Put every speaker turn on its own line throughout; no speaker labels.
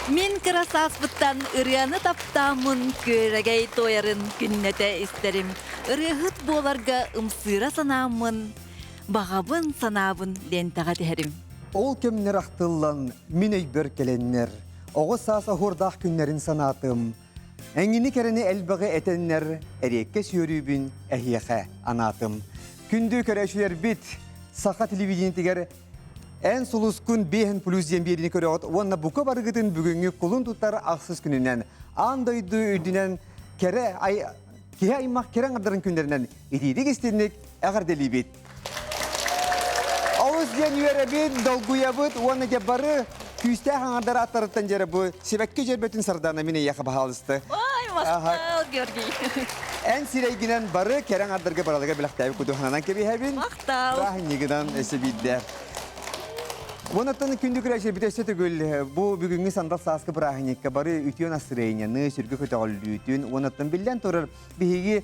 Мин кыра сааспыттан ырыаны таптааммын күөрэгэй туойарын күннэтэ истэрим. Ырыаһыт буоларга ымсыыра санааммын, баҕабын санаабын лиэнтэҕэ түһэрим.
Ол кэмнэр ахтыллан мин өйбөр кэлэннэр, оҕо саас оһуордаах күннэрин санаатым. Эҥини кэрэни элбэҕи этэннэр, эриэккэс үөрүүбүн эһиэхэ анаатым. Күндү көрөөччүлэрбит, саха телевидениетигэр Эн сулускун биэһин плюс диэн биэриини көрөҕүт уонна бука барыгытын бүгүҥҥү кулун тутар ахсыс күнүнэн аан дойду үрдүнэн кэрэ ай киһи аймах кэрэ аҥардарын күннэринэн итиитик истинник эҕэрдэлиибит. Олус диэн үөрэбит, долгуйабыт уонна дьэ бары күүстээх аҥардар аттарыттан дьэрэ бу сибэкки дьөрбөтүн Сардаана мин эйиэхэ баһаалысты.
Ой, махтал, Георгий.
Эн сирэйгинэн бары кэрэ аҥардарга баралыга бэлэхтээбит кутуһанан кэбиһэбин.
Махтал.
Бырааһынньыгынан өссө биирдэ. Уонаттан күндү күрээччилэрбит өссө төгүл бу бүгүҥҥү сандал сааскы бырааһынньыкка бары үтүө настырыанньаны, сүргү көтөҕүллүүтүн, уонаттан биллэн турар биһиги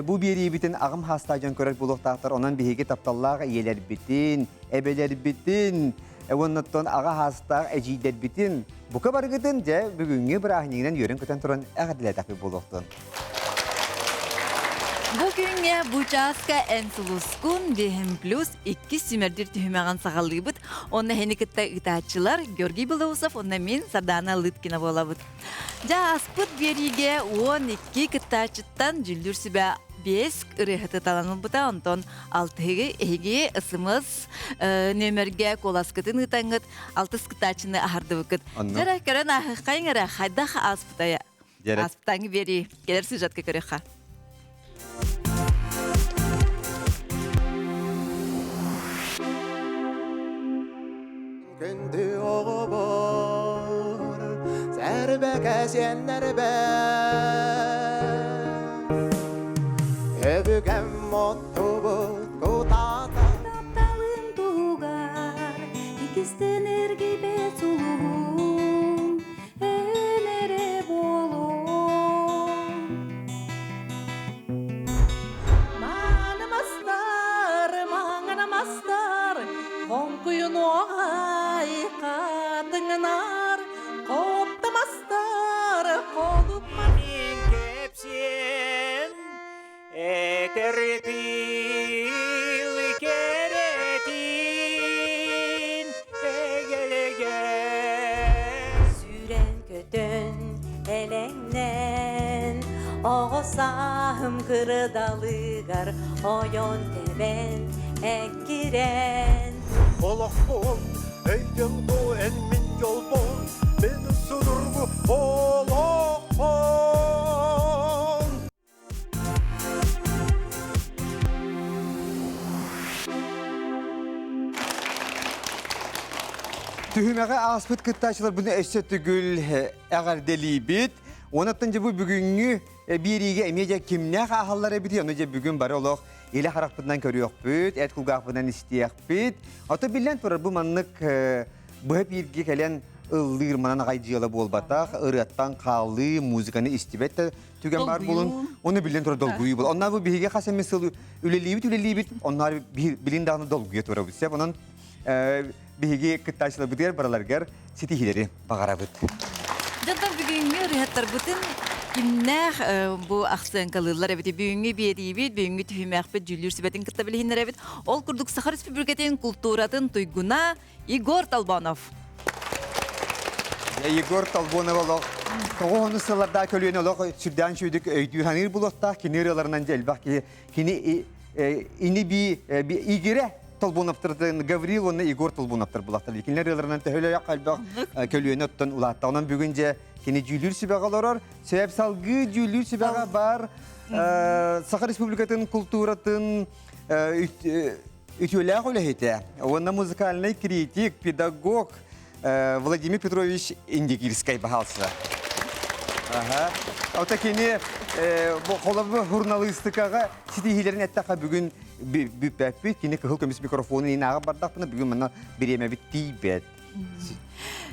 бу биэриибитин аҕам хаастаах дьон көрөр буолуохтаахтар. Онон биһиги тапталлаах ийэлэрбитин, эбэлэрбитин, уоннаттан аҕа хаастаах эдьиийдэрбитин бука барыгытын дьэ бүгүҥҥү бырааһынньыгынан үөрэн-көтөн туран эҕэрдэлээтэхпит буолуохтун.
Бу күҥҥэ бу чааска эн сулускун биэһин плюс иккис сүүмэрдиир түһүмэҕин саҕалыыбыт. Онно эһини кытта ыытааччылар Георгий Белоусов уонна мин Сардаана Лыткина буолабыт. Дьэ ааспыт биэриигэ 12 кыттааччыттан дьүүллүүр сүбэ биэс ырыаһыты талан ылбыта. Онтон алтыһыгы эһиги СМС нүөмэргэ куоласкытын ыытаҥҥыт алтыс кыттааччыны аһардыбыккыт. Дьэ көрөн ааһыаххайыҥ эрэ хайдах ааспытая? Ааспытааҥы биэрии кэлэр сюжетка көрүөххэ.
Күндү оҕобор, сэрбэкэ сиэннэрбэр, Өбүгэм оттубут кутаата.
Тапталым туһугар иккистэн эргийбэт сулуһум, эн эрэ буолуом.
Маанымастар, маҥанамастар, Хоҥкуйун оҕай хатыҥынар, Хоптамастар, холупма
Мин кэпсиэн этэр тыл кэрэтин эгэлгэ.
Сүүрэн-көтөн, элэҥнээн, оҕо сааһым кырдалыгар ойон-тэбэн, эккирэн.
Олохпун өйдөҥ дуу эн мин дьолбун, мин судургу олохпун.
Түһүмэҕи ааспыт кыттааччыларбын өссө төгүл эҕэрдэлиибит. Онон дьэ бу бүгүҥҥү биэриигэ эмиэ дьэ кимнээх ааһаллар эбитий, ону дьэ бүгүн бары олох илэ харахпытынан көрүөхпүт, эт кулгаахпытынан истиэхпит. Ото биллэн турар бу маннык быһа бииргэ кэлэн ыллыыр манан аҕай дьыала буолбатах, ырыаттан хаалыы, музыканы истибэт да түгэн баар буолун, ону биллэн турар долгуйуу буол. Онно бу биһиги хас эмэ сыл үлэлиибит үлэлиибит, онно билин даҕаны долгуйа турабыт. Сөп, онон биһиги кыттааччыларбытыгар бараларыгар ситиһиилэри баҕарабыт.
Дьонтон бүгүҥҥү ырыһаттарбытын кимнээх бу ахсыаҥкалыыллар эбит бүгүҥҥү биэриибит, бүгүҥҥү түһүмэхпит дьүүллүүр сүбэтин кытта билиһиннэрэбит. Ол курдук Саха Республикатын култууратын туйгуна Егор Толбонов.
Егор Толбонов олох тоҕо онус сыллардаах көлүөнэ олох сүрдээн сүйдүк өйдүү саныыр булуохтаах кини ырыаларынан дьэ элбэх киһи кини ини би игирэ Толбоновтартан Гаврил уонна Егор Толбоновтар булахтар. Кинилэр ырыаларынан төһөлөөх элбэх көлүөнэ оттон улаатта. Онон бүгүн дьэ кини дьүүлүүр сүбэҕэ олорор. Сөп салгыы дьүүлүүр сүбэҕэ бар Саха Республикатын култууратын үтүөлээх үлэһитэ уонна музыкальный критик, педагог Владимир Петрович Индигирскай баһаалса. Аха. Ото кини холобу журналистикаҕа ситиһиилэрин эттэххэ бүгүн бүппэппит. Кини кыһыл көмүс микрофонун инааҕа бардахпына бүгүн манна бириэмэбит тиийбэт.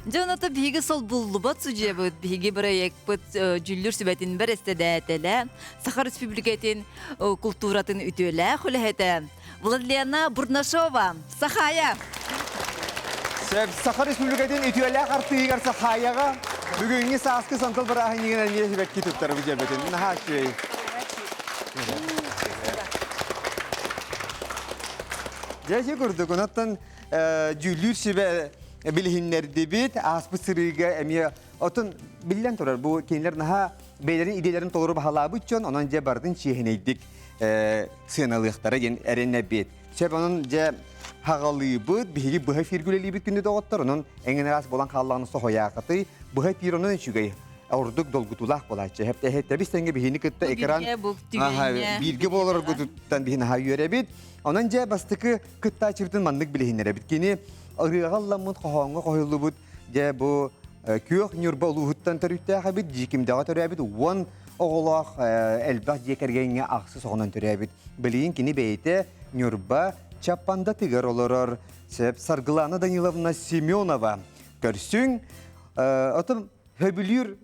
Дьэ, оното биһиги солбуллубат судьуйабыт, биһиги проектпыт дьүүллүүр сүбэтин бэрэссэдээтэлэ, Саха Республикатын култууратын үтүөлээх үлэһитэ Владлена Бурнашова, Сахая!
Саха Республикатын үтүөлээх артыыһыгар Сахаяҕа. Бүгүҥҥү сааскы сантал бырааһынньыгынан эмиэ сибэкки туттарбыт дьэбэтин. Наһаа үчүгэй. Дьэ, ити курдук, онон дьүүллүүр сүбэ билиһиннэрдибит. Ааспыт сырыыга эмиэ отун биллэн турар, бу кинилэр наһаа бэйэлэрин идиэлэрин толору баһылаабыт дьон, онон дьэ барытын чиэһинэйдик сыаналыахтара диэн эрэнэбит. Сөп, онон дьэ хаҕалыыбыт, биһиги быһа эфиргэ үлэлиибит күндү доҕоттор, онон эҥин араас буолан хааллаҕына соһуйаахытый, быһа эфир онон үчүгэй, ордук долгутуулаах буолааччы. Тэбис тэҥҥэ биһини кытта экран бииргэ буоларгытыттан биһини наһаа үөрэбит. Онон дьэ бастакы кыттааччыбытын маннык билиһиннэрэбит. Кини ырыаҕа ылламмыт, хоһооҥҥо хоһуллубут дьэ бу Күөх Ньурба улууһуттан төрүттээх эбит, Дьиикимдэҕэ төрөөбүт 10 оҕолоох элбэх дьиэ кэргэҥҥэ ахсыс оҕонон төрөөбүт. Билигин кини бэйэтэ Ньурба Чаппандатыгар олорор. Сөп Саргылана Даниловна Семенова. Көрсүҥ. Отон сөбүлүүр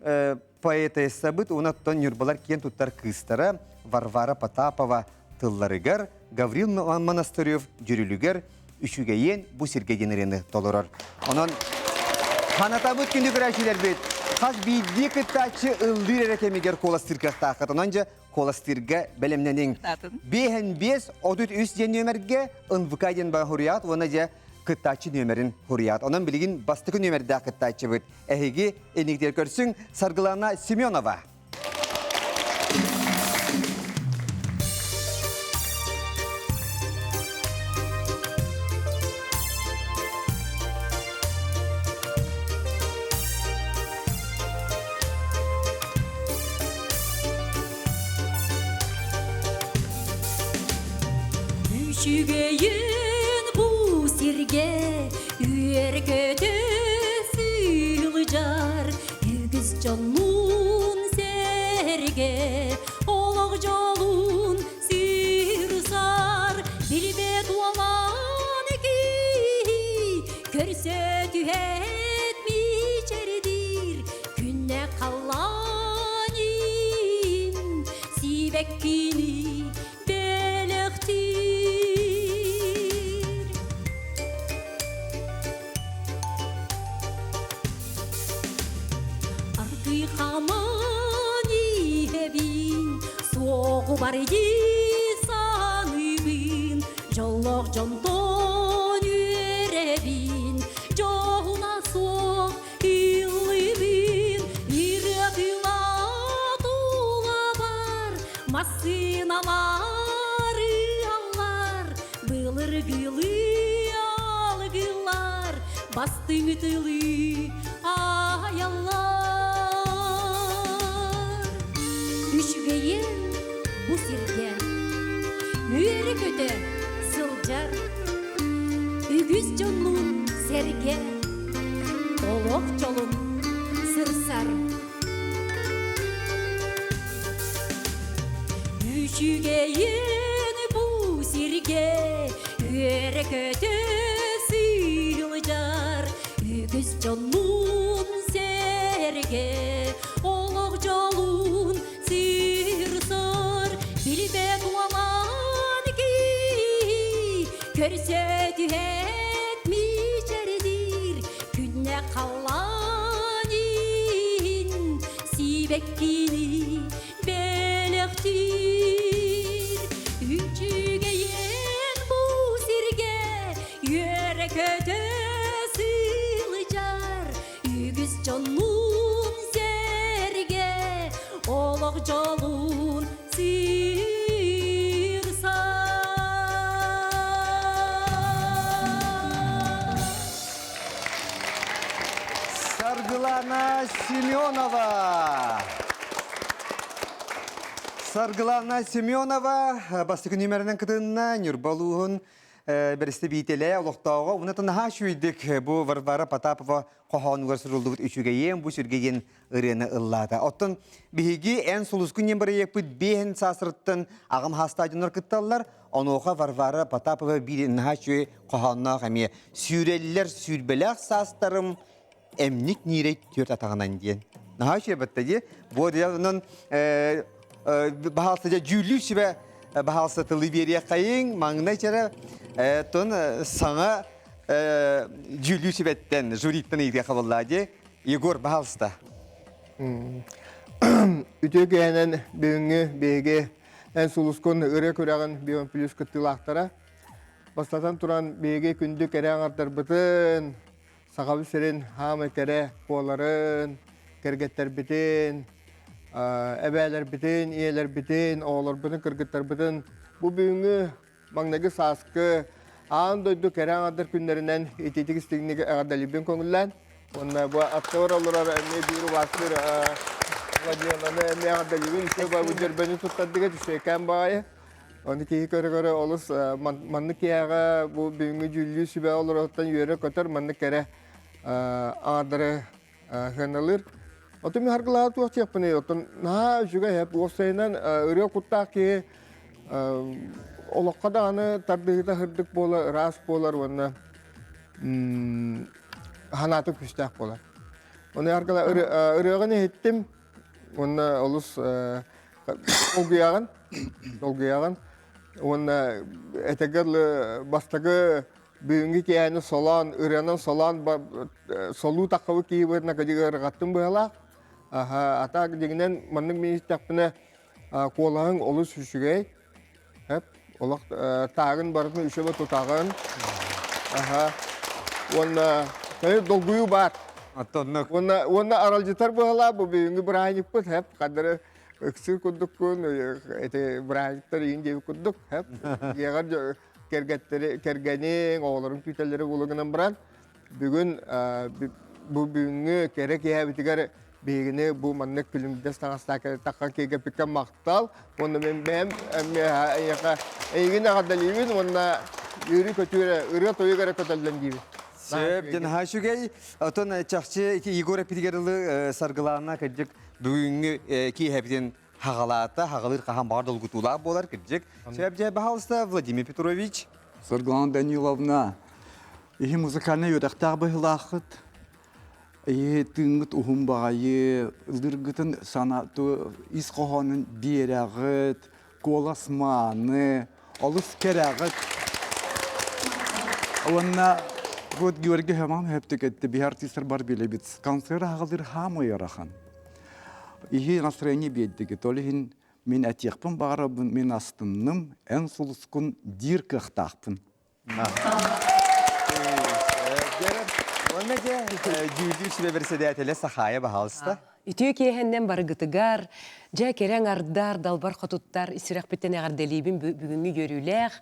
поэтессабыт уонна оттон Ньурбалар киэн туттар кыыстара Варвара Потапова тылларыгар Гаврил Монастырев дьүрүлүгэр үчүгэйиэн бу сиргэ диэн ырыаны толорор. Онон ханатабыт күндү көрөөччүлэрбит хас биирдии кыттааччы ыллыыр эрэ кэмигэр куоластыыр кыахтааххыт. Онон дьэ куоластыырга бэлэмнэниҥ. Биэһэн биэс 33 диэн нүөмэргэ НВК диэн баар хуруйаат уонна дьэ кыттааччы нүөмэрин хуруйаат. Онон билигин бастакы нүөмэрдээх кыттааччыбыт эһиги иннигитигэр көрсүҥ Саргылана Семенова.
Үчүгэйин бу сиргэ үөр-көтө сылдьар үгүс дьоннуун сэргэ олох дьолун сырсар билбэт уолан киһи көрсө түһэт мичэрдиир Күннэ халлаан иин сибэккини бэлэхтиир. Аргый хаман иһэбин, суоҕу барыы саныыбын, дьоллоох дьонтон үөрэбин, дьоһуна суох Иллибин ырыатыла тулабар массыыналар ыаллар былыргылыы алгылар бастыҥ тылы аайаллар. Үчүгэйин бу сиргэ үөрэ-көтө сылдьар үгүс дьоннуун сэргэ Олох дьолун сырсар. Үчүгэйин бу сиргэ үөрэ-көтө сылдьар үгүс дьоннуун сэргэ олох дьолун сырсар билбэт уолан киһи көрсө түһэт мичэрдиир күннэ халлаан иһин сибэккини бэлэхтиир үчүгэйин бу сиргэ үөрэ-көтө сылдьар үгүс дьоннуун сэргэ олох дьолун
Саргылана Семенова. Саргылана Семенова бастакы нүмеринэн кытынна Ньурба улууһун бэрэстэбиитэлэ олохтооҕо уонна наһаа үчүгэйдик бу Варвара Потапова хоһоонугар суруллубут үчүгэйиэн бу сүргэйин ырыаны ыллаата. Оттон биһиги эн сулускун диэн бырайыакпыт биэһин саасырыттан аҕам хаастаах дьоннор кытталлар. Онуоха Варвара Потапова биир наһаа үчүгэй хоһоонноох эмиэ «Сүүрэллэр сүүрбэлээх саастарым эмник ниирэй түөрт атаҕынан» диэн. Наһаа үчүгэй батта дии. Бу онон баһаалса дьэ дьүүллүүр сүбэ баһаалса тылы биэриэххэйиҥ маҥнай чэрэ тон саҥа дьүүллүүр сүбэттэн жюриттан ыйытыахха буоллаа дии. Егор, баһаалыста.
Үтүө киэһэнэн бүгүҥҥү биһиги Эн сулускун ырыа күрэҕин Бион Плюс кыттыылаахтара. Бастатан туран биһиги күндү кэрэ аҥардарбытын, Сахабыт сирин хаамай кэрэ куоларын, кэргэттэрбитин, эбээлэрбитин, ийэлэрбитин, оҕолорбутун, кыргыттарбытын бу бүгүҥҥү маҥнайгы сааскы аан дойду кэрэ аҥардар күннэринэн итиитик истиҥник эҕэрдэлиибин көҥүллээн уонна бу аттыбар олорор эмиэ биир убаастыыр Владимировнаны эмиэ эҕэрдэлиибин үчүгэй бу дьөрбөнү туттардыга үчүгэйкээн баҕайы Оны киһи көрө-көрө олус маннык киһиэхэ бу бүгүҥҥү дьүүллүүр сүбэ олороруттан үөрэ-көтөр маннык кэрэ аҥардары сыаналыыр. Отон мин харгылаһа туох диэхпиний, оттон наһаа үчүгэй эп уопсайынан ырыа куттаах киһи олоххо даҕаны тардыһыыта сырдык буолар, ыраас буолар уонна санаата күүстээх буолар. Оны харгыла ырыаҕын иһиттим уонна олус долгуйаҕын, долгуйаҕын уонна этэгэр бастакы Бүгүҥҥү киэһэни солоон, ырыанан солоон солуу таххабыт киһи быһыытынан кыдьык ыарырҕаттым быһалаах. Аха, атаак дьиҥинэн маннык мин истэхпинэ куолаһыҥ олус үчүгэй. Эп, олох таагын барытын үчүгэй тутаҕын. Аха. Уонна долгуйуу баар.
Оттоннук.
Уонна уонна аралдьытар быһалаах бу бүгүҥҥү бырааһынньыкпыт хэп хадары ыксыыр курдуккун эти бырааһынньыктар иин диэбит курдук хэп дьиэҕэр кэргэттэри кэргэниҥ, оҕолоруҥ күүтэллэрэ буолуо гынан баран, бүгүн бу бүгүҥҥү кэрэ киэһэбитигэр биһигини бу маннык күлүмдэс таҥастаах таххан киэргэппиккэ махтал уонна мин бэйэм эйиэхэ эйигин эҕэрдэлиибин уонна үөрүү-көтүү эрэ ырыа-тойук эрэ көтөллөн диибин.
Сөп, дьэ наһаа үчүгэй. Оттон чахчы ити Егор эппитигэр дылы Саргылаана кырдьык бүгүҥҥү киэһэбитин хаҕалаата, хаҕалыыр хаһан баҕар долгутуулаах буолар, кырдьык. Сөп дьэ, баһаалыста, Владимир Петрович.
Саргылана Даниловна, иһи музыкальнай үөрэхтээх быһыылааххыт. Эйи тыыҥҥыт уһун баҕайы, ыллыыргытын сана ис хоһоонун биэрэҕит, куолас мааны, олус кэрэҕит. Уонна вот Георгий Хэман хөптүк этти, биһи артистар бар билэбит. Концерт аҕалыр хаамай ыарахан. Иһи настроение биэрдигит. Ол иһин мин этиэхпин баҕарабын, мин астынным, эн сулускун диир кыахтаахпын.
Уонна дьэ, дьүүллүүр сүбэ председателэ Сахаайа баһаалыста.
Үтүө киэһэннэн барыгытыгар, дьэ кэрэҥ ардар, далбар хотуттар сүрэхпиттэн эҕэрдэлиибин бүгүҥҥү үөрүүлээх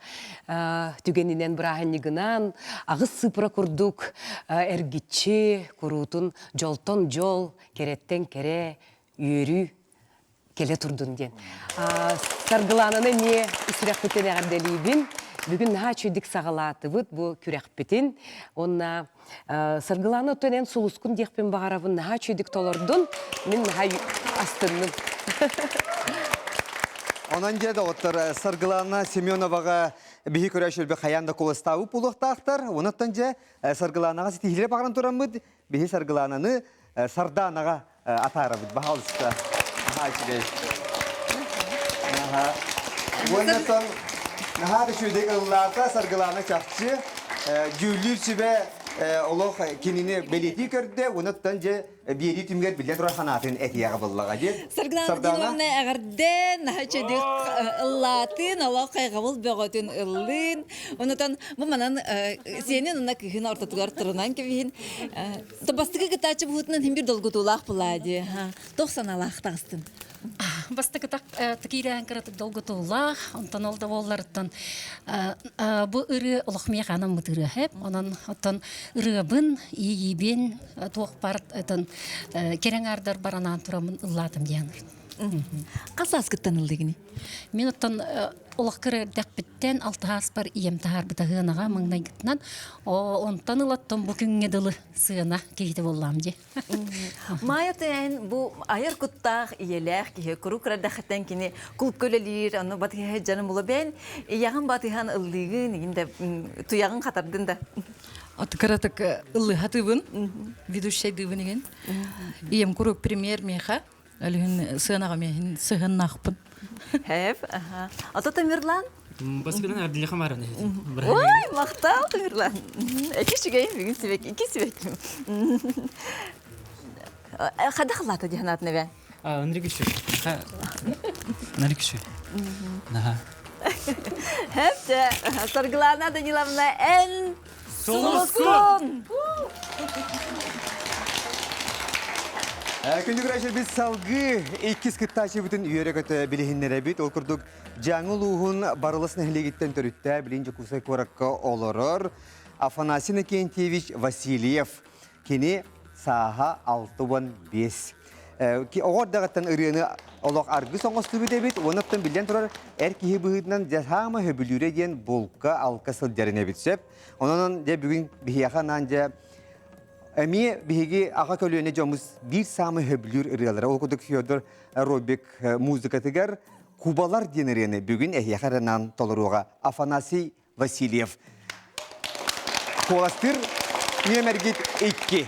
түгэнинэн бырааһынньыгынан аҕыс сыыпыра курдук эргиччи куруутун дьолтон дьол, кэрэттэн кэрэ үөрүү кэлэ турдун диэн. Саргылаананы эмиэ сүрэхпиттэн эҕэрдэлиибин. Бүгүн наһаа үчүгдүк саҕалаатыбыт бу күрэхпитин. Уонна Саргылаана оттон эн сулускун диэхпин баҕарабын наһаа үчүгдүк толордун. Мин наһаа астынным.
Онон дьэ доҕоттор Саргылаана Семеноваҕа биһи көрөөччүлэрбит хайаан да куоластаабыт буолуохтаахтар. Онон дьэ Саргылаанаҕа ситиһиилэри баҕаран тураммыт биһи Саргылаананы Сардаанаҕа атаарабыт, баһаалыста. Наһаа үчүгэй. Наһаа. Уонна наһаа да үчүгэйдик ыллаата Саргылаана чахчы дьүүллүүр сүбэ олох кинини бэлиэтии көрдө уонна дьэ биэрии түмүгэр биллэн турар санаатын этиэҕэ буллаҕа диэн.
Саргылаана Диловна эҕэрдэ наһаа үчүгэйдик ыллаатын, олох хайҕабыл бөҕөтүн ыллыын. Онутан бу манан сиэнин уонна кыыһын ортотугар турунан кэбиһин. Бастакы кытааччы быһыытынан иһин биир долгутуулаах булаа дии. Туох санаалаах таҕыстын?
Бастакы киирээн кыратык долгутуулаах, онтон ол да буолларыттан бу ырыа олох миэхэ анаммыт ырыа хэп. Онон оттон ырыабын, иэйиибин туох бар этон кэрэҥ ардар баранаан тураммын ыллаатым диэн.
Хас ааскыттан ыллыгыный?
Мин оттон олох кыра эрдэхпиттэн алтыһааспар ийэм таһаарбыта сыанаҕа маҥнайгытынан онтон ылаттан бу күҥҥэ дылы сыана киһитэ буоллаам дии.
Майя эн бу айар куттаах ийэлээх киһи куруук кыра кини клубка үлэлиир, ону батыһа дьаным була бэйэн ийэҕин батыһан ыллыыгын, игин да туйаҕын хатардын да.
От кыратык ыллыһатыбын, ведущайдыыбын игин. Ийэм куруук премьер миэхэ Өлүһүн сыанаҕа миэһин сыһыннаахпын.
Хэп, Ото Тамерлан?
Баскынан Ардилиха Марана.
Ой, махтал Тамерлан. Эки үчүгэй бүгүн сибек, ики сибек. Хада халата диһанат небе?
Андрей Кüşü. Андрей Кüşü. Наха.
Хепте, Саргылана Даниловна эн Сулускун!
Күндү көрөөччүлэр біз салгыы иккис кыттааччыбытын үөрэ-көтө билиһиннэрэбит. Ол курдук Дьааҥы улууһун Барылас нэһилиэгиттэн төрүттээх билин Дьокуускай куоракка олорор Афанасий Иннокентьевич Васильев. Кини сааһа 65. Оҕо эрдэҕиттэн ырыаны олох аргыс оҥостубут эбит. Уонна биллэн турар эр киһи быһыытынан дьэ саама сөбүлүүрэ диэн булка-алка сылдьарын эбит сөп. Онон дьэ бүгүн биһиэхэ анаан дьэ эмиэ биһиги аҕа көлүөнэ дьоммут биир саамай сөбүлүүр ырыалара. Ол курдук Федор Робик музыкатыгар Кубалар диэн ырыаны бүгүн эһиэхэ эрэ анаан толоруоҕа Афанасий Васильев. Куоластыыр нүөмэргит 2.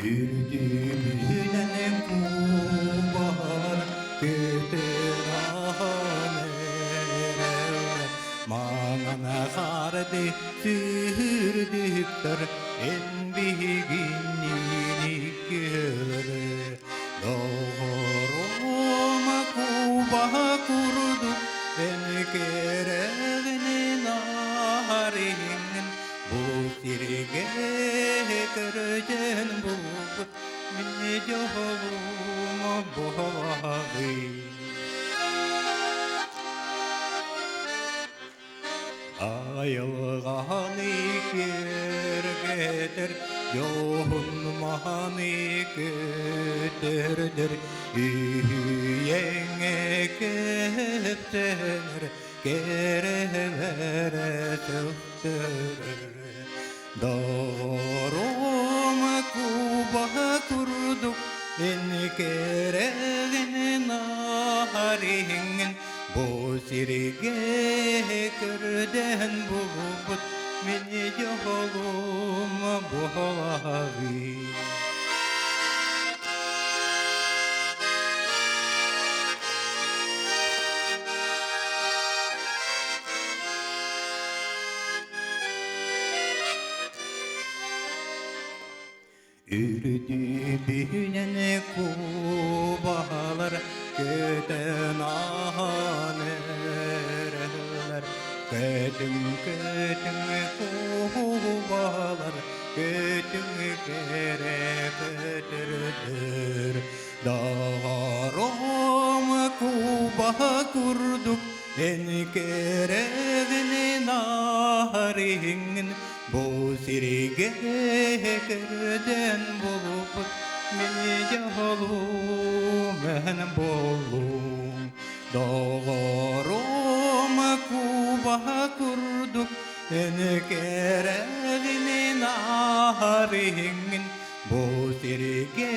Үрдүбүнэн кубалар көтөр ахан эрэллэр Маҥан харды сүрдүктэр эн биһигинниин иккиэлэр Доҕорума куба курдук эн кэрэҕинин арыҥын Бу сиргэ көрдөн булбут мин дьолум буолаҕый. Айылҕаны киэргэтэр, дьоһун маһаны көтөрдөр, үһүйэҥҥэ кэптэнэр, кэрэһэлэрэ сөхтөрөр. Доҕорум куба курдук эн кэрэҕин аһарыҥын бу сиргэ көрдөөн булбут мин дьолум буолаҕый. Үрдүбүнэн кубалар көтөн ааһан эрэллэр Көтүҥ көтүҥ кубалар көтүҥ кэрэ көтөрдөр Доҕорум куба курдук эн кэрэҕин аарыҥын Бу сиргэ көрдөн булбут мин дьолум эн буоллум Доҕорум куба курдук эн кэрэҕин аарыҥын Бу сиргэ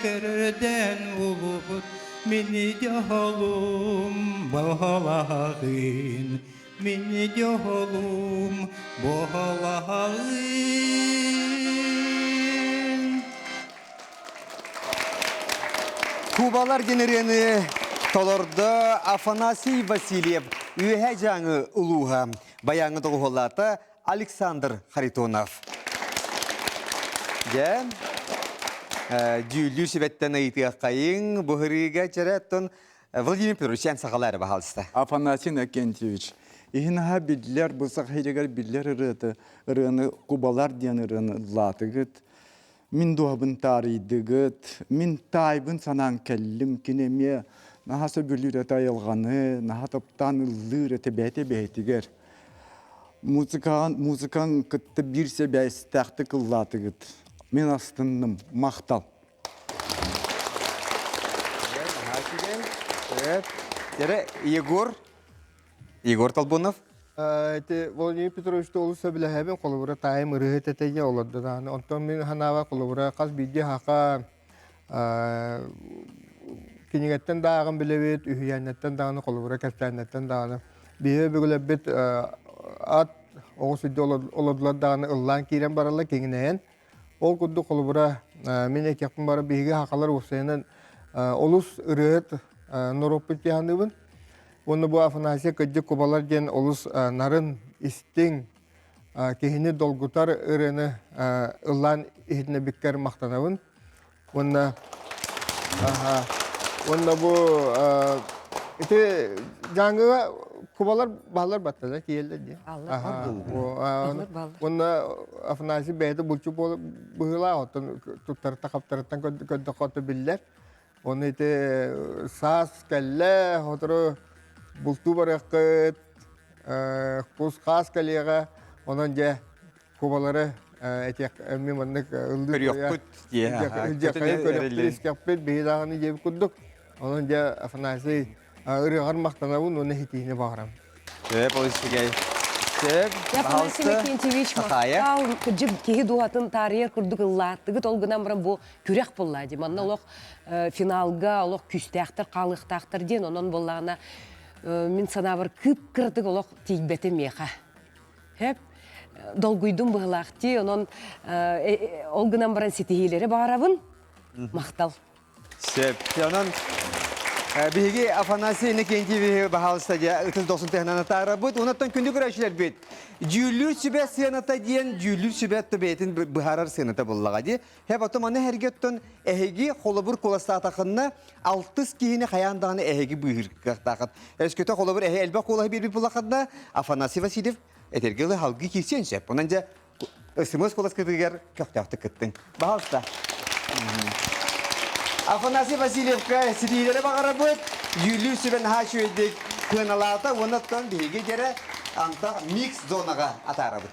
көрдөн булбут мин дьолум буолаҕын Мин дьолум буолаҕын.
Кубалар диэн ырыаны толордо Афанасий Васильев Үөһээ Дьааҥы улууһа баяҥҥа доҕуһуоллаата Александр Харитонов. Дьэ, дьүүллүүр сүбэттэн ыйытыаххайыҥ, бу ырыыга чэрэ оттон Владимир Петрович, эн сахалаа эрэ баһаалыста.
Афанасий Иннокентьевич, иһин аһа биллэр, бу саха сиригэр биллэр ырыаты, ырыаны Кубалар диэн ырыаны ыллаатыгыт. Мин дууһабын таарыйдыгыт, мин таайбын санаан кэллим, кини эмиэ наһаа сөбүлүүр этэ айылҕаны, наһаа таптаан ыллыыр этэ бэйэтэ бэйэтигэр. Музыкаҕын, музыкаҥ кытта биир сэбээстээхтик ыллаатыгыт. Мин астынным, махтал.
Эрэ Егор, Егор Толбунов.
Ити Владимир Петрович олус сөбүлэһэбин, холобура таайым ырыһыт этэ олордо даҕаны. Онтон мин санаабар холобура хас биирдии хака кинигэттэн дааҕын билэбит, үһүйээннэттэн даҕаны, холобура кэпсээннэттэн даҕаны. Биһиги өбүгэлэрбит ат оҕус үрдэ олордулар даҕаны ыллаан киирэн бараллар киҥинэйэн. Ол курдук холобура мин этиэхпин бары биһиги хахалар уопсайынан олус ырыаһыт норуоппут дии Уонна бу Афанасий кырдьык кубалар диэн олус нарын, истиҥ, киһини долгутар ырыаны ыллаан иһитинэбиккэр махтанабын. Уонна уонна бу ити Дьааҥыга кубалар бааллар баттана тиийэллэр дии. Уонна Афанасий бэйэтэ булчу быһыылаах оттон туттарыттан хаптарыттан көрдөххө биллэр. Оны ити саас кэллэ, сотору бултуу барыаххыт, кус хаас кэлиэҕэ, онон дьэ кубалары этиэх эмми маннык ыллыы
Көрүөхпүт
көрүөхпүт истиэхпит биһи даҕаны диэбит курдук. Онон дьэ Афанасий ырыаҕар махтанабын уонна ситиһиини баҕарам.
Сөп, олус үчүгэй. Сөп,
Афанасий Иннокентьевич махтал, кырдьык киһи дууһатын таарыйар курдук ыллааттыгыт, ол гынан баран бу күрэх буолла дии. Манна олох финалга олох күүстээхтэр хаалыахтаахтар диэн, онон буоллаҕына мин санаабар кып-кыратык олох тиийбэтэ миэхэ. Хөп, долгуйдум быһылаах дии, онон ол гынан баран ситиһиилэри баҕарабын. Махтал.
Сөп. Онон биһиги Афанасий Иннокентьевиһи баһаалыста дьэ ытыс дохсун тыһынан атаарабыт. Онон күндү көрөөччүлэрбит дьүүллүүр сүбэ сыаната диэн дьүүллүүр сүбэ бэйэтин быһаарар сыаната буллаҕа дии. Хэп отон маны эргэ оттон эһиги холобур куоластаатаххына алтыс киһини хайаан даҕаны эһиги быыһыыр кыахтааххыт. Өскөтө холобур эһи элбэх куолаһы биэрбит буллаххына Афанасий Васильев этэргэ ылы халгыы киирсиэн сөп. Онон дьэ СМС куоласкытыгар көхтөөхтүк кыттыҥ. Баһалыста. Афанасий Васильевка ситиһиилэри баҕарабыт. Дьүүллүүр сүбэ наһаа үчүгэйдик кыаналаата уонна оттон биһиги дьэрэ антах микс зонаҕа атаарабыт.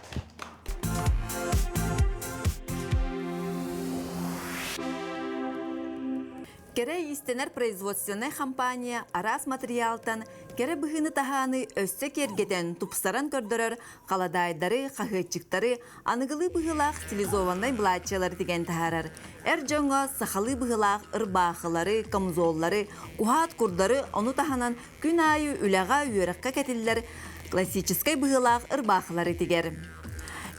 Кэрэ иистэнэр производственнай компания араас матырыйаалтан кэрэ быһыыны-таһааны өссө киэргэтэн, тупсаран көрдөрөр халадаайдары, хаһыаччыктары, аныгылыы быһыылаах стилизованнай былааччыялары тигэн таһаарар. Эр дьоҥҥо сахалыы быһыылаах ырбаахылары, камзоллары, куһаат курдары, ону таһынан күн аайы үлэҕэ, үөрэххэ кэтиллэр классическай быһыылаах ырбаахылары тигэр.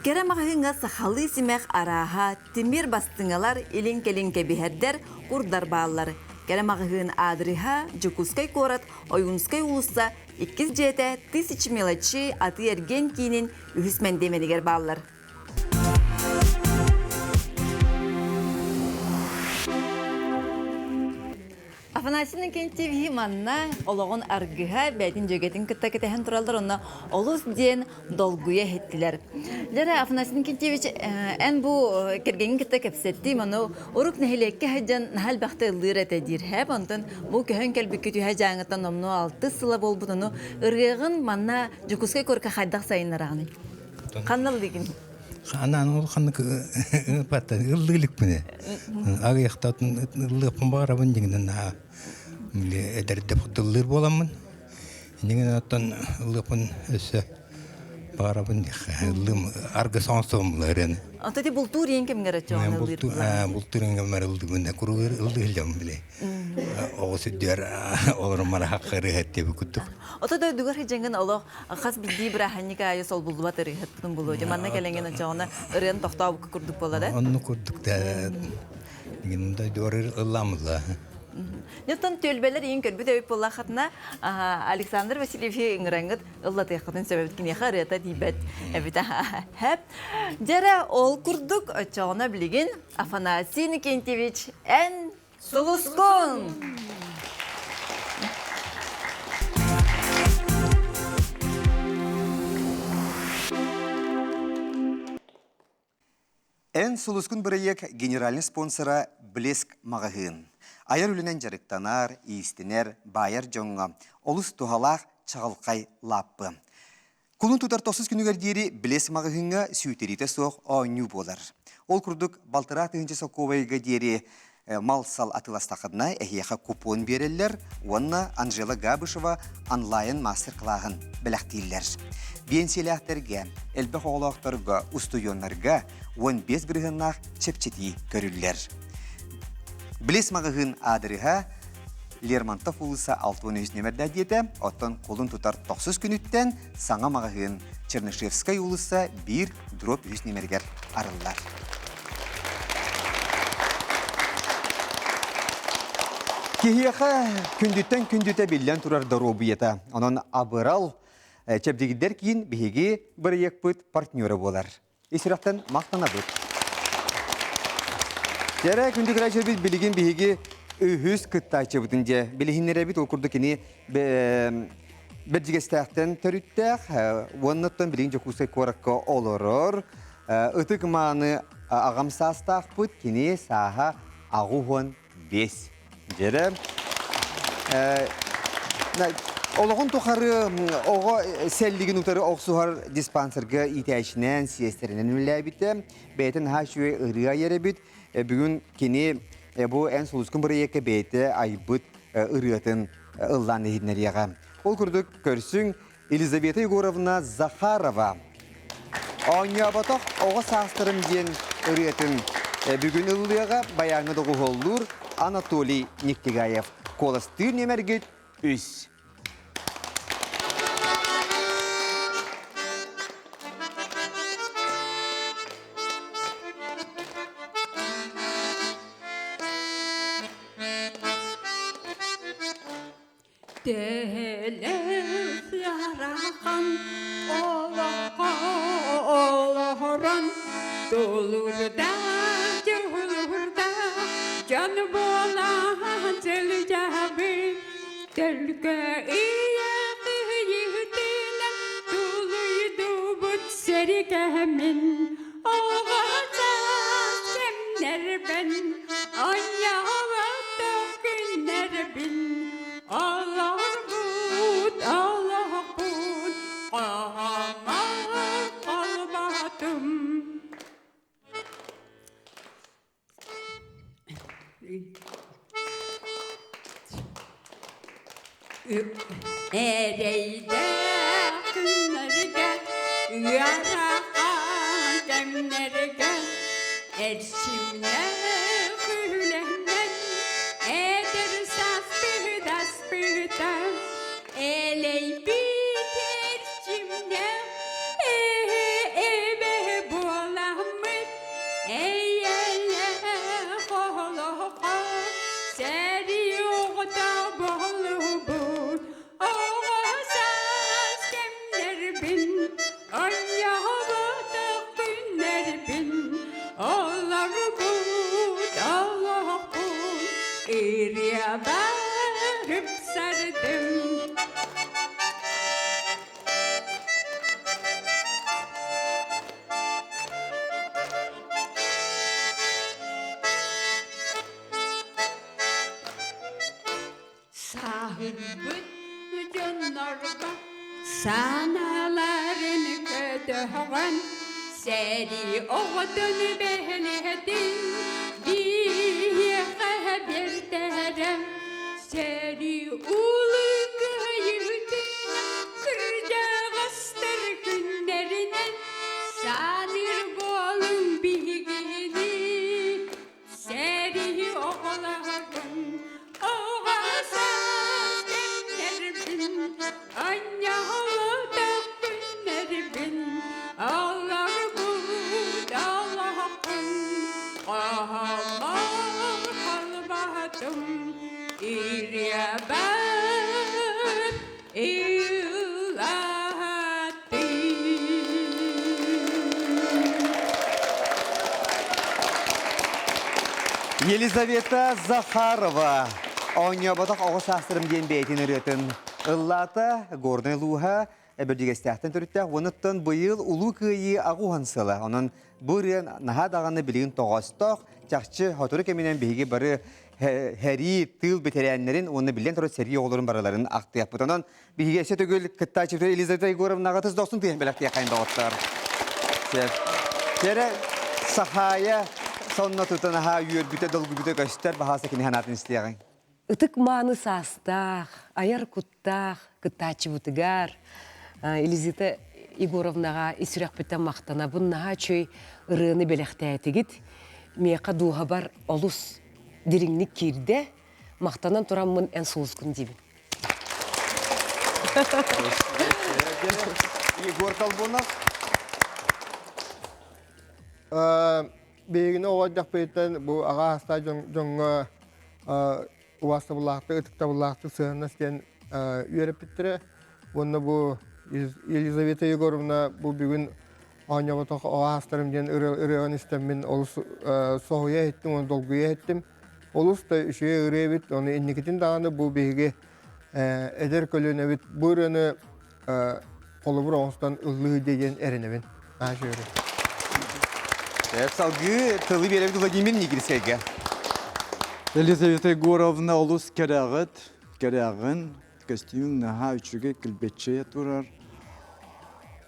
Кэрэ маҕаһыыҥҥа сахалыы симэх арааһа, тимир бастыҥалар, илин-кэлин кэбиһэрдэр, курдар бааллар. Кэрэ маҕаһыын аадырыһа Дьокуускай куорат Ойуунскай уулусса иккис дьиэтэ Тысяч мелочей атыы-эргиэн киинин үһүс мэндиэмэнигэр бааллар. Афанасий Иннокентьевиһи манна олоҕун аргыһа бэйэтин дьүөгэтин кытта кэтэһэн тураллар онно олус диэн долгуйа иһиттилэр. Дьэ Афанасий Иннокентьевич, эн бу кэргэҥҥин кытта кэпсэттим, ону урук нэһилиэккэ сылдьан наһаа элбэхтэ ыллыыр этэ диир һээп, онтон бу көһөн кэлбиккит үһэ дьааҥыттан номнуо алтыс сыла буолбут, ону ырыаҕын манна Дьокуускай куоракка хайдах сайыннараҕыный? Ханна ыллыыгын?
Анаан ол ханнык ыппаттан ыллыы иликпин. Аҕыйахта ыллыахпын баҕарабын дьиҥинэн наһаа эдэрдэ ыллыыр буоламмын. Дьиҥинэн оттон ыллыахпын өссө баҕарабын ыллыым аргыс оҥостуом ырыаны.
Ото ти бултуур иэн кэмҥэр оччоҕуна ыллыыр
Бултуур иэн кэммэр ыллыыбын куруук ыллыы сылдьабын били. Оҕус үрдүгэр олорон марахахха ырыа диэбит курдук.
Ото дойдугар сылдьаҥҥын олох хас биирдии бырааһынньык аайы солбуллубат ырыаһыттын булуо дьэ манна кэлэҥҥин оччоҕуна ырыан тохтообукка курдук буолла да
Оннук курдук да дойдугар ылламылла.
Оттон түөлбэлэр иин көрбүт эбит буоллаххытына Александр Васильевич ыҥыраҥҥыт ыллатыаххытын сөбөбүт киниэхэ ырыата тиийбэт эбит хэп дьэрэ ол курдук оччоҕуна билигин Афанасий Никентьевич эн Сулускун!
Эн Сулускун бырайыак генеральный спонсора Блеск маҕаһыын. Айар үлэнэн дьарыктанар, иистэнэр, баайар дьоҥҥо олус туһалаах чаҕылхай лааппы. Кулун тутар тохсус күнүгэр диэри Блеск маҕаһыыҥҥа сүүйтэриитэ суох оонньуу буолар. Ол курдук балтараа тыһыынча солкуобайга диэри мал-сал атыыластаххытына эһиэхэ купон биэрэллэр уонна Анжела Габышева онлайн мастер-кылааһын бэлэхтииллэр. Биэнсийэлээхтэргэ, элбэх оҕолоохторго, устудьуоннарга 15 бырыһыаннаах чэпчэтии көрүллэр. Блеск маҕаһыын аадырыһа. Лермонтов уулусса 63 нүөмэрдээх диэтэ, оттон кулун тутар тохсус күнүттэн саҥа маҕаһыын Чернышевскай уулусса 1 дробь 3 нүөмэригэр арыллар. Киһиэхэ күндүттэн күндүтэ биллэн турар доруобуйата. Онон абырал чэбдигирдэр киин биһиги бырайыакпыт партнера буолар. Ис сүрэхтэн махтанабыт. Кэрэ күндү көрөөччүбүт билигин биһиги үһүс кыттааччыбытын дьэ билиһиннэрэбит. Ол курдук кини Бэрдьигэстээхтэн төрүттээх уоннаттан билигин Дьокуускай куоракка олорор. Ытык мааны аҕам саастаахпыт, кини сааһа 85. Дьэрэ олоҕун тухары оҕо сэллигин утары охсуһар диспансерга иитээччинэн, сиэстэринэн үлэлээбитэ. Бэйэтин наһаа үчүгэй ырыа айар эбит. Бүгүн кини бу эн сулускун бырайыакка бэйэтэ айбыт ырыатын ыллаан иһитиннэриэҕэ. Ол курдук көрсүҥ Елизавета Егоровна Захарова Оонньооботох оҕо саастарым диэн ырыатын бүгүн ыллыаҕа байааҥҥа доҕуһуоллуур Анатолий Никтигаев. Куоластыыр нүөмэргит үс.
Төһөлөөх ыарахан олоххо олорон тулуурдаах дьулуурдаах дьон буолан сылдьабын төлкө ийэ кыйыытынан тулуйдубут сэргэһэмин оҕо саас кэмнэрбин онньоҕотох күннэрбин Олорбут олохпун хаамар халбатым. Эрэйдээх күннэргэ, ыарахан кэмнэргэ эрчимнээх үлэнэн эдэр сааспыт элэйбит эрчимнээх эбэ буоламмыт эйэлээх олоххо сэрии оҕото буолубут оҕо саас кэмнэрбин Оонньооботох күннэрбин олорбут олохпун ырыабар ыпсардым. Сааһырбыт дьоннорго санааларын көтөҕөн сэрии оҕотун бэһэлиэтин биһиэхэ биэртэрэ сэрии улуу кыайыытын кырдьаҕастар күннэринэн саныыр буолуҥ биһигини Сэрии оҕолорун оҕо саас кэмнэрбин, анньаһалатах күннэрбин, олорбут олохпун хаһаммар халбатым, ириэбэр
Елизавета Захарова оонньооботох оҕо саастарым диэн бэйэтин ырыатын ыллаата Горнай улууһа Бэрдьигэстээхтэн төрүттээх уонуттан быйыл Улуу Кыайыы аҕуһан сыла. Онон бу ырыа наһаа даҕаны билигин тоҕоостоох, чахчы сотору кэминэн биһиги бары сэрии, тыыл бэтэрээннэрин уонна биллэн турар сэрии оҕолорун барыларын ахтыахпыт. Онон Биһиги өссө төгүл кыттааччыбыт Елизавета Егоровнаҕа тыс дохсун тыаһын бэлэхтиэххэйин доҕоттор. Кэрэ Сахаайа сонно тутан аһаа үөрбүтэ, долгуйбута көстөр, баһааса кини санаатын истиэҕиҥ.
Ытык мааны саастаах, айар куттаах кыттааччыбытыгар Елизавета Егоровнаҕа ис сүрэхпиттэн махтанабын, наһаа үчүгэй ырыаны бэлэхтээтигит. Миэхэ дууһабар олус дириҥник киирдэ. Махтанан тураммын эн сулускун диибин.
Егор Толбунов.
Биһигини оҕо эрдэхпититтэн бу аҕа аастаах дьоҥҥо убаастабыллаахтык, ытыктабыллаахтык сыһыаннас диэн үөрэппиттэрэ. Уонна бу Елизавета Егоровна бу бүгүн оонньооботох оҕо аастарым диэн ырыаҕын истэммин олус соһуйа иһиттим уонна долгуйа иһиттим. Олус да үчүгэй ырыа эбит. Ону инникитин даҕаны бу биһиги эдэр көлүөнэбит бу ырыаны холобур оҥостон ыллыы диэн эрэнэбин. Наһаа үчүгэй.
Салгыы тылы биэрэбит Владимир Никитскэйгэ.
Елизавета Егоровна олус кэрэҕит, кэрэҕин, көстүүҥ наһаа үчүгэй килбэччийэ турар.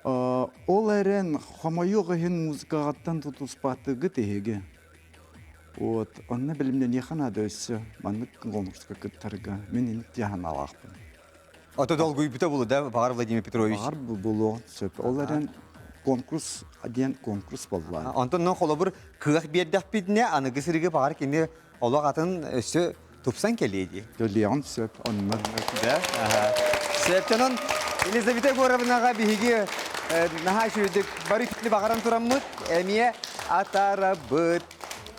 Ол эрэн хомойуох иһин музыкаҕыттан тутуспатыгыт эһиги. Вот, онно бэлэмнэниэхэ наада өссө маннык конкурска кыттарга мин инник дьаһаналаахпын.
Ото долгуйбута булу да баҕар Владимир Петрович.
Баҕар булуон сөп. Ол эрэн конкурс диэн конкурс буолла.
Онтон нон холобур кыах биэрдэхпитинэ аныгы сырыгы баҕар кини олох атын өссө тупсан кэлиэ дии.
Кэлиэҕин сөп онно.
Да? Сөптөнөн Елизавета Егоровнаҕа биһиги наһаа үчүгэйдик бары үтүлү баҕаран тураммыт эмиэ атарабыт.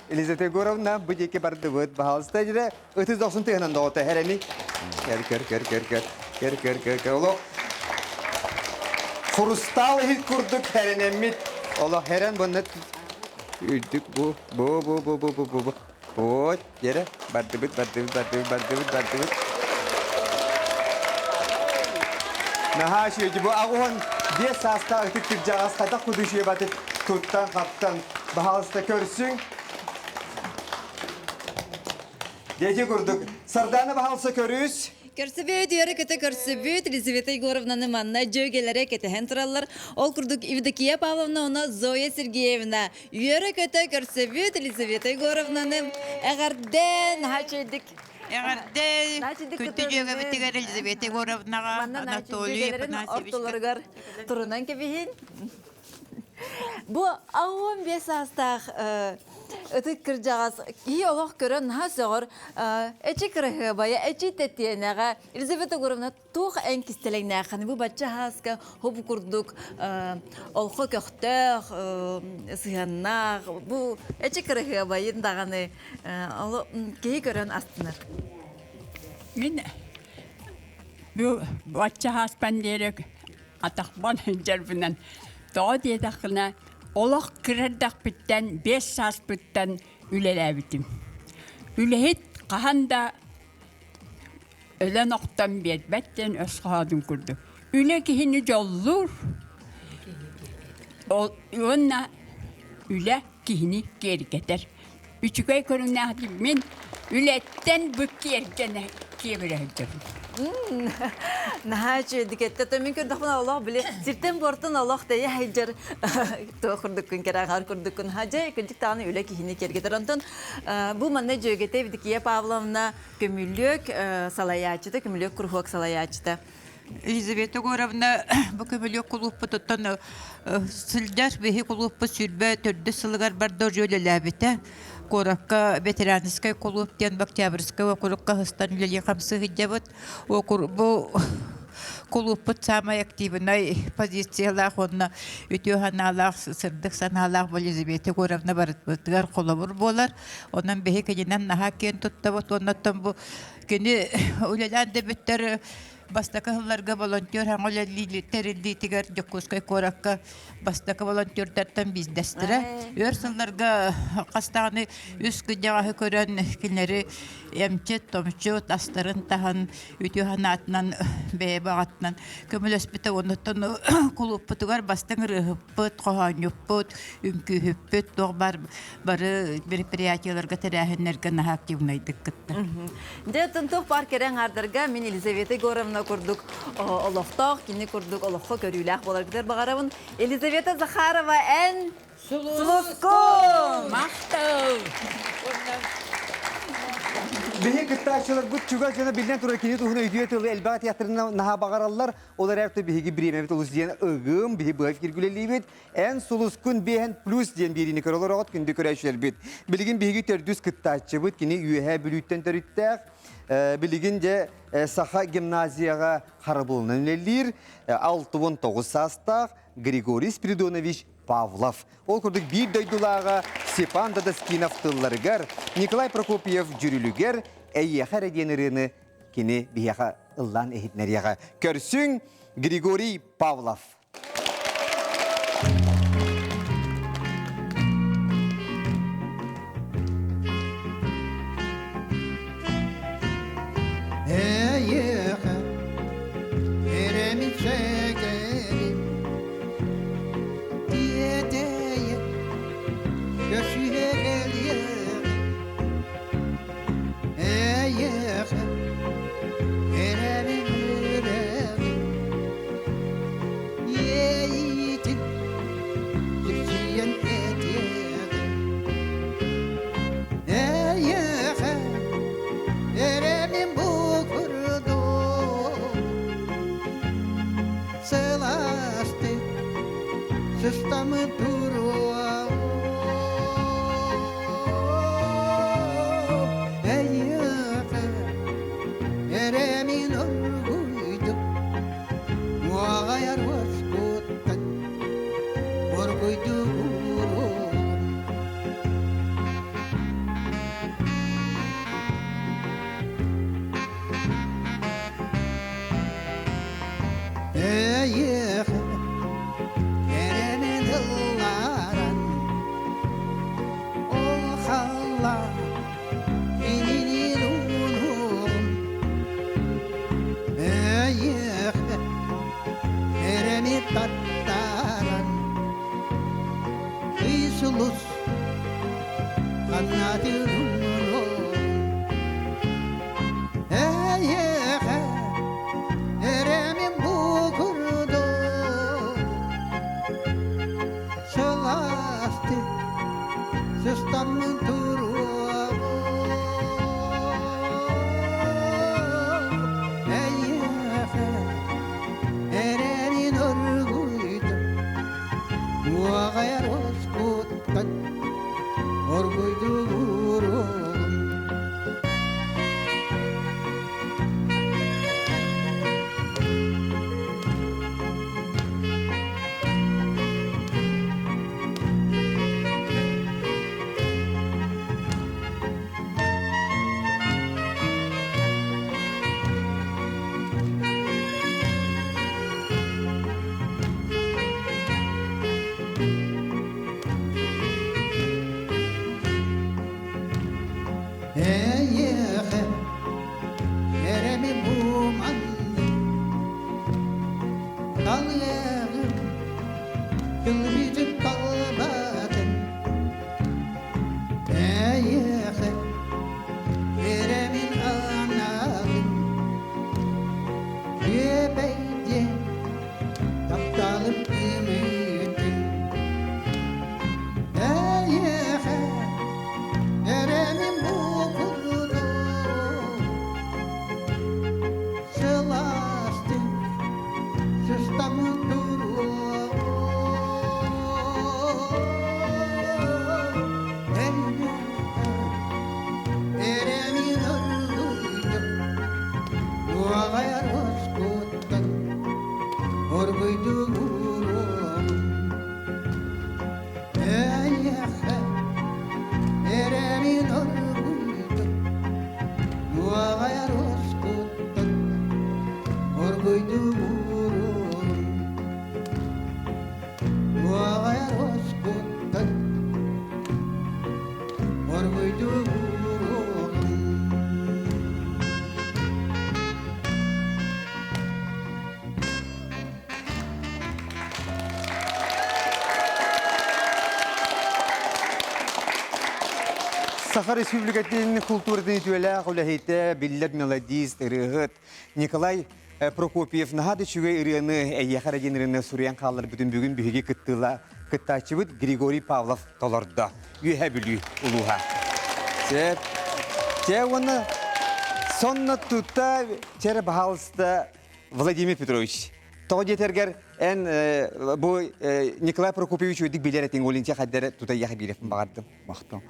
Елизавета Егоровна бу диэки бардыбыт. Баһаалыста дьэ ытыс дохсун тыһынан доҕото эрэни. Көр көр көр көр көр көр көр көр көр олох хрустал иһит курдук хэрэнэммит. Олох хэрэн бұнна үрдүк бу бу бу бу бу бу бу бу Вот, дьэрэ, бардыбыт, бардыбыт, бардыбыт, бардыбыт, бардыбыт. Наһаа үчүгэй бу аҕуһан биэс саастаах ытык кырдьаҕас хайдах куду үчүгэй батык туттан-хаптан баһаалыста көрсүҥ. Дети курдук Сардаана баһаалыста көрүс.
Көрсүбүт, үөрэ көтө көрсүбүт Елизавета Егоровнаны манна дьүөгэлэрэ кэтэһэн тураллар. Ол курдук Евдокия Павловна уонна Зоя Сергеевна үөрэ-көтө көрсүбүт Елизавета Егоровнаны эҕэрдэ наһаа үчүгэйдик
Эҕэрдэ күндү дьүөгэбитигэр Елизавета Егоровнаҕа Анатолий Афанасьевичка
ортолоругар турунан кэбиһин. Бу 15 саастаах ытык кырдьаҕас киһи олох көрөн наһаа сөҕөр эчи кыраһыабайа, эчи тэтиэнэҕэ Елизавета Егоровна туох эн кистэлэҥнээххин бу бачча ааска хобу курдук олхо көхтөөх сыһыаннаах бу эчи кыраһыабайын даҕаны киһи көрөн астынар.
Мин бу бачча ааспан диэри атахпан сылдьарбынан тоҕо диэтэххинэ олох кыра эрдэхпиттэн биэс сааспыттан үлэлээбитим. Үлэһит хаһан да өлөн охтон биэрбэт диэн өс хоһоонун курдук. Үлэ киһини дьоллуур уонна үлэ киһини киэргэтэр. Үчүгэй көрүҥнээх мин үлэттэн бу киэргэнэ киэбирэ сылдьабын.
Наһаа үчүгэйдик эттэ. То мин көрдөхпүнэ олох били сиртэн буортан олох тэйэ сылдьар туох курдуккун кэрэ курдуккун дьэ кырдьык даҕаны үлэ киһини киэргэтэр. Онтон бу манна дьүөгэтэ Евдокия Павловна көмүлүөк салайааччыта, көмүлүөк куруһуок салайааччыта.
Елизавета Егоровна бу көмүлүөк кулууппутуттан сылдьар биһи кулууппут сүүрбэ төрдүс сылыгар барда уже үлэлээбитэ. Куоракка ветеранскай кулууп диэн Октябрьскай уокурукка сыстан үлэлии хамсыы сылдьабыт. Бу кулууппут саамай активнай позициялаах уонна үтүө санаалаах, сырдык санаалаах бу Елизавета Егоровна барытыбытыгар холобур буолар. Онон биһи кининэн наһаа киэн туттабыт уонна оттон бу кини үлэлээн да бүттэр Бастакы сылларга волонтер хаҥа тэриллиитигэр Дьокуускай куоракка бастакы волонтердартан биирдэстэрэ. Өр сылларга хас даҕаны үс кырдьаҕаһы көрөн кинилэри эмчит, томчут, астарын таһан үтүө санаатынан бэйэ баҕатынан көмөлөспүтэ. Оннуттан кулууппутугар бастыҥ ырыаһыппыт, хоһоонньуппут, үҥкүүһүппүт туох баар бары мероприятиеларга тэрээһиннэргэ наһаа активнайдык кыттар.
Дьэ, туох баар кэрэ аҥаардарга мин Елизавета Егоровна курдук олохтоох, кини курдук олоххо көрүүлээх буоларгытыгар баҕарабын. Елизавета Захарова, эн сулускун!
Махтал!
Биһи кыттааччыларбыт чугас дьоно биллэн турар кини туһунан үтүө тылы элбэх театрынан наһаа баҕараллар. Ол эрээри биһиги бириэмэбит олус диэн ыгым, биһи быһа киргүлэлиибит. Эн сулускун биэһэн плюс диэн биэриини көрө олороҕут күндү көрөөччүлэрбит. Билигин биһиги төрдүс кыттааччыбыт, кини Үөһээ Бүлүүттэн төрүттээх. Билигин де Саха гимназияҕа харабылынан үлэлиир 69 саастаах Григорий Спиридонович Павлов. Ол курдук биир дойдулааҕа Степан Дадаскинов тылларыгар, Николай Прокопьев дьүрүлүгэр «Эйиэхэ эрэ» диэн ырыаны кини биһиэхэ ыллаан иһитинэриэҕэ. Көрсүҥ Григорий Павлов.
Эйиэхэ эрэмин сэгэлим тиэтэйэ көрсүһэ кэлиэҕим Эйиэхэ эрэмин үрэҕим иэйиитин сипсийэн этиэҕим Эйиэхэ эрэмин бу курдук сылаастык сыстамы туруо Эйиэхэ эрэмин оргуйдук уоҕайар уоскуттан оргуйдук ууруом Эйиэхэ кэрэмин ылларан ол халлаан кининин уунугун Эйиэхэ кэрэми таттаран ый сулус ханнатын уунугун Эйиэхэ эрэмин бу курдук сылаастык сыстаммын туруом Эйиэхэ эрэмин оргуйдум уоҕайар оскуттан оргуйдугуруом Эйиэхэ эрэми буманнык талыаҕым кылбитин талбатын Эйиэхэ эрэмин анаабын күөбэйдиэ тапталым үмүтүн Эйиэхэ эрэмин бу курдук сылаастык сыстаммыт туруо Эрэмин оргуйдук уоҕайар оскуттан оргуйдук уруом Эйиэхэ эрэмин оргуйдук уоҕайар оскуттан оргуйдук уруом Уоҕайар оскуттан оргуйдук уруом
Саха Республикатын култууратын үтүөлээх үлэһитэ, биллэр мелодист, ырыаһыт Николай Прокопьев наһаа да үчүгэй ырыаны эйиэхэ эрэ диэн ырыаны суруйан хаалларбытын бүгүн биһиги кыттыыла кыттааччыбыт Григорий Павлов толордо. Үөһэ Бүлүү улууһа. Сөп. Чэ уонна сонно тута чэрэ баһаалыста Владимир Петрович. Тоҕо диэтэргэр эн бу Николай Прокопьевич өйдүк билэр этиҥ ол инчэ хайдары тута ийэхэ биирэфин баҕардым.
Махтал.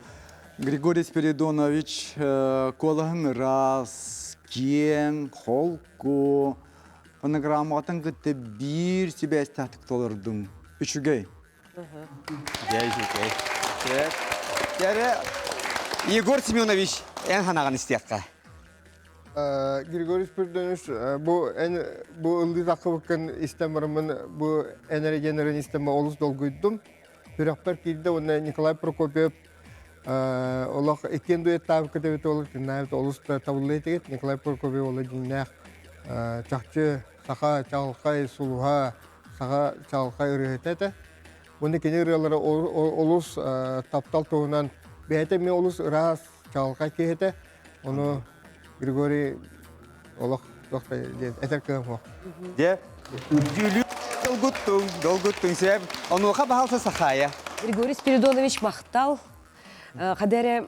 Григорий Спиридонович куолаһын ыраас, киэҥ, холку, фонограммаҕытын кытта биир сибээстээхтик толордуҥ. Үчүгэй.
Дьэ, үчүгэй. Дьэ, Егор Семенович, эн ханаҕын истиэххэ.
Григорий Спиридонович, бу эн бу ыллыы таххыбыккын истэн бараммын, бу эн эрэ диэн истэн олус долгуйдум. Сүрэхпэр киирдэ уонна Николай Прокопьев олох иккиэн дуэттаабыккыт эбит ол күннээбит олус да табыллыы этигит. Николай Прокопьев ола дьиҥнээх чахчы саха чаҕылхай сулуһа, саха чаҕылхай ырыаһыта этэ. Уонна кини ырыалара олус таптал туһунан бэйэтэ эмиэ олус ыраас чаҕылхай киһи этэ. Ону Григорий олох туох да диэн этэр кыам суох.
Дьэ, дьүүлү долгуттуҥ, долгуттуҥ сөп. Онуоха баһалса Сахая.
Григорий Спиридонович махтал. Хадере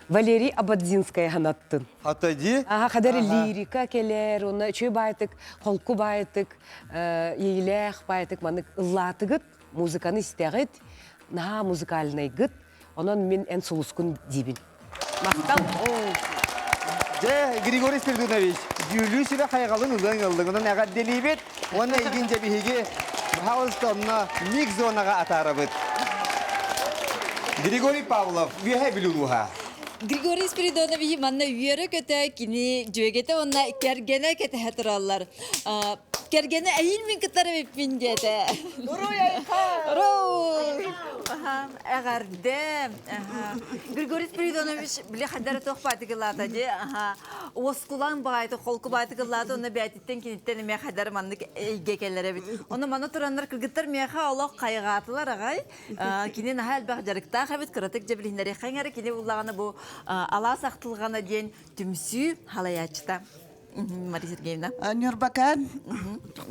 Валерий Абадзинская ханаттын.
Хатади?
Аха, хадере лирика келер, онна үчүй баайтык, холку баайтык, иилээх баайтык манык ыллаатыгыт, музыканы истэҕит, наһаа музыкальнайгыт, Онон мин эн сулускун диибин. Махтал.
Дьэ, Григорий Спиридонович, дьүүлүү сүбэ хайҕалын ылыаҥ ыллыгынан эҕэрдэлиибит уонна игин дьэ биһиги пожалуйста, онно миг зонаҕа атаарабыт. Григорий Павлов, Үөһээ Бүлүү улууһа.
Григорий Спиридонович манна үөрэ-көтө кини дьүөгэтэ уонна кэргэнэ кэтэһэ тураллар. Кэргэнэ эйиил мин кытары эбиппин диэтэ.
Уруй айха!
Уруй! Эҕэрдэ! Григорий Спиридонович били хайдара туох баатыгылаата дии уоскулаҥ баайты холку баатыгылаата онно бээтиттэн киниттэн эмиэ хайдара маннык эйгэ кэлэр эбит. Ону маны тураннар кыргыттар миэхэ олох хайҕаатылар аҕай. Кини наһаа элбэх дьарыктаах эбит, кыратык дьэ билиһиннэриэххэ эрэ кини буллаҕына бу алаас ахтылҕана диэн түмсүү халайааччыта. Мария Сергеевна.
Нюрбакаан.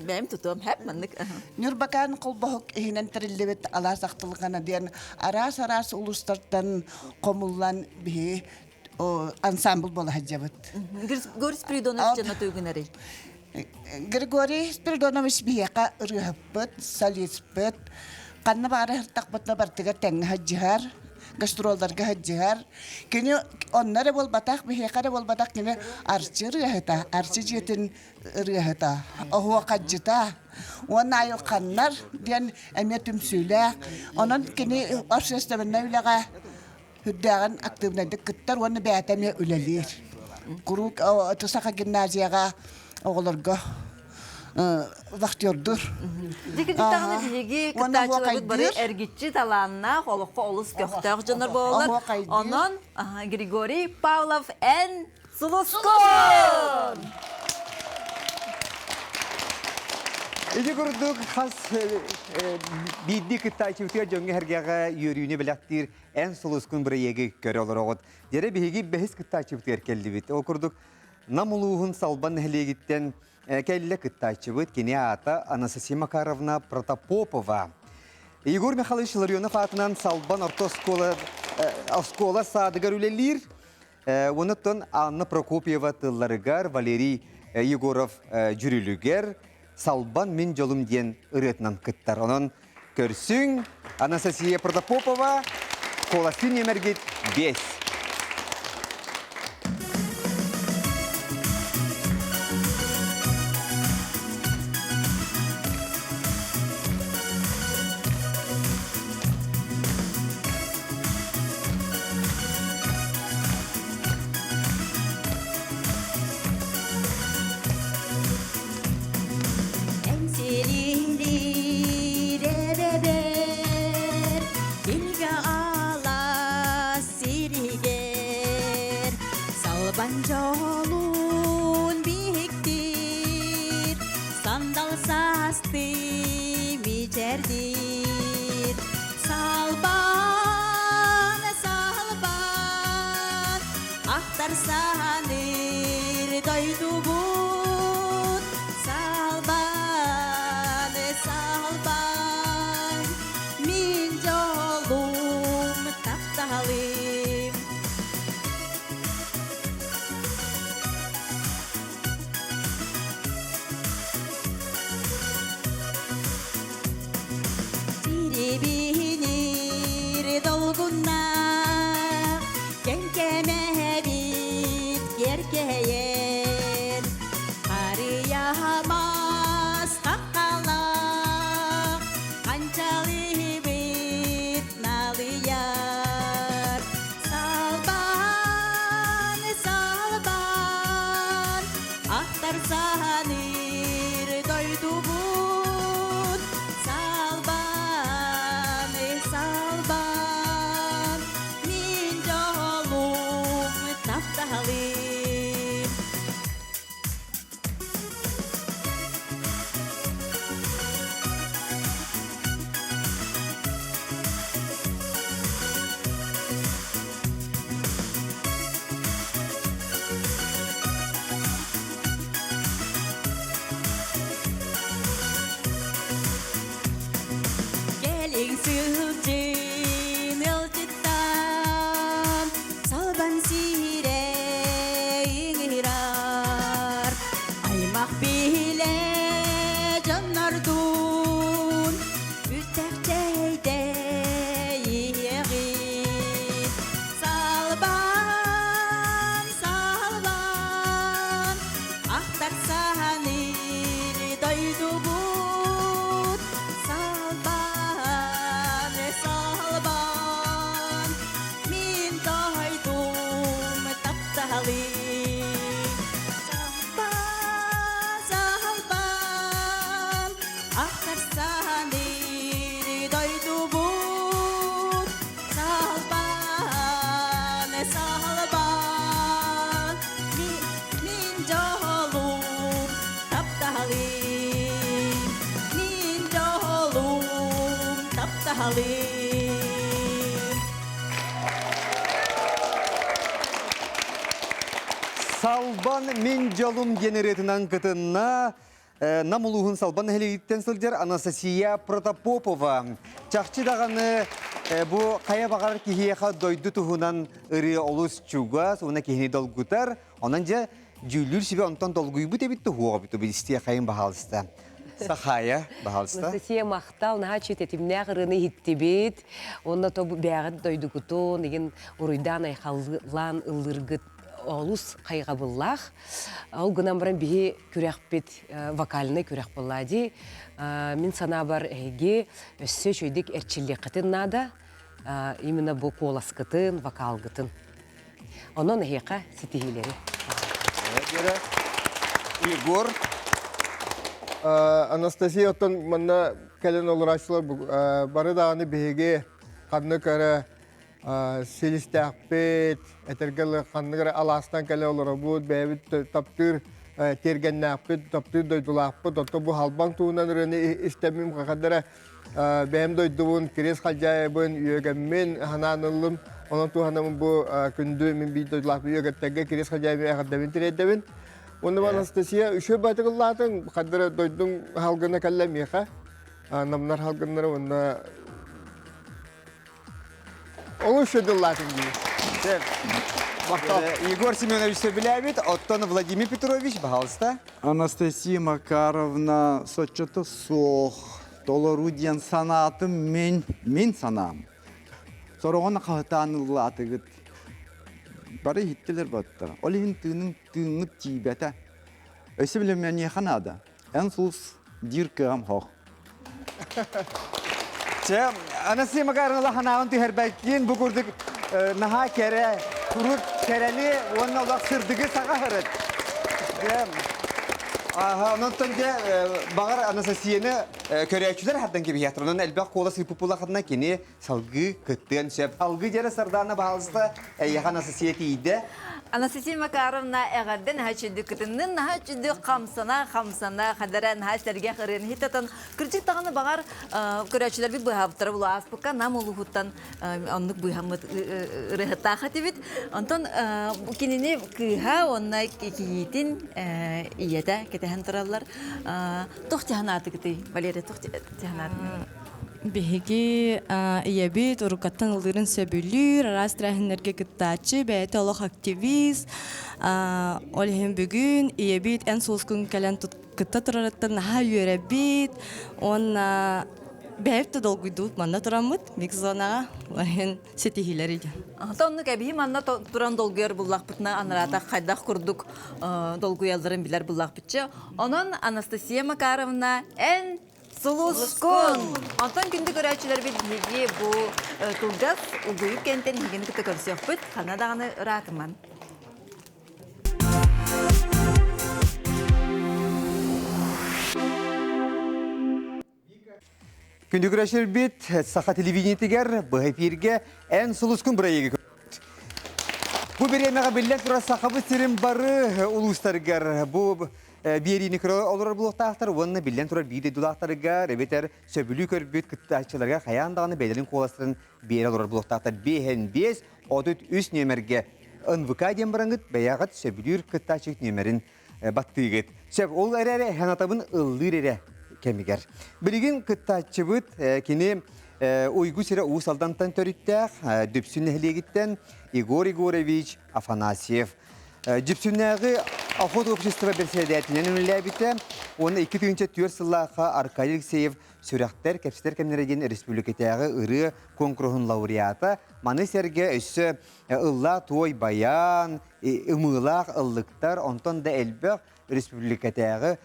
Бэйэм тутуом хэп маннык.
Нюрбакаан холбоһук иһинэн тэриллибит алаас ахтылҕана диэн араас-араас улуустартан хомуллан биһи ансамбль буола сылдьабыт.
Григорий Спиридонович дьоно туйгунарый?
Григорий Спиридонович биһиэхэ ырыаһыппыт, солиспыт, ханна баара сыртахпытына бартыгар тэҥҥэ сылдьыһар, гастролларга сылдьыһар. Кини онно эрэ буолбатах, биһиэхэ эрэ буолбатах, кини арчы ырыаһыта, арчы дьиэтин ырыаһыта, оһуохайдьыта уонна айылханнар диэн эмиэ түмсүүлээх. Онон кини общественнай үлэҕэ үрдээҕин актыыбынайдык кыттар уонна бэйэтэ эмиэ үлэлиир. Куруук Саха гимназияҕа оҕолорго вахтердур.
Дикитаҕына биһиги кыттааччыларбыт бары эргиччи талааннаах, олоххо олус көхтөөх дьоннор буолаллар. Онон Григорий Павлов эн сулускун!
Ити курдук хас биирдии кыттааччыбытыгар дьоҥҥо сэргэҕэ үөрүүнү бэлэхтиир Эн сулускун бырайыагы көрө олороҕут. Дьэрэ биһиги бэһис кыттааччыбытыгар кэллибит. Ол курдук Нам улууһун Салбан нэһилиэгиттэн кэллэ кыттааччыбыт. Кини аата Анастасия Макаровна Протопопова. Егор Михайлович Ларионов аатынан Салбан орто оскуола, оскуола саадыгар үлэлиир. Онуттан Анна Прокопьева тылларыгар, Валерий Егоров дьүрүлүгэр «Салбан мин дьолум» диэн ырыатынан кыттар. Онон көрсүҥ Анастасия Протопопова, Куоластыы нүөмэргит 5.
Эҥсиэлиир эбэбэр, илгэ алаас сиригэр. дойдубут Салбан, салбан, мин дьолум тапталым, мин дьолум тапталым.
Салбан мин дьолум диэн ырыатынан кытынна Нам улууһун Салбан нэһилиэгиттэн сылдьар Анастасия Протопопова. Чахчы даҕаны бу хайа баҕарар киһиэхэ дойду туһунан ырыа олус чугас, уонна киһини долгутар. Онон дьэ дьүүллүүр сүбэ онтон долгуйбут эбит туһуоҕа бит истиэхэйин баһаалыста. Сахая, баһаалыста.
Анастасия махтал, наһаа чүтэтимнээх ырыаны иһиттибит. Уонна то бэҕит дойдугутун, игин уруйдаан айхаллаан ыллыыргыт олус хайҕабыллаах. Ол гынан баран биһи күрэхпит вокальнай күрэх буолла дии. Мин санаабар эһиги өссө үчүгэйдик эрчиллиэххитин наада. Именно бу куоласкытын, вокалгытын. Онон эһиэхэ ситиһиилэри.
Егор.
Анастасия оттон манна кэлэн олорааччылар бары даҕаны биһиги ханнык эрэ силистээхпит, этэргэ дылы ханнык эрэ алаастан кэлэ олоробут, бэйэбит таптыыр тиэргэннээхпит, таптыыр дойдулаахпыт, оттон бу халбаҥ туһунан ырыаны истэммим хахадара бэйэм дойдубун, Кириэс Халдьаайыбын, үөгэммин ханаан ыллым. Онон туһанамын бу күндү мин биир дойдулаахпын үөгэттэргэ Кириэс Халдьаайыбын эҕэрдэбин тириэрдэбин. Уонна Анастасия үчүгэй баатык ыллаатыҥ, хардара дойдуҥ халгына кэллэ миэхэ. Намнар халгыннара уонна Олус шөдүллаатын дии.
Егор Семенович сөбүлээбит, оттон Владимир Петрович, пожалуйста.
Анастасия Макаровна соччото суох толору диэн санаатым мин, мин санаам. Сороҕун хаһытаан ыллаатыгыт. Бары иһиттилэр баттар. Ол иһин тыының тыыҥҥыт тиийбэтэ. Өссө билиммэниэхэ наада. Эн сулус диир кыам хох.
Чэ, Анастасия Макаровна ханаҕын түһэрбэккин бу курдук наһаа кэрэ, куруук кэрэни уонна олох сырдыгы саҕаһырыт. Онон дьэ баҕар Анастасияны көрөөччүлэр хардан кэбиһиэхтэр. Онон элбэх куолас ыыппыт кини салгыы кыттыан сөп. Алгы дьэрэ Сардаана баһаалыста эйиэхэ Анастасия тиийдэ.
Анастасия Макаровна эҕэрдэ наһаа үчүгдүк кытыннын, наһаа үчүгдүк хамсана, хамсана, хадара наһаа сэргэх ырыаны хитатан кырдьык даҕаны баҕар көрөөччүлэрбит быһаабыттара булу ааспыкка нам улууһуттан оннук быыһаммыт ырыаһыттаах этибит. Онтон кинини кыыһа уонна кийиитин ийэтэ кэтэһэн тураллар. Туох тиһанаатыгытый, Валерия, туох тиһанаатыгытый?
Биһиги ийэбит уруккаттан ыллыырын сөбүлүүр, араас тэрээһиннэргэ кыттааччы, бэйэтэ олох активист. Ол иһин бүгүн ийэбит эн сулускун кэлэн кытта турарыттан наһаа үөрэбит уонна бэйэбит да долгуйдубут манна тураммыт микс-зонаҕа ол иһин ситиһиилэр идэ.
Оннук эбии манна туран долгуйар буллахпытына анараата хайдах курдук долгуйалларын билэр буллахпытча. Онон Анастасия Макаровна эн Сулускун! Онтон күндү көрөөччүлэрбит биһиги бу кылгас угуйук кэнтэн эһигини кытта көрсүөхпүт. Ханна даҕаны ыраатыман.
Күндү көрөөччүлэрбит Саха телевидениетигэр быһа эфиргэ Эн сулускун бырайыагы Бу бириэмэҕэ биллэн турар Сахабыт сирин бары улуустарыгар бу биэриини көрө олорор буолуохтаахтар уонна биллэн турар биир дойдулаахтарыгар эбэтэр сөбүлүү көрбүт кыттааччыларга хайаан даҕаны бэйэлэрин куоластарын биэрэ олорор буолуохтаахтар. Биэһэн биэс, 33 нүөмэргэ НВК диэн бараҥыт бэйэҕит сөбүлүүр кыттааччыгыт нүөмэрин баттыыгыт. Сөп, ол эрээри санатабын ыллыыр эрэ кэмигэр. Билигин кыттааччыбыт кини Уйгу сирэ Уус Алдантан төрүттээх Дүпсүн нэһилиэгиттэн Егор Егорович Афанасьев. Дьүпсүннээҕи охот общество бэрэссэдээтинэн үлэлээбитэ уонна 2004 сыллаахха Аркадий Алексеев сүрэхтэр кэпсэтэр кэмнэрэ диэн республикатааҕы ырыа куонкуруһун лауреата. Маны сэргэ өссө ыллаа туой баян, ымыылаах ыллыктар, онтон да элбэх республикатааҕы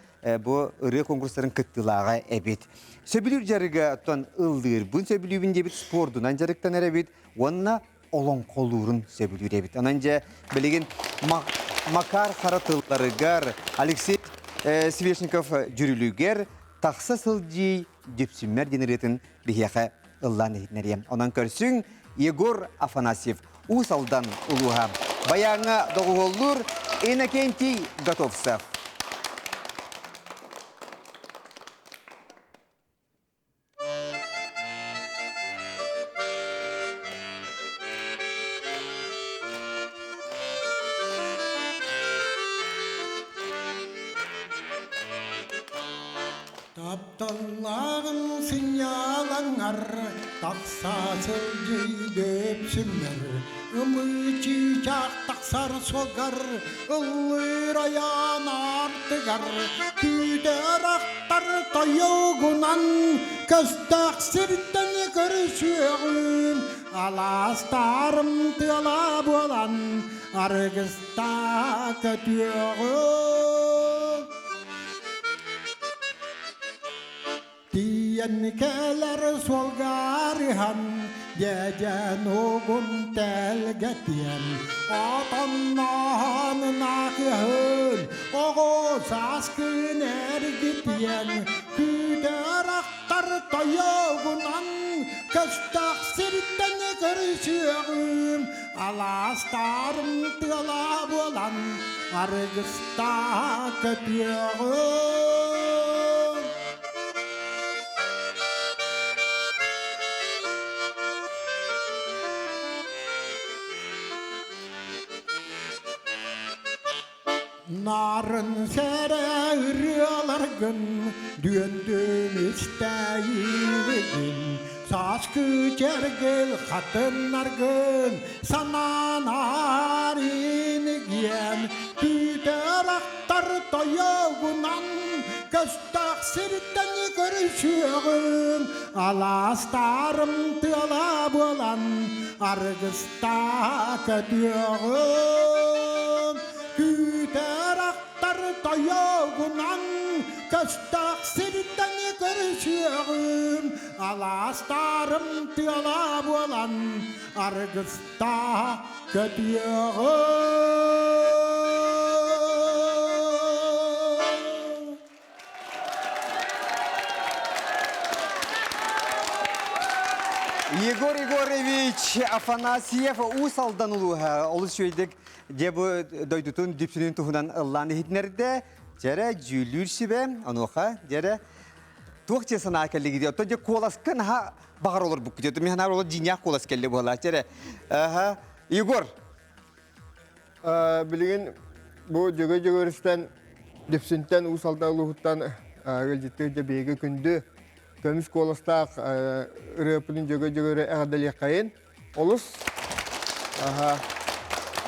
бу ырыа конкурстарын кыттыылааҕа эбит. Сөбүлүүр дьарыга оттон ыллыырбын сөбүлүүбүн диэбит спордунан дьарыктанар эбит уонна олоҥхолуурун сөбүлүүр эбит. Онон дьэ билигин Макар Хара тылларыгар Алексей Свешников дьүрүлүгэр тахса сылдьыы Дүпсүммэр диэн ырыатын биһиэхэ ыллаан иһитинэриэм. Онон көрсүҥ Егор Афанасьев Уус Алдан улууһа. Баяҥҥа доҕуһуоллуур Иннокентий Готовцев.
Тапталлааҕым сынньалаҥар тахса сылдьый дөпсүммэр ымыы чыычаах тахсар суолгар ыллыыр айаан аартыгар күүтэр ахтар тойугунан көстөөх сиртэн көрүсүөҕүм алаастарым тыала буолан аргыста көтүөҕүм Тиийэн кэлэр суолгарыһан, дьэдьэн угун тэлгэтиэн, отонноон накыһын, оҕо сааскын эргитиэн, күүтэр ахтар тойогунан, көстөх сиртэн көрүсүөҕүм, алаастарым тыала буолан, аргыста көтүөҕүм. Нарын сэрэ ырыаларгын дүөндүм истэйигин Сааскы чэргил хатыннаргын санаан ааринигиэн Күүтэр ахтар тойогунан көстөх сиртэн көрүсүөҕүм Алаастарым тыала буолан аргыста көтүөҕүм Күүтэр ахтар тойогунан көстөх сиртэн көрүсүөҕүм Алаастарым тыала буолан аргыста көтүөҕүм.
Егор Егорович Афанасьев Уус Алдан улууһа олус үчүгэйдик дьэ бу дойдутун дүпсүнүн туһунан ыллаан иһитинэрдэ. Дьэрэ дьүүллүүр сүбэ, онуоха дьэрэ туох дьэ санаа кэллигит? Оттон дьэ куоласка наһаа баҕар олорбуккут. Мин санаабар олор дьиҥнээх куолас кэллэ буолаа. Дьэрэ. Аха. Егор.
Билигин бу Дьөгө Дьөгүөрүстэн Дүпсүнтэн Уус Алдан улууһуттан ыалдьыттыы дьэ биһиги күндү көмүс куоластаах ырыаппытын Дьөгө Дьөгүөрү эҕэрдэлиэххэйин. Олус аха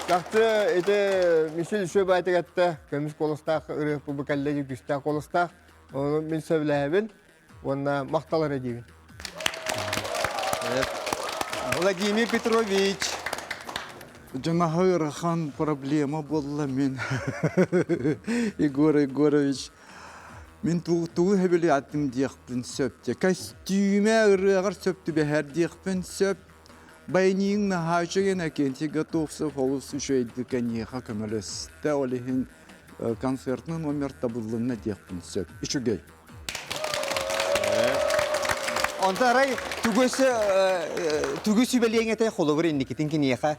Чахчы ити Мишель үчүгэй баайтык этте көмүс куоластаах ырыаппы бу кэллэ күүстээх куоластаах. Ону мин сөбүлэһэбин уонна махтал эрэ диибин.
Владимир Петрович.
Дьонаһа ыарахан проблема буолла мин. Егор Егорович. Мин тугу сөбүлээтим диэхпин сөп. Костюме ырыаҕар сөп түбэһэр диэхпин сөп. Баяниҥ наһаа үчүгэй Иннокентий Готовцев олус үчүгэйдик эйиэхэ көмөлөстө. Ол иһин концертный номер табыллынна диэхпин сөп. Үчүгэй.
Онто арай тугу тугу сүбэлиэҥ этэй холобур инникитин киниэхэ?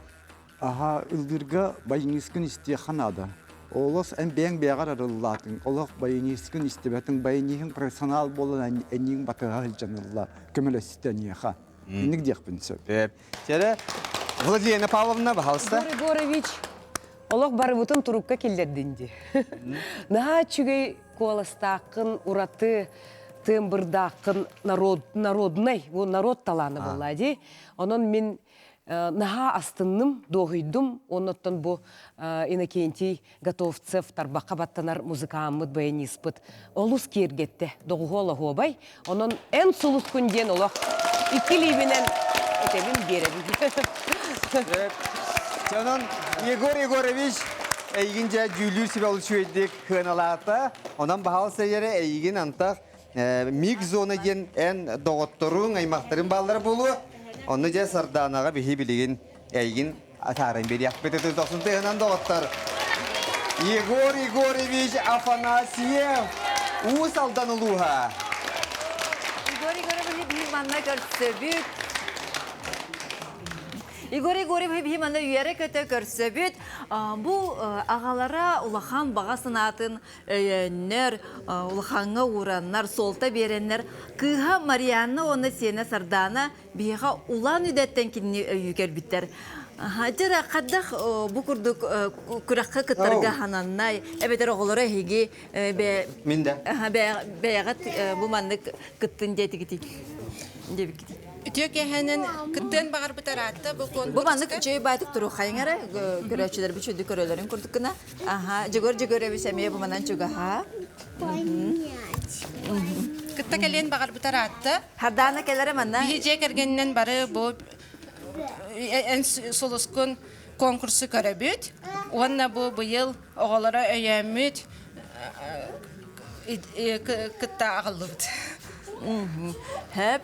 Аха, ыллыырга баянисткын истиэххэ наада. Олос эн бэйэҥ бэйэҕэр арыллаатыҥ, олох баянисткын истибэтиҥ, баяниһыҥ профессионал буолан энииҥ батыһа сылдьан ылла, көмөлөстө эниэхэ. Инник диэхпин сөп.
Чэрэ, Владлена Павловна, пожалуйста.
Егор Егорович, олох барыбытын турукка киллэрдин дии. Наһаа үчүгэй куоластааххын, ураты тыамбырдааххын народ, народнай, бу народ талаана буолла дии. Онон мин наһаа астынным, дуоһуйдум. Оннуттан бу Иннокентий Готовцев тарбахха баттанар музыкааммыт, баяниспыт олус киэргэттэ, доҕуһуол оһуобай. Онон эн сулускун диэн олох икки илиибинэн этэбин биэрэбин.
Онон Егор Егорович эйигин дьэ дьүүллүүр сүбэ олус үчүгэйдик сыаналаата. Онон баһаалыста эрэ эйигин антах миг зона диэн эн доҕотторуҥ, аймахтарыҥ бааллара буолуо. Онно дьэ Сардаанаҕа биһи билигин эйигин атааран биэриэхпит ытыс дохсун тыаһынан доҕоттор. Егор Егорович Афанасьев, Уус Алдан улууһа.
Егор Егорович биир. манна көрсөбүт. Егор Егорьевы биһи манна үөрэ-көтө көрсөбүт. Бу аҕалара улахан баҕа санаатын өйөөннөр, улахаҥҥа уураннар, суолта биэрэннэр, кыыһа Марианна уонна сиэнэ Сардаана биһиэхэ улаан үдэттэн кинини өйүү кэлбиттэр. Дьэ хайдах бу курдук күрэххэ кыттарга хананнай, эбэтэр оҕолоро эһиги
Мин да.
бэйэҕит бу маннык кыттын диэтигитий диэбиккитий.
Үтүө киэһэнэн кыттыан баҕарбыт араатта бу конкурска.
Бу маннык үчүгэй баайтык туруоххайыҥ эрэ көрөөччүлэрбит үчүгэй көрөлөрүн курдук гына. Аха, Дьөгөр Дьөгөрөбүс эмиэ бу манан чугаһа.
Кытта кэлиэн баҕарбыт араатта.
Хардаана кэлэрэ манна.
Биһи дьиэ кэргэнинэн бары бу эн сулускун конкурсу көрөбүт уонна бу быйыл оҕолоро өйөөммүт кытта аҕаллыбыт.
Хөп.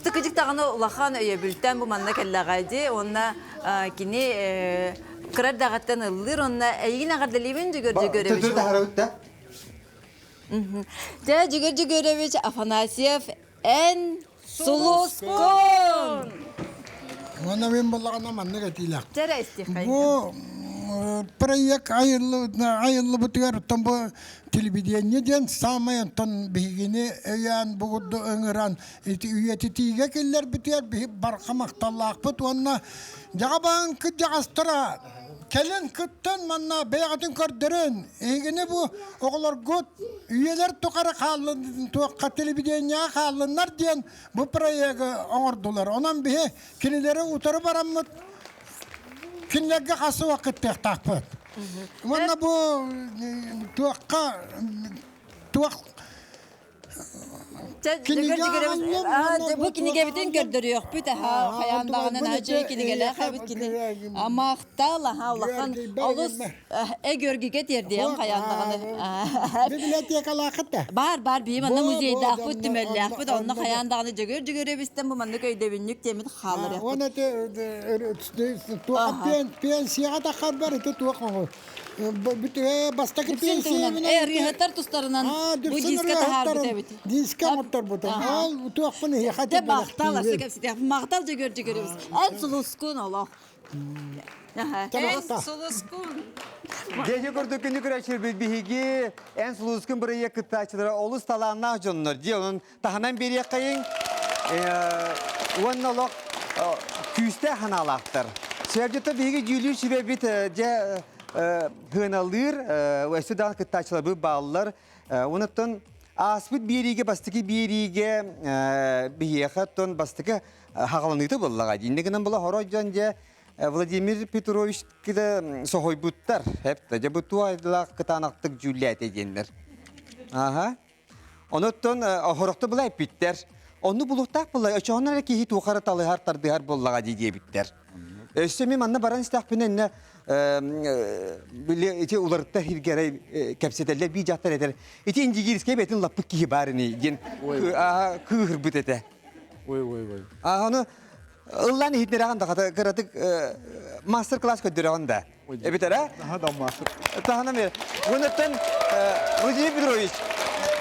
Тыкыдьык даҕаны улахан өйөбүлтэн бу манна кэллэҕэ дии. Уонна кини кыра эрдэҕиттэн ыллыыр. Онно эйигин эҕэрдэлиибин Дьөгүөр Дьөгүөрэбич.
Төтөр таһарабыт да?
Дьэ, Дьөгүөр Дьөгүөрэбич Афанасьев эн сулускун!
Уонна мин буллаҕына маннык этиилээх.
Дьэрэ истиэххэ.
Бу проект айыллыбытыгар оттон бу телевидение диэн саамай онтон биһигини өйөөн бугурду ыҥыран ити үйэтитиигэ киллэрбитигэр биһи барха махталлаахпыт уонна дьаҕабаан кырдьаҕастара кэлин кыттан манна бэйэҕитин көрдөрөн эһигини бу оҕолоргут үйэлэр тухары хааллын туохха телевидениеҕа хааллыннар диэн бу проегы оҥордулар. Онон биһи кинилэри утары бараммыт кинилэргэ хасыба кыттыахтаахпыт. Уонна бу туохха туох
Бу кинигэбитин көрдөрүөхпүт аха хайаан даҕаны наһаа кинигэлээх эбит кини махтал аха улахан олус эгөргигэ тиэрдиэм хайаан даҕаны
библиотекалаахыт да
баар баар бии манна музейдаахпыт түмэллээхпит онно хайаан даҕаны дьөгүөр дьөгүөрэбистэн бу маннык өйдөбүнньүк диэммит хаалар
Уонна туох пенсияҕа таххарбар ити туох Бастакы пенсиябынан
ырыаһыттар тустарынан бу диска таһаарбыт эбит.
Диска оҥотторбутум. Ол туохпун эһиэхэ
Дэ махтал асы кэпсэтиэх. Махтал дьөгөр дьөгөрөбүс. Эн сулускун олох.
Эн сулускун.
Дьэ курдук күнү көрөөччүлэрбит биһиги эн сулускун бырайыак кыттааччылара олус талааннаах дьоннор. Дьэ онон таһынан биэриэххэйиҥ уонна олох күүстээх санаалаахтар. Сэрдьитэ биһиги дьүүлүүр сүбэбит дьэ хыаналыыр өссө даҕаны кыттааччыларбыт бааллар. Онуттан ааспыт биэриигэ бастакы биэриигэ биһиэхэ оттон бастакы хаҕаланыыта буоллаҕа. Иннэ гынан була хоро дьон дьэ Владимир Петрович соһуйбуттар. Эп дьэ бу туох кытаанахтык дьүүллээтэ диэннэр. Аха. Онуттан хорохто була эппиттэр. Онну булуктаах була очоҕунан эрэ киһи туохара талыһар тардыһар буоллаҕа дии диэбиттэр. Өссө мин манна баран истэхпинэ иннэ били ити уларытта хиргэрэй кэпсэтэллэр бии дьахтар этэр. Ити индигирскэй бэтин лаппыт киһи баар ини диэн кыыһырбыт этэ.
Ой ой ой.
А ону ыллаан иһитинэрэҕин да хата кыратык мастер-класс көрдөрөҕүн да. Эбитэрэ? Таһынан бер. Онуттан Владимир Петрович,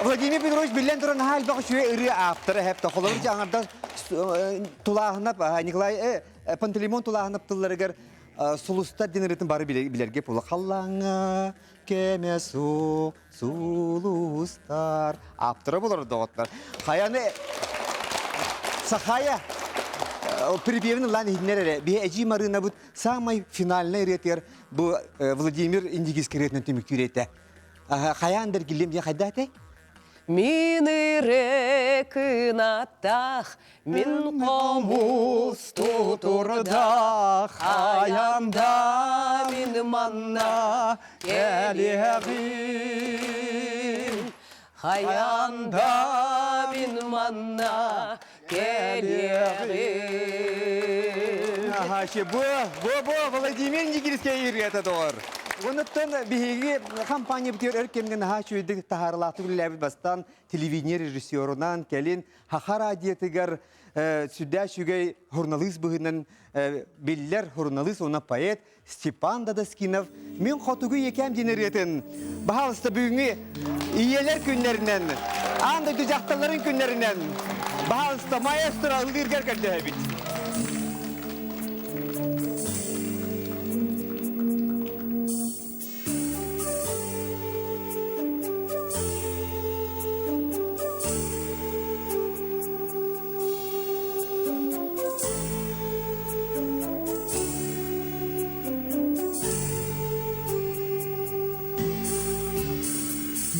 Владимир Петрович биллэн туран наһаа элбэх үчүгэй ырыа ааптара хэпте. Холобур аңарда Тулааһынап Николай Пантелеймон Тулааһынап тылларыгар сулустар диэн ырыатын бары билэргэ була халлааҥҥа кэмэ суох сулустар ааптара болор доҕоттор. Хайаны Сахая припевин ыллаан иһиннэр эрэ биһи эдьиий Марыынабыт Самай финальнай ырыатыгар бу Владимир Индигирский ырыатынан түмүктүүр этэ. Хайаан да эргиллиэм диэн хайда этэй?
Мин ыры кынаттах, мин хомус тутурдах, хаянда мин манна кэлиэҕим. Хаянда мин манна кэлиэҕим.
Бу, бу, бу Владимир Нигирскэй ырыата доҕор. Онуттан биһиги компания битигэр өр кэмҥэ наһаа үчүгэйдик таһаарылаахтык үлэлээбит бастаан телевидение режиссерунан кэлин Хаха радиотыгар сүрдээх үчүгэй журналист быһыынан биллэр журналист уонна поэт Степан Дадаскинов «Мин хотугу ийэкээм» диэн ырыатын баһаалыста бүгүҥҥү ийэлэр күннэринэн, аан дойду дьахталларын күннэринэн. Баһаалыста, маэстро ыллыыргар көрдөһөбүт.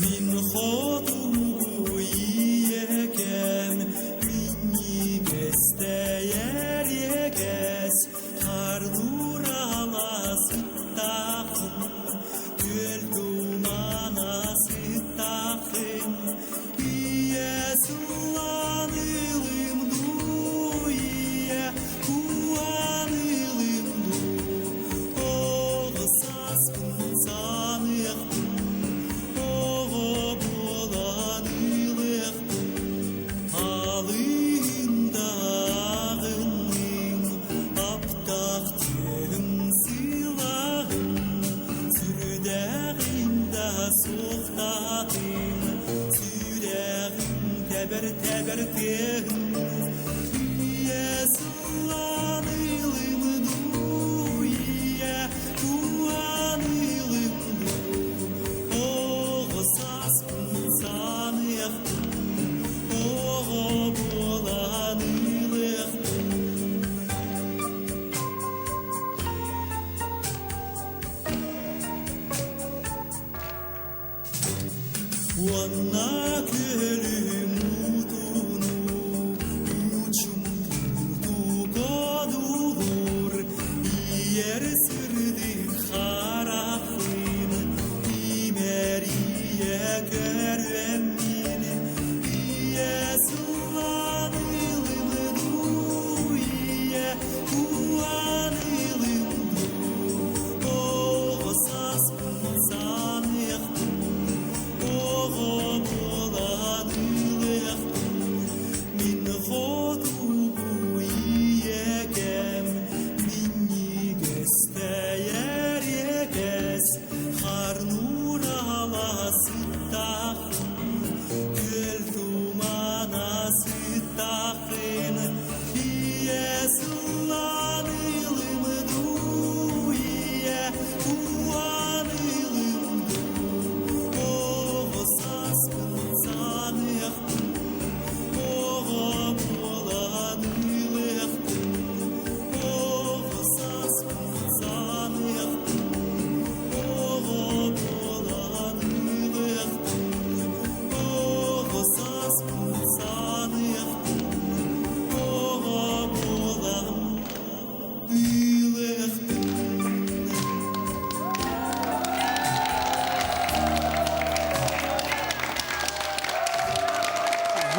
Мин хотугу ийэкэм минньигэстэйэр иэгэс харлуур алаасыттаахын күөл тумана сыттаахын ийэ сыллаан ылым дуу ийэ куһаан ылым дуу оҕо сааспын саныахпын оҕо буолан ылыахпын алыындаҕынныҥ аптаах түөһүм сылаҕын сүрдээҕин да суохтаатым сүрэҕим тэбэр тэбэр тыаһын ийэ сыллаан ылым дуу ийэ куһаан ылым дуу оҕо сааспын саныахпын оҕо буолан ылыахпын. Уонна күөлүм уутуну учумтук одуулуур иэр сырдык харахын имэрийэ көрүөммүн ийэ сыллаан ылым дуу ийэ куһаан ылым дуу оҕо сааспын саныахпын оҕо буолан ылыахпын мин хотугу ийэкэм минньигэстэйэр иэгэс харнуур алаасыттаахын күөл тумана сыттаахын ийэ сыллаан ылым дуу ийэ куһаан ылым дуу оҕо сааспын саныахпын оҕо буолан ылыахпын оҕо сааспын саныахпын оҕо буолан ылыахпын оҕо сааспын саныахпын оҕо буолан ылыахпын.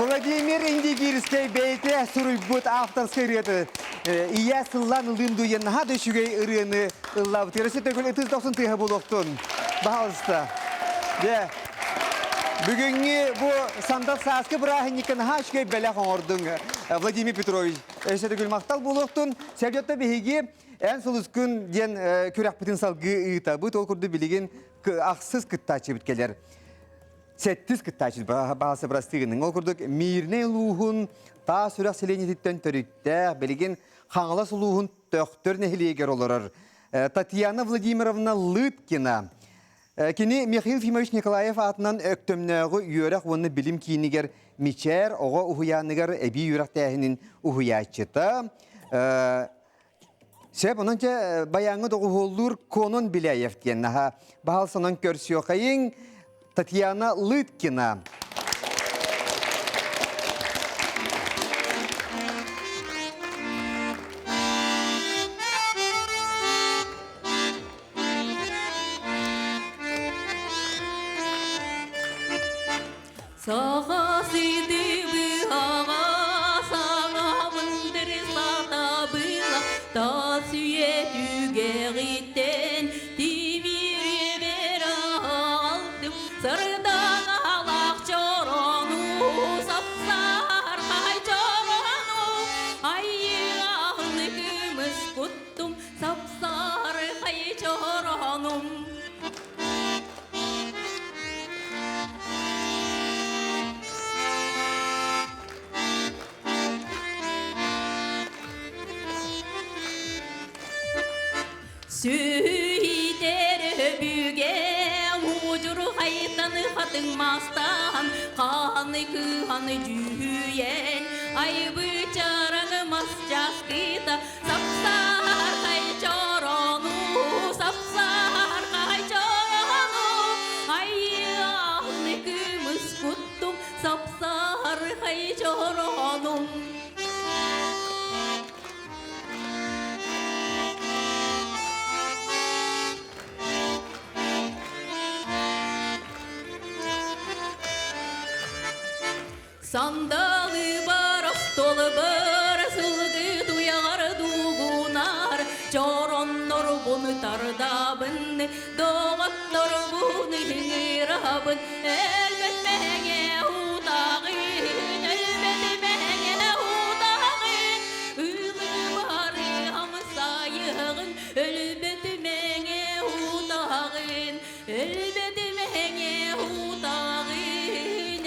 Владимир Индигирскэй бэйэтэ суруйбут авторскай ырыаты Ийэ сыллаан ылыым дуйан наһаа да үчүгэй ырыаны ыллаабыт. Өрөсө төгүл ытыс дохсун тыаһа буолуохтун. Баһаалыста. Дьэ, бүгүҥҥү бу сандал сааскы бырааһынньыкка наһаа үчүгэй бэлэх оҥордуҥ, Владимир Петрович. Өссө төгүл махтал буолуохтун. Сэргиотто биһиги эн сулускун диэн күрэхпитин салгыы ыытабыт. Ол курдук билигин ахсыс кыттааччыбыт кэлэр. Сэттис кыттааччы баҕасы бырастыгының. Ол курдук Мирнэй улууһун Таас Үрэх сэлиэнньэтиттэн төрүттээх, билигин Хаҥалас улууһун Төхтөр нэһилиэгэр олорор Татьяна Владимировна Лыткина. Кини Михаил Ефимович Николаев аатынан Өктөмнөөҕү үөрэх уонна билим киинигэр Мичээр оҕо уһуйааныгар эбии үөрэхтээһинин уһуйааччыта. Сөп, онон дьэ баяҥҥа доҕуһуоллуур Конон Беляев диэн наһаа баһалсанан көрсүөхайыҥ Татьяна Лыткина.
Саха сидибыһаҕа саҥа мындыр сатабыла тас үйэ түгэҕиттэн тимири аҕалтым сардаҥалаах чорону сапсархай чорону айыаҕын көмүс куттум сапсархай чоронум. Сүйтэр өбүгэ удьурхайтан хатыҥ мастан хааны кыһаны дьүһүйэн айбычараҥ мас часкыта сапсархай чорону сапсархай чорону айыалны кымыс куттум сапсархай чоронум Сандалы бар, остуолу бар, сылгы туйаҕар дуугунар, чороннорбун тардабын, доҕотторбун ыҥырабын, өлбөт мэҥэ утаҕын, өлбөт мэҥэ утаҕын, ылы бары амсайыҕын, өлбөт мэҥэ утаҕын, өлбөт мэҥэ утаҕын,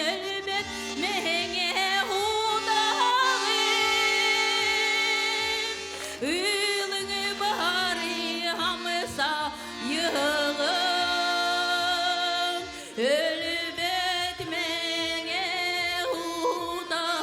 өлбөт мэҥэ утаҕын. Ылыҥы бары амсайыҕын, Өлбөт мэҥэ утаҕын.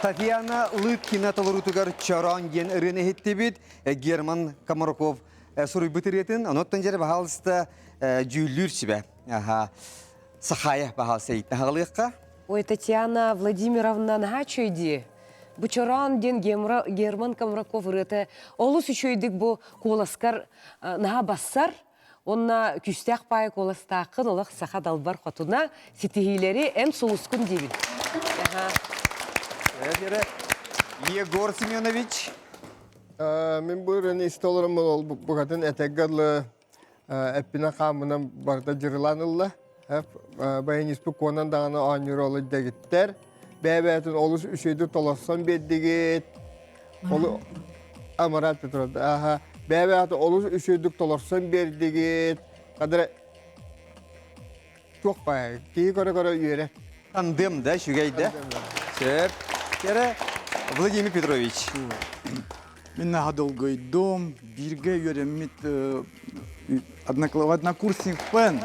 Татьяна Лыткина толоруутугар Чороон диэн ырыаны иһиттибит. Герман Комаруков суруйбут ырыатын. Онуттан дьэрэ баһаалыста дьүүллүүр сүбэ. Сахая баһаалыста ииттэн хаҕалыахха.
Ой, Татьяна Владимировна наһаа үчүгэй Бу Чороон диэн Герман Комраков ырыата олус үчүгэйдик бу куоласкар наһаа бассар. Онна күүстээх паайа куоластааххын олох саха далбар хотуна ситиһиилэри эн сулускун диибин.
Егор Семенович.
Мин бу ырыаны истэ олороммун ол букатын этэггэ дылы эппинэн хааммынан барыта дьырылаан ылла. Баяниспыт куонан даҕаны оонньуур олус дэгиттэр. Бэйэ-бэйэтин олус үчүгэйдик толорсон биэрдигит. Олу Амарат Петров, аха. Бэйэ-бэйэтин олус үчүгэйдик толорсон биэрдигит. Кадра туох баай, киһи көрө-көрө үөрэ.
Тандем да, үчүгэй да. Сөп. Кэрэ Владимир Петрович.
Мин наһаа долгуйдум, бииргэ үөрэммит однокурсникпын.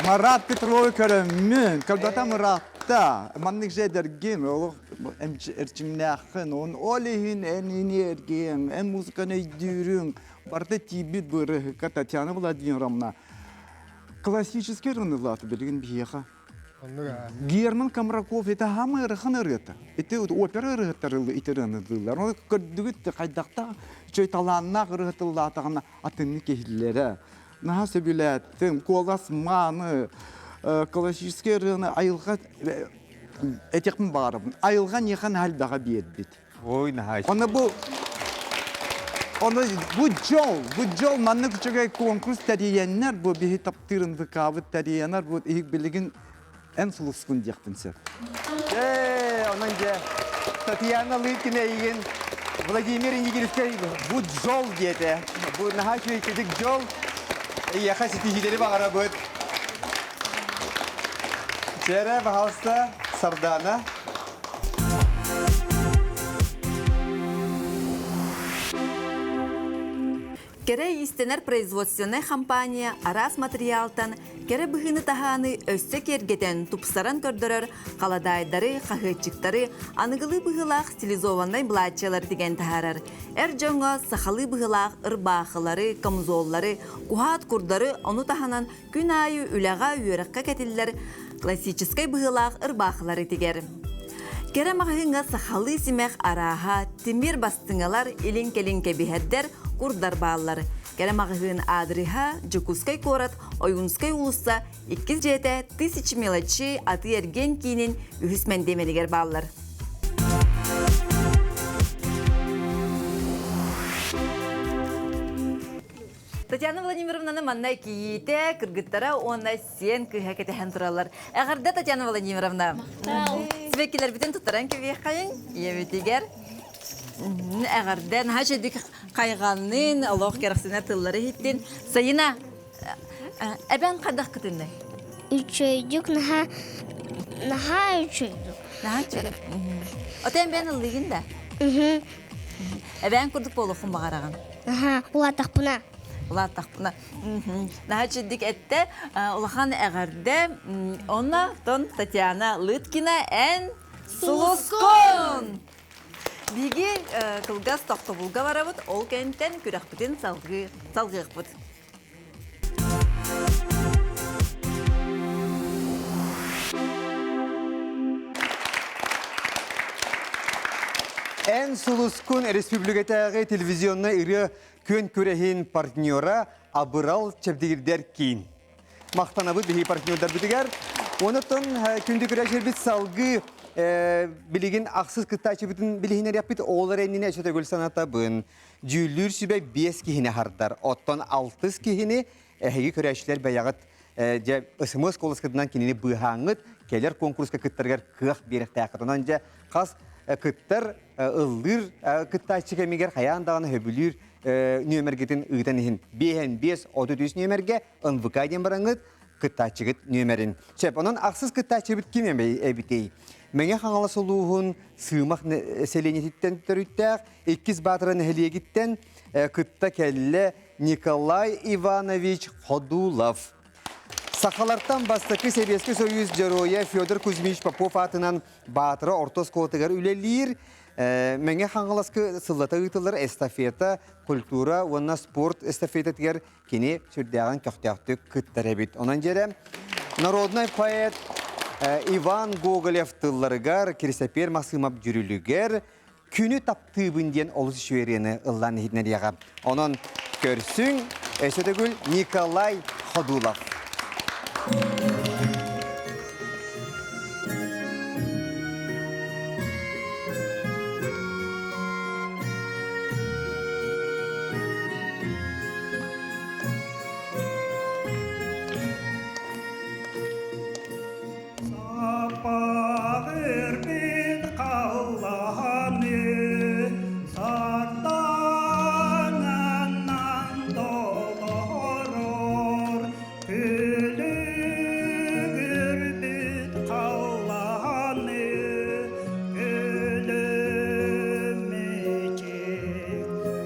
Марат Петровы көрөммүн, когда-то Маратта, маннык же эдэргин, олох эрчимнээххин, он ол иһин эн энергияҥ, эн музыканы өйдүүрүҥ, барыта тиийбит бырыһыка Татьяна Владимировна классический ырыынылааты билигин биһиэхэ. Герман Комраков это самый ыарахан ырыата. Ити опера ырыһыттар ити ырыанылыыллар. Оны көрдүгүт хайдахтаах үчүгэй талааннаах ырыһытыллаатаҕына атыннык киһилэрэ. Наһаа сөбүлээттим. Куолас мааны, классический ырыаны айылҕа этиэхпин баҕарабын. Айылҕа миэхэ наһаа элбэҕи биэрбит.
Ой, наһаа
Оны бу Оны бу дьол, бу дьол маннык үчүгэй конкурс тэрийэннэр, бу биһи таптыыр НВК-быт тэрийэннэр, бу иһик билигин эн сулускун диэхпин сөп.
Ээ, онон дьэ, Татьяна Лыткина эйигин Владимир Индигирскэй бу дьол диэтэ. Бу наһаа үчүгэйдик дьол. Эйиэхэ ситиһиилэри баҕарабыт. Чэрэ, пожалуйста, Сардана.
Кэрэ иистэнэр производственнай компания араас матырыйаалтан кэрэ быһыыны таһааны өссө киэргэтэн, тупсаран көрдөрөр халадаайдары, хаһыаччыктары, аныгылыы быһыылаах стилизованнай былааччыялары тигэн таһаарар. Эр дьоҥҥо сахалыы быһыылаах ырбаахылары, камзоллары, куһаат курдары, ону таһынан күн аайы үлэҕэ, үөрэххэ кэтиллэр классическай быһыылаах ырбаахылары тигэр. Кэрэ маҕаһыыҥҥа сахалыы симэх арааһа, тимир бастыҥалар, илин-кэлин кэбиһэрдэр, курдар бааллар. Кэрэ маҕаһыын аадырыһа Дьокуускай куорат Ойуунскай уулусса иккис дьиэтэ Тысячи мелочей атыы-эргиэн киинин үһүс мэндиэмэнигэр бааллар. Татьяна Владимировнаны манна кийиитэ, кыргыттара уонна сиэн кыыһа кэтэһэн тураллар. Эҕэрдэ, Татьяна Владимировна! Сибэккилэрбитин туттаран кэбиэххэйиҥ, ийэбитигэр. Эҕэрдэ, наһаа үчүгэй хайҕаннын, олох кэрэхсэнэр тыллары иһиттин. Сайына, эбэҥ хайдах кытыннай?
Үчүгэйдик наһаа. Наһаа үчүгэй.
Наһаа үчүгэй. Отен бэйэн ыллыгын да? Эбээн курдук буолуоххун баҕараҕын?
Аха, улаатахпына.
Улааттахпына. Наһаа үчүгдик эттэ. Улахан эҕэрдэ. Онно тон Татьяна Лыткина эн Сулускун! Биһиги кылгас тохтобулга барабыт, ол кэнниттэн күрэхпитин салгыы салгыахпыт.
Эн сулускун республикатааҕы телевизионнай ырыа күөн күрэһин партнера Абырал чэбдигирдэр киин. Махтанабыт биһи партнердарбытыгар. Онотон күндү күрэшербит салгыы билигин ахсыс кыттааччыбытын билиһинэриэхпит ол эрэннинэ өссө төгүл санатабын. Дьүүллүүр сүбэ биэс киһини хардар. Оттон алтыс киһини эһиги көрөөччүлэр бэйэҕит дьэ СМС куоласкытынан кинини быыһааҥҥыт кэлэр конкурска кыттарыгар кыах биэрэхтээххит. Онон дьэ хас кыттар ыллыыр кыттааччы кэмигэр хайаан даҕаны сөбүлүүр нүөмэргитин ыытан иһин. Биэһэн биэс 33 нүөмэргэ НВК диэн бараҥҥыт кыттааччыгыт нүөмэрин. Сөп, онон ахсыс кыттааччыбыт ким эбитий? Мэҥэ Хаҥалас улууһун Сыымах сэлиэнньэтиттэн төрүттээх, иккис Баатара нэһилиэгиттэн кытта кэллэ Николай Иванович Ходулов. Сахалартан бастакы Сэбиэскэй Союз Дьоруойа Федор Кузьмич Попов аатынан Баатара орто оскуолатыгар үлэлиир. Мэҥэ Хаҥаласка сыллата ыытыллар эстафета, культура уонна спорт эстафетатыгар кини сүрдээҕин көхтөөхтүк кыттар эбит. Онон дьэрэ народнай поэт Иван Гоголев тылларыгар Киристэпиэр Максимов дьүрүлүгэр Күнү таптыыбын диэн олус үчүгэй ыллаан иһитинэриэҕэ. Онон көрсүҥ, өссө төгүл Николай Ходулов.
Саппаҕырбыт халлааны сардаҥанан толорор, Күлүгүрбүт халлааны өлөмүчүк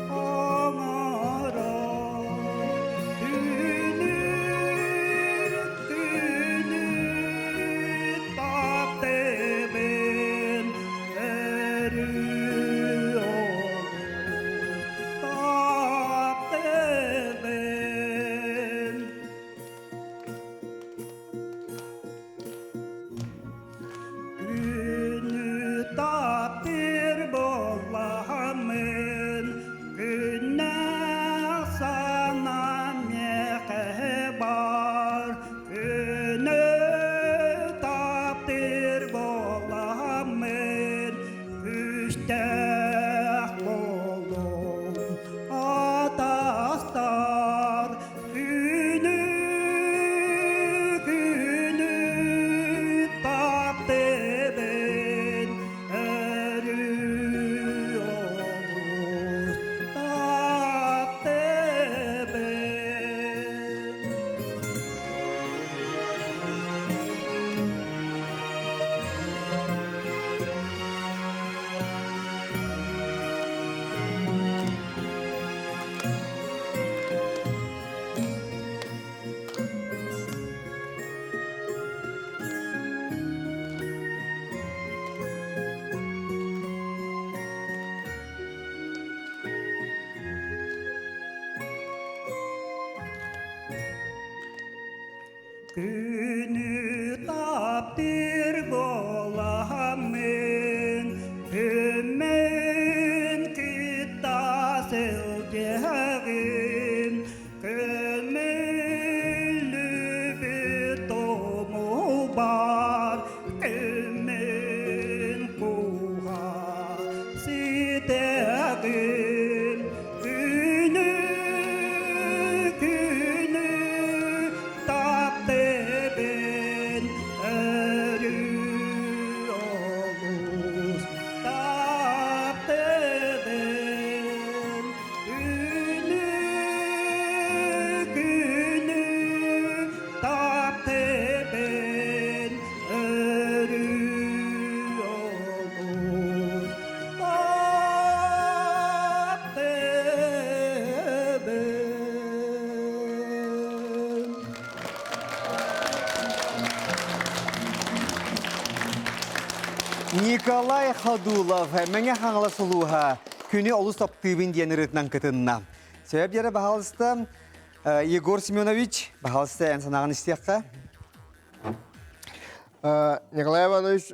оҥорор. Күнү күнү таптыбын өрүү олус таптыбын. Күнү таптыр буолламмын, күннээх санаам миэхэ бар. Күнү таптыр буолламмын, күүстээх буолуом атастар. Күнү, күнү таптыбын, өрүү олус таптыбын. Күнү таптыыр буоламмын, күммүн кытта сылдьыһабын, көмүллүбүт тумулбар, күммүн куһа ситэҕин. Күнү, күнү таптыбын.
Николай Ходулов Мэҥэ Хаҥалас улууһа күнү олус таптыыбын диэн ырытынан кытынна. Сөп дьэрэ баһаалыста Егор Семенович, баһаалыста эн санааҕын истиэххэ.
Николай Иванович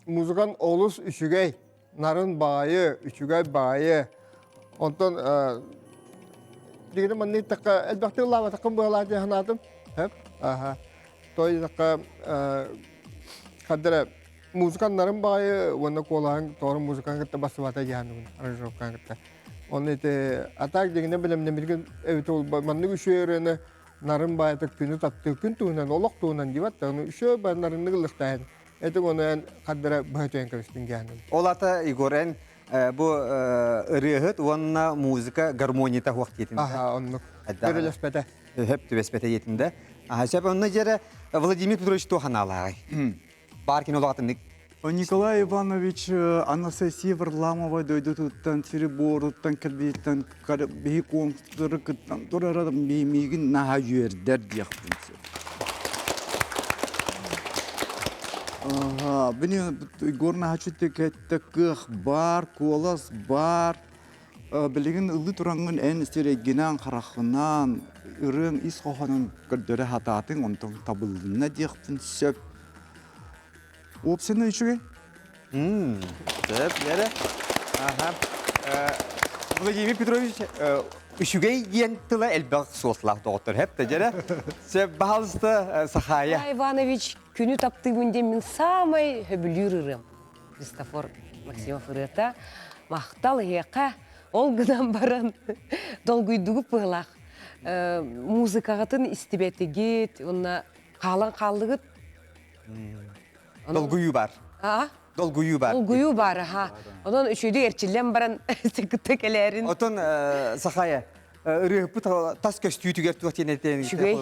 музыкан олус үчүгэй, нарын баайы, үчүгэй баайы. Онтон дигини манны такка элбэхтик ыллаабатаххын быалаа диэн санаатым. Аха. Той такка хаддара музыкан нарын баайы уонна куолаһын тоҕо музыкан кытта бассыбата диэн аранжировканы кытта. Онно ити атак дигине билэмнэмиргин эбит ол маннык үчүгэй ырыаны нарын баайта күнү таптыы күн туһунан олох туһунан дибат да ону үчүгэй баай нарыннык ыллыктаһын этик ону эн хардара быһа түһэн кэбистин диэхин.
Ол ата Егор эн бу ырыаһыт уонна музыка гармонията хуох диэтин.
Аха оннук. Көрөлөспөтө.
Хөп түбэспэтэ диэтин да. Аха сөп онно дьэрэ Владимир Петрович туох анаалааҕый? Бар кино улаатыннык
Николай Иванович Анастасия Варламова дойдутуттан сири буоруттан кэлбититтэн биһи конкурстары кыттан турара миигин наһаа үөрдэр диэхпин сөп. Бини Егор Наһаччы кэтте кыах бар, куолас бар. Билигин ыллыы тураҥҥын эн сирэйгинэн, хараххынан ырыаҥ ис хоһоонун көрдөрө сатаатыҥ, онтон табылынна диэхпин сөп. Уопсайынан үчүгэй.
Сөп, эрэ. Аха. Владимир Петрович үчүгэй диэн тыла элбэх суолталаах доҕоттор хэп да дьэрэ. Сөп, баһалыста Сахая.
Иванович күнү таптыыбын диэн мин саамай сөбүлүүр ырыам. Христофор Максимов ырыата махтал эһиэхэ ол гынан баран долгуйдугут быһылаах музыкаҕытын истибэтигит уонна хаалан хааллыгыт
Долгуйуу бар.
Аа?
Долгуйуу бар.
Долгуйуу бар, аха. Онон үчүгэй эрчиллэн баран кытта кэлээрин.
Отон Сахая ырыаһыппыт тас көстүүтүгэр туох диэн этэн
Үчүгэй.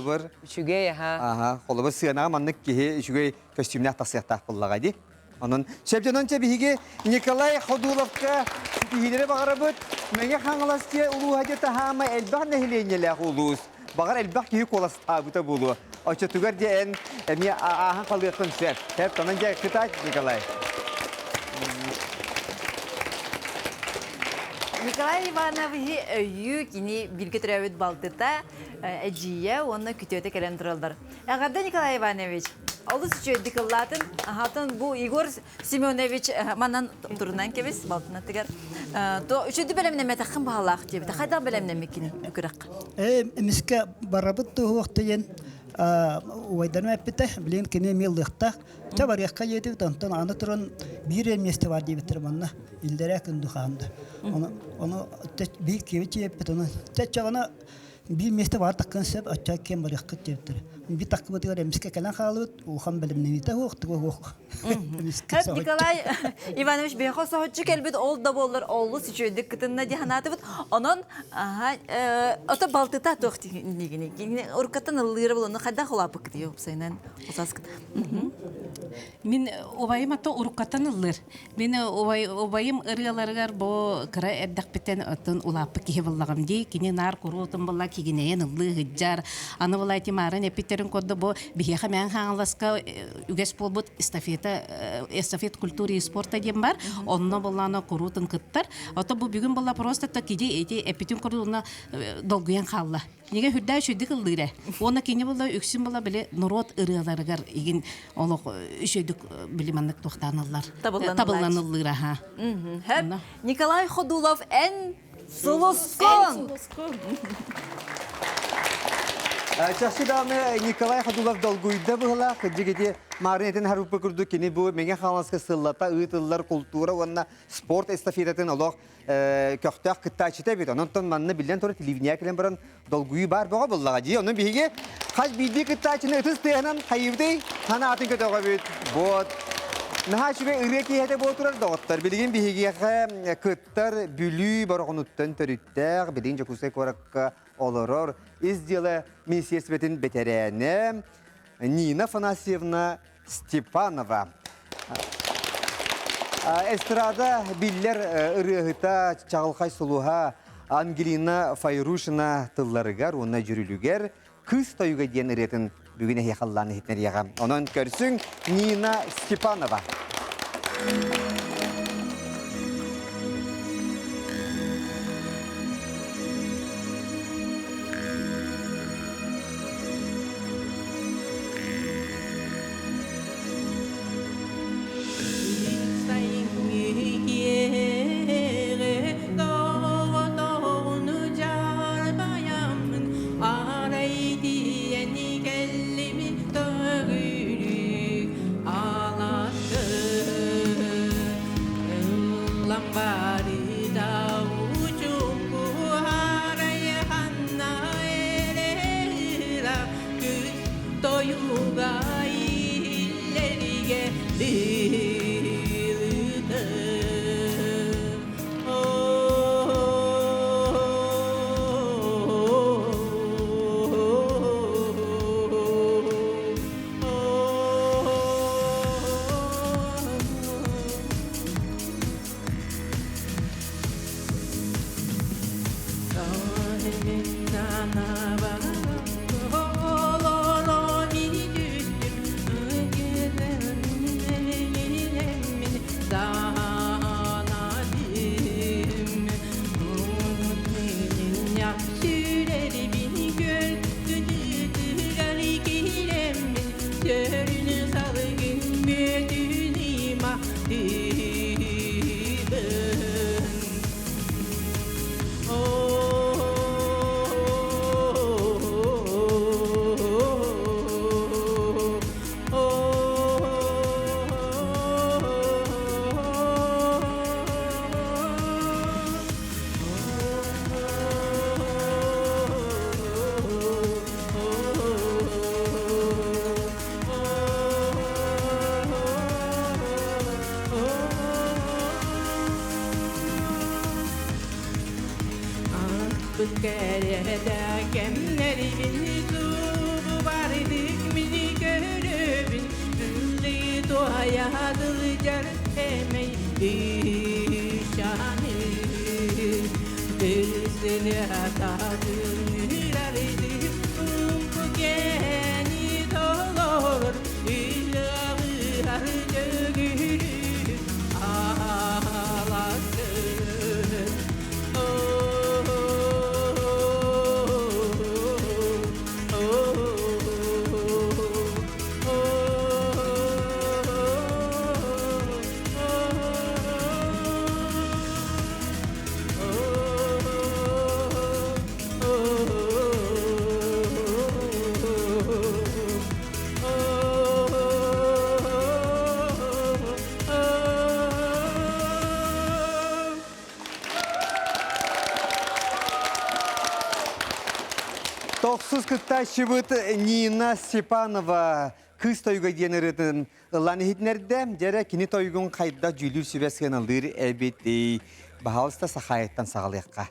Үчүгэй, аха.
Аха, холобур сыанаҕа маннык киһи үчүгэй көстүүмнээх тахсыахтаах буоллаҕа дии. Онон сөп дьонон биһиги Николай Ходуловка ситиһиилэри баҕарабыт. Мэҥэ Хаҥалас дьиэ улууһа дьэ таһаама элбэх нэһилиэнньэлээх улуус. Баҕар элбэх киһи куоластаабыта буолуо. Оччотугар дьэ эн эмиэ ааһан халыаххын сөп. Сөп, онон дьэ кытаат Николай.
Николай Ивановиһы өйүү кини бииргэ төрөөбүт балтыта, эдьиийэ уонна күтүөтэ кэлэн тураллар. Эҕэрдэ Николай Иванович! Олус үчүгэйдик ыллаатын. Аһатын бу Егор Семенович манан турунан кэбис балтынатыгар. То үчүгэй бэлэмнэммэтэххин баһалаах диэбитэ. Хайдах бэлэмнэммиккин күрэххэ?
Э, эмискэ барабыт туһуохтайын убайдарым эппитэ, билигин кини эмиэ ылыахтаах. Чэ барыахха диэтибит, онтон аны туран биир эрэ миэстэ баар диэбиттэр манна иллэрээ күн духаанда. Ону ону биир киэби чиэппит, ону чэччэҕинэ Биир миэстэ баар таккын сөп, оччо киэн барыаххыт диэбиттэр. Биир таккыбытыгар эмискэ кэлэн хаалыбыт, улахан бэлэмнэниитэ суох, туга суох. Эмискэ
Хэп Николай Иванович биһиэхэ соһуччу кэлбит ол да буоллар олус үчүгэйдик кытынна дии санаатыбыт. Онон ото балтыта туох дигини кини уруккаттан ыллыыра булуну хайдах улааппыккытый уопсайынан усаскыт.
Мин убайым ата уруккаттан ыллыыр. Мин убай, убайым ырыаларыгар бу кыра эрдэхпиттэн оттон улааппыт киһи буллаҕым дии. Кини наар куруутун булла кигинэйэн ыллыы сылдьар. Аны була ити маарын эппиттерин курдук бу биһиэхэ мээн хаҥаласка үгэс буолбут эстафета эстафет культуры и спорта диэн бар. Онно буллаана куруутун кыттар. Ото бу бүгүн булла просто то киди ити эппитин курдук долгуйан хаалла. Кинигэ үрдээ үчүгдүк ыллыыр ээ. Уонна кини була үксүн була били норуот ырыаларыгар игин олох үчүгдүк били маннык туохтааналлар. Табыллан ыллыыр аха.
Хэп Николай Ходулов эн сулускун.
Чахчы даҕаны Николай Ходулов долгуйда быһылаах кырдьык ити Марын этин харыппы курдук кини бу Мэҥэ Хаҥаласка сыллата ыытыллар култуура уонна спорт эстафетатын олох көхтөөх кыттааччыта эбит. Онон манна биллэн турар телевидение кэлэн баран долгуйуу баар бөҕө буллаҕа дии. Онон биһиги хас биирдии кыттааччыны ытыс тыаһынан хайыыбытый санаатын көтөҕөбүт. Вот. Наһаа үчүгэй ырыа киэһэтэ буола турар доҕоттор. Билигин биһигиэхэ кыттар Бүлүү Бороҕонуттан төрүттээх, билигин Дьокуускай куоракка олорор ис дьыала министиэристибэтин бэтэрээнэ Нина Афанасьевна Степанова. Эстрада биллэр ырыаһыта чаҕылхай сулуһа Ангелина Файрушина тылларыгар уонна дьүрүлүгэр «Кыыс тойуга» диэн ырыатын бүгүн эһиэхэ ыллаан иһитинэриэҕэ. Онон көрсүҥ Нина Степанова. Тохсус кыттааччыбыт Нина Степанова кыыс тойуга диэн ырыатын ыллаан иһитинэрдэ. Дьэрэ кини тойугун хайдах дьүүлүүр сүбэ сыаналыыр эбит. Баһаалыста Сахаайыттан саҕалыахха.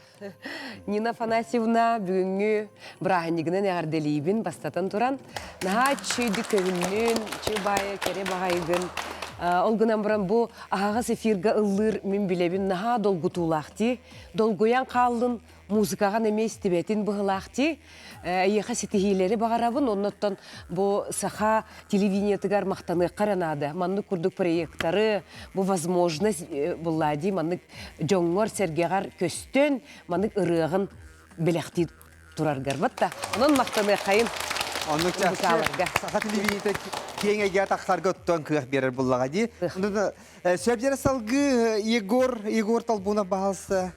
Нина Афанасьевна бүгүҥҥү бырааһынньыгынан эҕэрдэлиибин бастатан туран. Наһаа үчүгэйдик көһүннүн, үчүгэй баайы, кэрэ баҕайыгын. Ол гынан баран бу аһаҕас эфирга ыллыыр мин билэбин наһаа долгутуулаах дии. Долгуйан хааллын, музыкаҕын эмиэ истибэтин быһылаах дии. Эйиэхэ ситиһиилэри баҕарабын, оннуттан бу саха телевидениетыгар махтаныахха эрэ наада. Маннык курдук проекттары, бу возможность булла дии, маннык дьоҥҥор-сэргэҕэр көстөн, маннык ырыаҕын бэлэхтии тураргар. Батта, онон махтаныаххайын.
Оннук чахчы саха телевидениетэ киэҥ эйгэ тахсарга оттон кыах биэрэр буллаҕа дии. Сөп салгыы Егор, Егор Толбунов баһалса.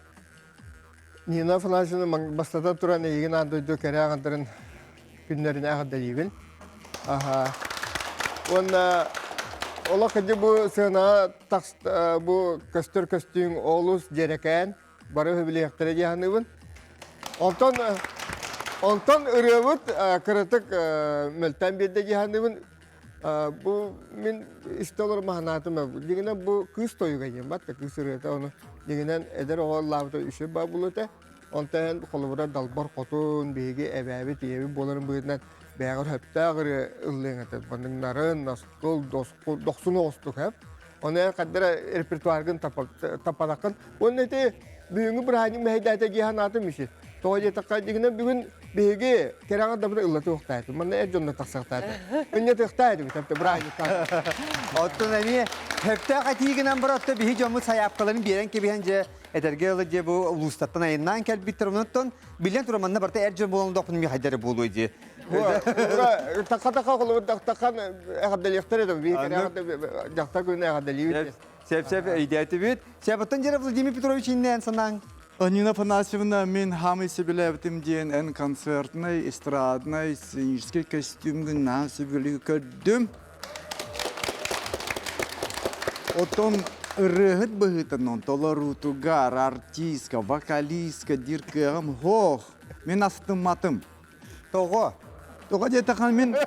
Нина Афанасьевна бастатан туран эйигин аан дойду кэрэ аҥардарын күннэрин эҕэрдэлиибин. Аха. Уонна олох кырдьык бу сыанаҕа тахс бу көстөр көстүүҥ олус дьэрэкээн, бары сөбүлэһиэхтэрэ дии саныыбын. Онтон онтон ырыабыт кыратык мөлтөөн биэрдэ дии саныыбын. Бу мин истэ олорон маһанаатым. Дьиҥинэн бу кыыс тойуга диэн бат кыыс ырыата ону дьиҥинэн эдэр оҕо ыллаабыта үсү баа булута. Онтон холобура далбар хотун биһиги эбээбит ийэбит буоларын быһыытынан бэйэҕэр сөптөөх ырыа ыллыаҥ этэ. Манныҥнарын, наскыл, дохсун оҕустук хэп. Оны эн хаддара репертуаргын таппатаххын. Уонна ити бүгүҥҥү бырааһынньык мэһэйдээтэ дии санаатым үсү. Тоҕо диэтэххэ, дьиҥинэн бүгүн биһиги кэрэҕэ да ыллатыахтаатым. Манна эр дьонно тахсыахтаата. Ынньатыахтаа этибит, эптэ бырааһынньыктаах.
Оттон эмиэ хөптөөх этии гынан баран, оттон биһи дьоммут сайаапкаларын биэрэн кэбиһэн дьэ этэргэ ылы дьэ бу улуустартан айаннаан кэлбиттэр. Онон билэн туран манна барыта эр дьон буолан олохпун эмиэ хайдары буолуой дии.
Такка-такка холобур тахтахан эҕэрдэлиэхтэр этэ. Биһи кэрэҕэ дьахтар күнүн эҕэрдэлиибит.
Сөп-сөп өйдөөтүбүт. Сөп, дьэ Владимир Петрович иннээн санааҥ.
Нина Афанасьевна, мин хаамай сөбүлээбитим диэн эн концертнай, эстраднай, сценическэй костюмгун наһаа сөбүлүү көрдүм. Оттон ырыаһыт быһыытынан толоруутугар артистка, вокалистка диир кыаҕым суох. Мин астымматым.
Тоҕо?
Тоҕо диэтэххэ мин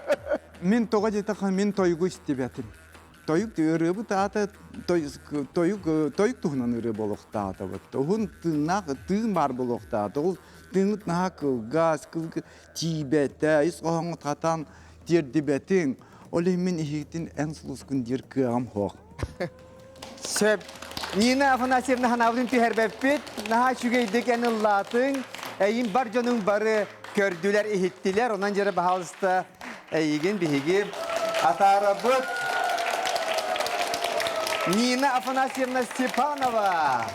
мин тоҕо диэтэххэ мин тойугу истибэтим. Тойук ырыабыт аата тойук тойук туһунан ырыа буолуохтаатабыт. Уһун тыыннаах тыын баар буолуохтаата. Ол тыыҥыт наһаа кылгас, тиийбэтэ, ис хоһооҥҥут хатан тиэрдибэтиҥ. Ол иһин мин иһиитин эн сулускун диир кыаҕым суох.
Сөп. Нина Афанасьевна ханаабытын түһэрбэппит. Наһаа үчүгэйдик эн ыллаатыҥ. Эйин бар дьонуҥ бары көрдүлэр, иһиттилэр. Онон дьэрэ баһаалыста эйигин биһиги атаарабыт. Нина Афанасьевна Степанова.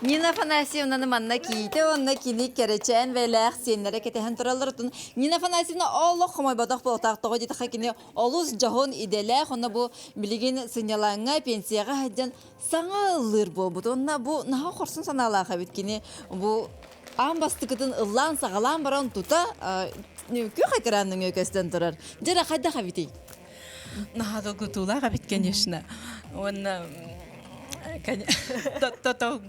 Нина Афанасьевнаны манна киитэ уонна кини кэрэчээн бэлээх сиэннэрэ кэтэһэн тураллар. Отун Нина Афанасьевна олох хомойботох буолтаах тоҕо диэтэххэ кини олус дьоһун идэлээх онно бу билигин сынньалаҥҥа пенсияҕа сылдьан саҥа ыллыыр буолбут. Онно бу наһаа хорсун санаалаах эбит кини бу аан бастакытын ыллаан саҕалаан баран тута күөх экранныҥ көстөн турар. Дьэ хайдах эбитий?
Наһаа долгутуулаах эбит, конечно. Уонна Тото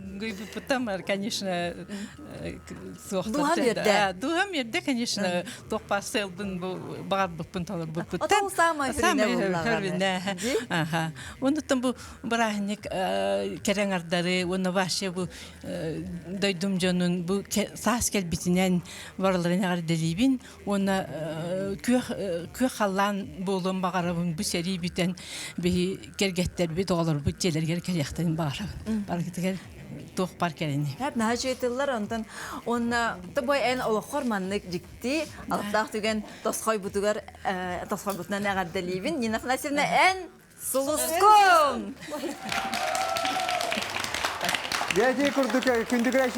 конечно,
Дууһам үөрдэ.
Дууһам үөрдэ, конечно, туох баар сыалбын бу баҕарбыппын толорбуппуттан.
Ото самое
хөрүнэ Аха. Оннуттан бу бырааһынньык кэрэҥ ардары уонна вообще бу дойдум дьонун бу саас кэлбитинэн барыларын эҕэрдэлиибин уонна күөх күөх халлаан буолуон баҕарабын бу сэрии бүтэн биһи кэргэттэрбит оҕолорбут дьиэлэригэр кэлиэхтэрин баҕарабын барыгытыгар туох бар кэлини
Хап наһаа үчүгэй онтон уонна тобой эн олоххор маннык дьикти алыптаах түгэн тосхойбутугар тосхойбутунан эҕэрдэлиибин Нина Афанасьевна эн сулускун
Дьэ курдук күндүгүрэ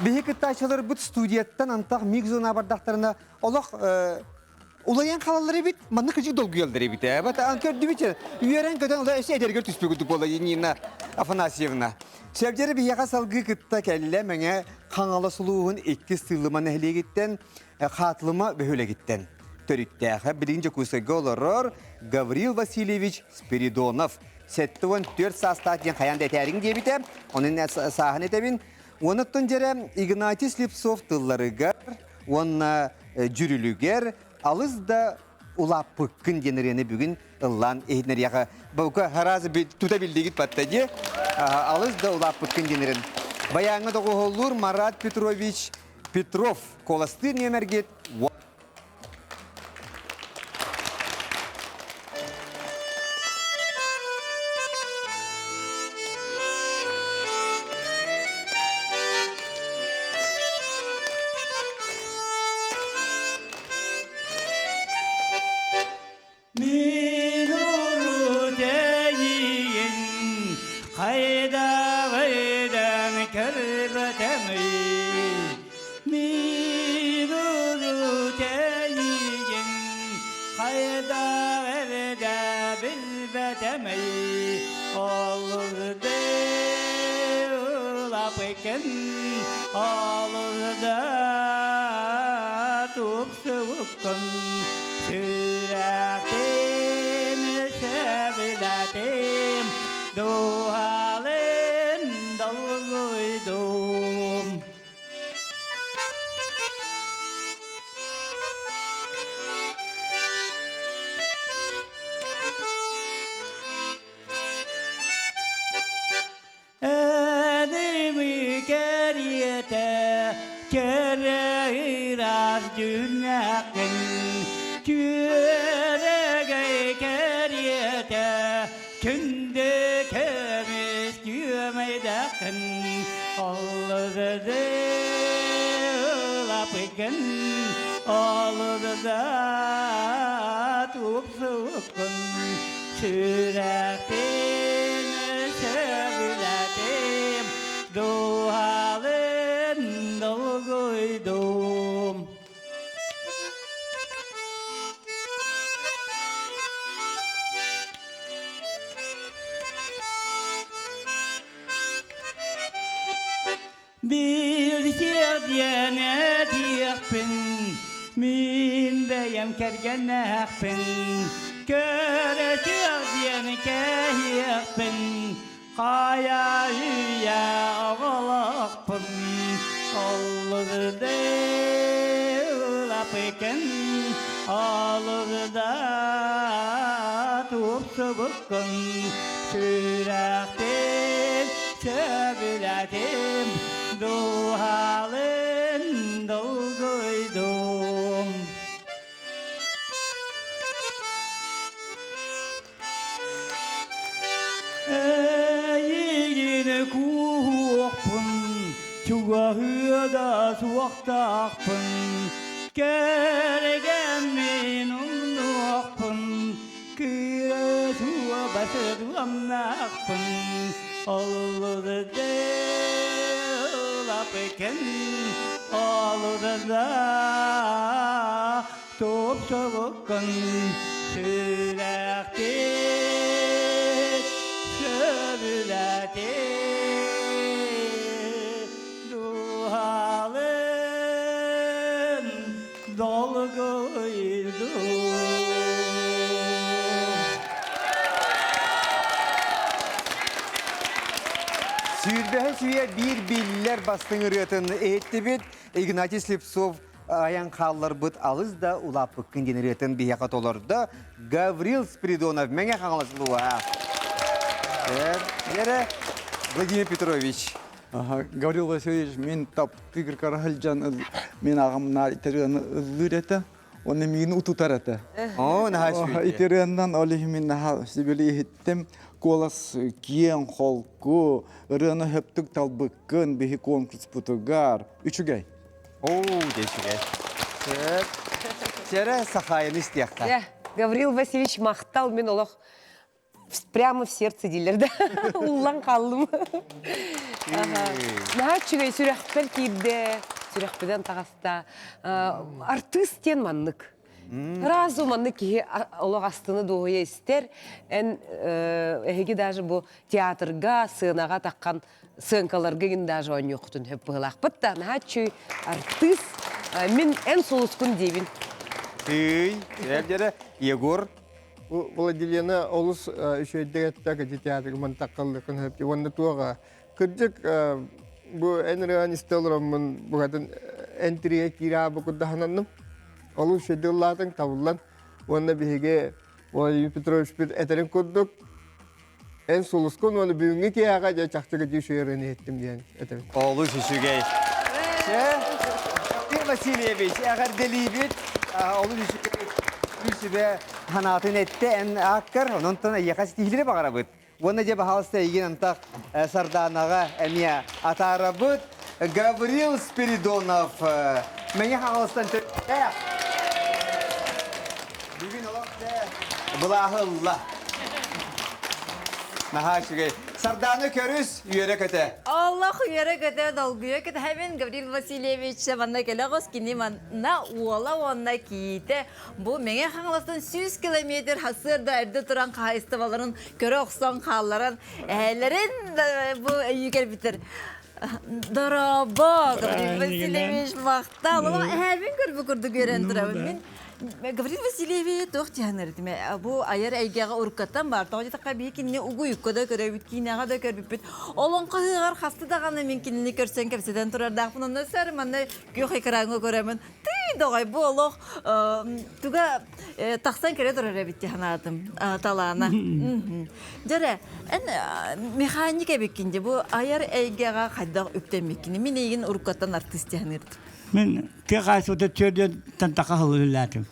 биһи кыттааччыларбыт студияттан антах миг-зона бардахтарына олох улайан халаллар эбит манна кыжык долгуйаллар эбит ээ бат ан көрдүбүт үөрэн көтөн ола өссө эдэргэр түспүт буола Нина Афанасьевна Севдери биһиэхэ салгыы кытта кэллэ Мэҥэ Хаҥалас улууһун иккис Тыыллыма нэһилиэгиттэн Хаатылыма бөһүөлэгиттэн төрүттээхэ билигин Дьокуускайга олорор Гаврил Васильевич Спиридонов 74 саастаах диэн хайаан да этээриҥ диэбитэ. Онон сааһын этэбин. Уонуттан дьэрэ Игнатий Слепцов тылларыгар уонна дьүрүлүгэр алыс да улааппыккын диэн ырыаны бүгүн ыллаан иһитинэриэхэ. Баука харазы тута билдигит батта дии. Алыс да улааппыккын диэн ырыан. Баяҥҥа доҕуһуоллуур Марат Петрович Петров куоластыыр нүөмэргит
Мин урутэйин хайдағайдан көрбөтөмүй Мин урутэйин хайдағайда билбэтэмий Олурды улапыкын олурда тупсубуккун Сүрэхтин сөбүлэтим, дууһалын долгуйдум. Эними кэриэтэ кэрэ ыраас дьүннээххин Күөрэгэй кэриэтэ күндү көмүс күөмэйдээххин Ол. Олугдылапыкын, олугда тупсуккун, сүрэхпин сөбүлэтим, дууһалын долгуйдум. Биир диэн этиэхпин, мин бэйэм кэргэннээхпин, көрөтүөх диэн кэһиэхпин, хайа үйэ оҕолоохпун, оллурдылапыкын, олурда тупсубуккун, сүрэхпин сөбүлэтим, дууһалын долгуйдум. Эйигин кууһуохпун, чугаһыа да суохтаахпын, кэргэммин умнуохпун, кыра суобасыламнаахпын, оллурдылапыкын, олурда тупсубуккун, сүрэхпит сөбүлэтин, дууһалын долгуйдум.
Сүүрбэһэ сүйэ биир биллэр бастыҥ ырыатын иһиттибит Игнатий Слепцов айан хаалларбыт алыс да улааппыккын диэн ырыатын биһиэхэ толордо Гаврил Спиридонов Мэҥэ Хаҥалас улууһа. Вера Владимир Петрович.
Гаврил Васильевич мин таптыыр караһылдьан мин аҕам итырыаны ыллыыр этэ уонна миигин утутар этэ.
Оо, наһаа үчүгэй.
Итырыаннан ол иһин мин наһаа сибили иһиттим. Куолас киэҥ, холку, ырыаны хөптүк талбыккын биһи конкурспутугар. Үчүгэй.
Оо, дьэ Сөп. Сэрэ Сахайаны истиэххэ.
Гаврил Васильевич махтал мин олох прямо в сердце дииллэр да уллан хааллым. Наһаа үчүгэй сүрэхпэр киирдэ, сүрэхпинэн таҕыста. Артыыс диэн маннык. Сразу маннык киһи олох астына дуоһуйа истэр. Эн эһиги даже бу театрга, сыанаҕа таххан сыаҥкаларга гин даже оонньуоххутун хөп быһылаахпыт да наһаа үчүгэй артыыс. Мин эн сулускун диибин.
Тый, дьэрэ Егор
Владилена олус үчүгэйдик этте кыдьы театрга мантаккаллыкын хөп уонна туоҕа кырдьык бу эн ырыан истэ олороммун букатын эн тиригэ киирээ бу курдаһананным олус үчүгэйдик ыллаатыҥ табыллан уонна биһиги Владимир Петрович этэрин курдук эн сулускун уонна бүгүҥҥү киэһэҕэ дьэ чахчы кыдьыы үчүгэй ырыаны иһиттим диэн этэбин.
Олус үчүгэй. Чэ, Васильевич, эҕэрдэлиибит. Олус үчүгэй сүбэ санаатын эттэ эн ааккар, онон эйиэхэ ситиһиилэри баҕарабыт. Уонна дьэ баһаалыста эйигин антах Сарданаҕа эмиэ атаарабыт. Гаврил Спиридонов Мэҥэ Хаҥаластан төрүттээх. Бүгүн олох былааһы ылла. Наһаа үчүгэй. Сардаана көрүс, үөрэ көтө.
Олох үөрэ көтө, долгуйа көтөһөбүн Гаврил Васильевич манна кэлэ оҕус кини манна уола уонна кийиитэ бу Мэҥэ Хаҥаластан 100 километр сарсыарда эрдэ туран хаһаайыстыбаларын көрө охсон хаалларан эһэлэрин бу өйүү кэлбиттэр. Дорообо, Гаврил Васильевич, махтал. Олох эһээбин көрбүт курдук үөрэн турабын. Мин Гаврил Васильевич туох дьаһанар этим бу айар эйгэҕэ уруккаттан бар. Тоҕо диэтэххэ биһи кинини угуйукка да көрөбүт, киинэҕэ да көрбүппүт. Олоҥхо ыһыаҕар хаста даҕаны мин кинини көрсөн кэпсэтэн турардаахпын. Онно сэр манна күөх экраҥҥа көрөмүн. Тыый доҕой, бу олох туга тахсан кэлэ турар эбит дии санаатым талаана. Дьэрэ, эн механик эбиккин дии, бу айар эйгэҕэ хайдах үктэммиккин? Мин эйигин уруккаттан артыыс дии саныырдым.
Мин тыа хаһаайыстыбата түөрдүөн таха сыл үлэлээтим.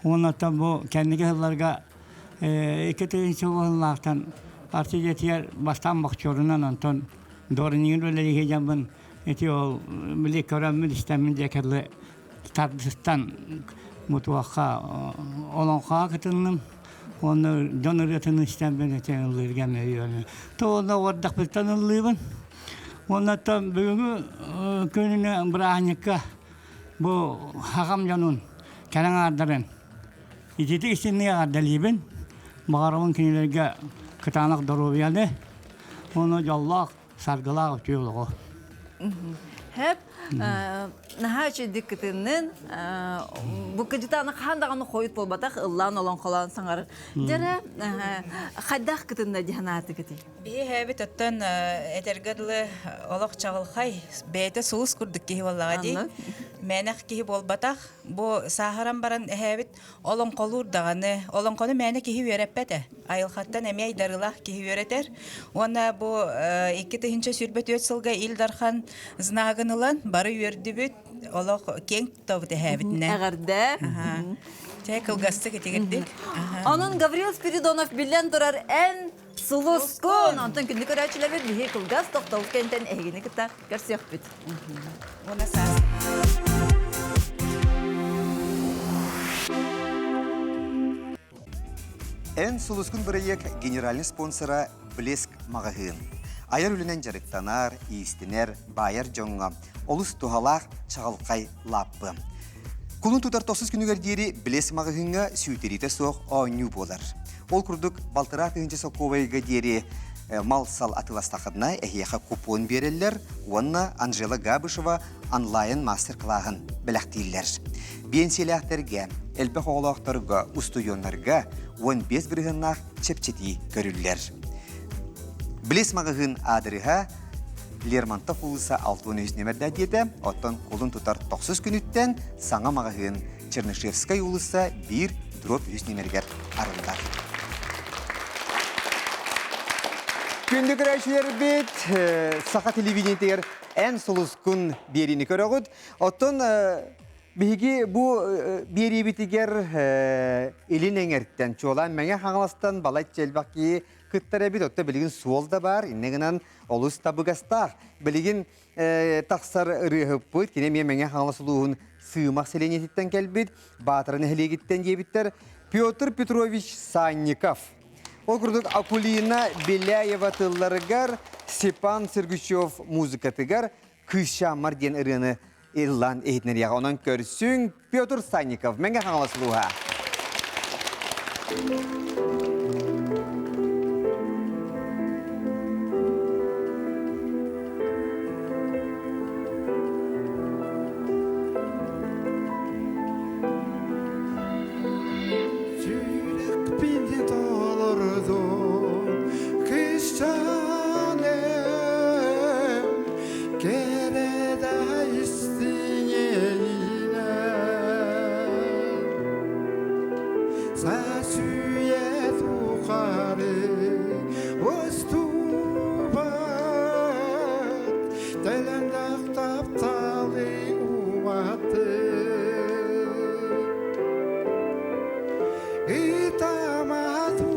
Уонна бу кэнники сылларга 2000 сыллаахтан артыыс дьиэтигэр бастаан боксерунан, онтон дворнигын үлэлии сылдьаммын. Ити ол били көрөммүн истэммин диэкэлли тардыстан мутуохха олоҥхоҕо кытынным. Уонна дьон ырыатын истэммин ити ыллыырга өйүөнү. Туонна уордахпыттан ыллыыбын. Уонна бүгүҥҥү күнүнэ бырааһынньыкка бу хахам дьонун кэлэн аардарын ититик истинник эҕэрдэлиибин. Баҕарабын кинилэргэ кытаанах доруобуйаны уонна дьоллоох саргылаах үтүө олоҕу.
Хэп наһаа үчүгдүк кытыннын бу кыдьытааны хаһан даҕаны хойут буолбатах ыллаан олоҥхолоон саҥарар. Дьэрэ хайдах кытынна диэн аатыгытый?
Биһи эһэбит оттон этэргэ дылы олох чаҕылхай, бэйэтэ сулус курдук киһи буоллаҕа дии. Мээнэх киһи буолбатах. Бу сааһыран баран эһэбит олоҥхолуур даҕаны. Олоҥхону мээнэ киһи үөрэппэт ээ. Айылҕаттан эмиэ айдарыылаах киһи үөрэтэр. Уонна бу 2024 сылга Ил Дархан знагын ылан бары үөрдүбүт. Олох киэҥ тобут эһээбитинэн.
Эҕэрдэ.
Чэ, кылгастык итигирдик.
Онон Гаврил Спиридонов биллэн турар эн сулускун. Онтон күндү көрөөччүлэрбит биһи кылгас тохтобул кэнтэн эһигини кытта көрсүөхпүт.
Уонна саас.
Эн сулускун бырайыак генеральный спонсора Блеск маҕаһыын. Айар үлэнэн дьарыктанар, иистэнэр, баайар дьоҥҥо олус туһалаах чаҕылхай лааппы. Кулун тутар тохсус күнүгэр диэри Блеск маҕаһыыҥҥа сүүйтэриитэ суох оонньуу буолар. Ол курдук балтараа тыһыынча солкуобайга диэри мал-сал атыыластаххытына эһиэхэ купон биэрэллэр уонна Анжела Габышева онлайн мастер-кылааһын бэлэхтииллэр. Биэнсийэлээхтэргэ, элбэх оҕолоохторго, устудьуоннарга 15 бырыһыаннаах чэпчэтии көрүллэр. Близ маҕаһыын аадырыһа Лермонтов уулусса 63 нүөмэрдээх диэтэ, оттон кулун тутар тохсус күнүттэн саҥа маҕаһыын Чернышевскай уулусса биир дроп үс нүөмэригэр арыллар. Күндү көрөөччүлэрбит, саха телевидениетигэр эн сулускун биэриини көрөҕүт. Оттон биһиги бу биэриибитигэр илин эҥэртэн, чуолаан Мэҥэ Хаҥаластан балачча элбэх киһи кыттар эбит. Оттон билигин суол да баар, иннэ гынан олус табыгастаах. Билигин тахсар ырыаһыппыт, кини эмиэ Мэҥэ Хаҥалас улууһун Сыымах сэлиэнньэтиттэн кэлбит, Баатара нэһилиэгиттэн диэбиттэр Петр Петрович Санников. Ол курдук Акулина Беляева тылларыгар Степан Сергучев музыкатыгар Кыысчааммар диэн ырыаны ыллаан иһитинэриэҕэ. Онон көрсүҥ Петр Санников, Мэҥэ Хаҥалас улууһа.
Сүрэхпин толордун кыысчааным кэрэ да истиҥ Сасүйэ тухары устубат Тэлэндэх тапталы уматты Ытамату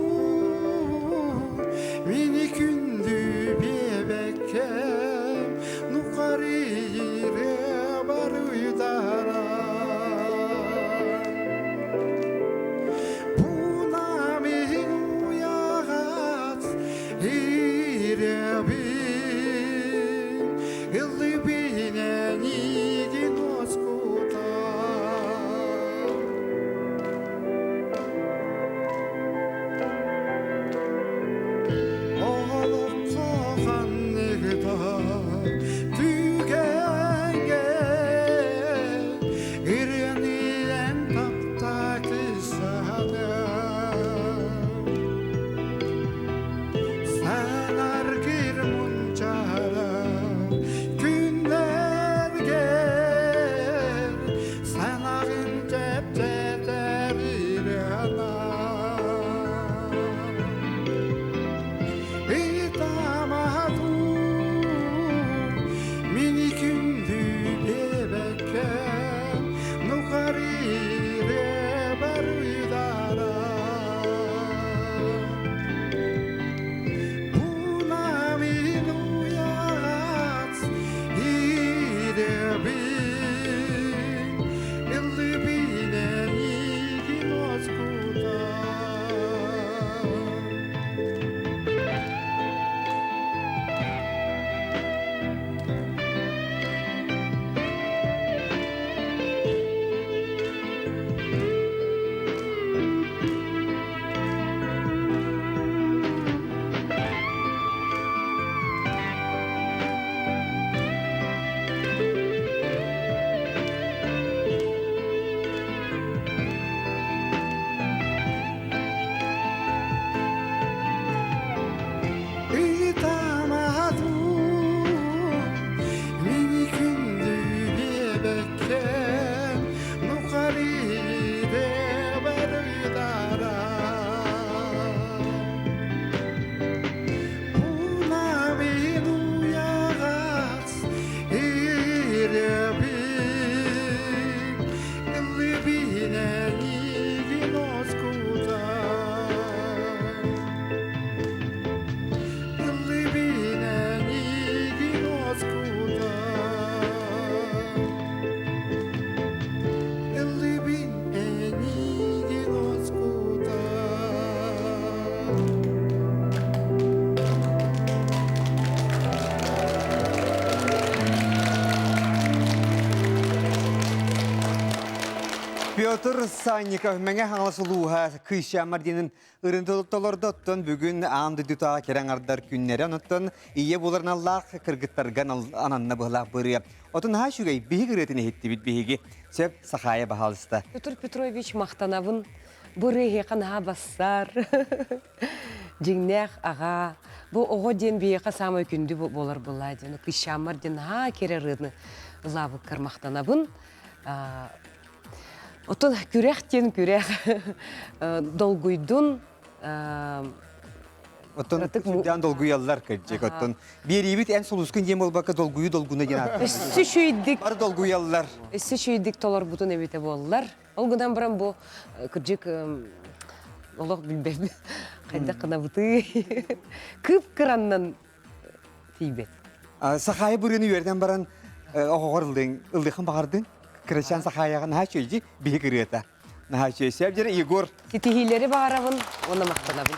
мини күндү биэбэккэм нукарыйры барыйдара Пунамин уя.
Петр Санников Мэҥэ Хаҥалас улууһа Кыысчааммар диэнин ырын толордо. Оттон бүгүн аан дойдутааҕы кэрэ аҥардар күннэрэ. Онуттан ийэ буолар аналлаах кыргыттарга ананна быһылаах бырыа. Отун наһаа үчүгэй биһиг ырыатын иһиттибит биһиги. Сөп Сахаайа баһаалыста.
Петр Петрович махтанабын. Бу ырыа наһаа бассар. Дьиҥнээх аҕа. Бу оҕо диэн биһиэхэ саамай күндү буолар буоллаа диэн. Кыысчааммар диэн наһаа кэрэ ырыаны ылаабыккар махтанабын. Оттон күрэх диэн күрэх долгуйдун
Оттон сүрдээн долгуйаллар кырдьык. Оттон биэриибит эн сулускун диэн буолбакка долгуйуу долгуна диэн ааттанар.
Өссө үчүгэйдик.
Бары долгуйаллар.
Өссө үчүгэйдик толорбутун эбитэ буоллар. Ол гынан баран бу кырдьык олох билбэт хайдах гынабытый. Кып-кыраннан тиийбэт.
Сахаайа бырыыны үөрдэн баран оҕоҕор ыллыҥ, ыллыаххын баҕардыҥ. Кырачаан Сахаайаҕа наһаа үчүгэй биһик ырыата. Наһаа үчүгэй. Сөп дьэрэ Егор.
Ситиһиилэри баҕарабын уонна махтанабын.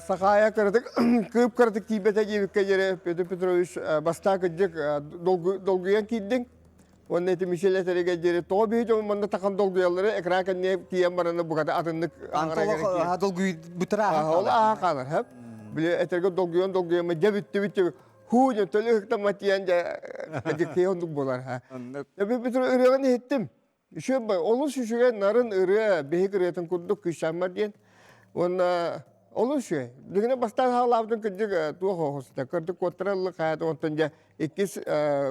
Сахаайа кыратык кыып кыратык тиийбэтэ диэбиккэ диэри Петр Петрович бастаан кырдьык долгуйан киирдиҥ. Уонна ити Мишель этэригэр диэри тоҕо биһи дьон манна тахан долгуйаллары экран кэнниэ тиийэн бараны буката атыннык
долгуйбутара
ол ааһа хаалар хэп били этэргэ долгуйан долгуйан дьэ бүттүбүт дьэ хуу дьэ төлө ыһыктамма тиийэн дьэ дьикти оннук буолар ха Бүтүр ырыаҕын иһиттим үчүгэй олус үчүгэй нарын ырыа биһик ырыатын курдук күүстээммэр диэн уонна олус үчүгэй билигин бастаан хаалаабытын кырдьык туох оһуста кырдьык куоттара ылла хаата онтон дьэ Иккис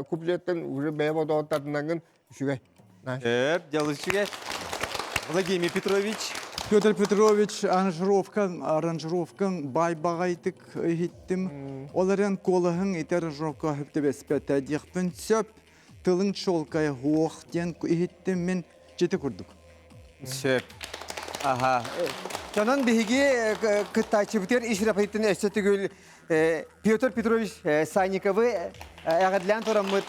куплеттан уже бэйэ бодоҕун тардынаҥҥын үчүгэй.
Өп, дьол үчүгэй. Владимир Петрович.
Петр Петрович аранжировкаҥ, аранжировкаҥ баай-баҕайытык иһиттим. Ол эрэн куолаһыҥ ити аранжировка сөп диэхпин сөп. Тылыҥ чуолкайа суох диэн иһиттим мин чити курдук.
Сөп. Аха. Онон биһиги кыттааччыбытыгар ис рапайтын өссө түгүл Петр Петрович Санниковы эҕэрдэлээн тураммыт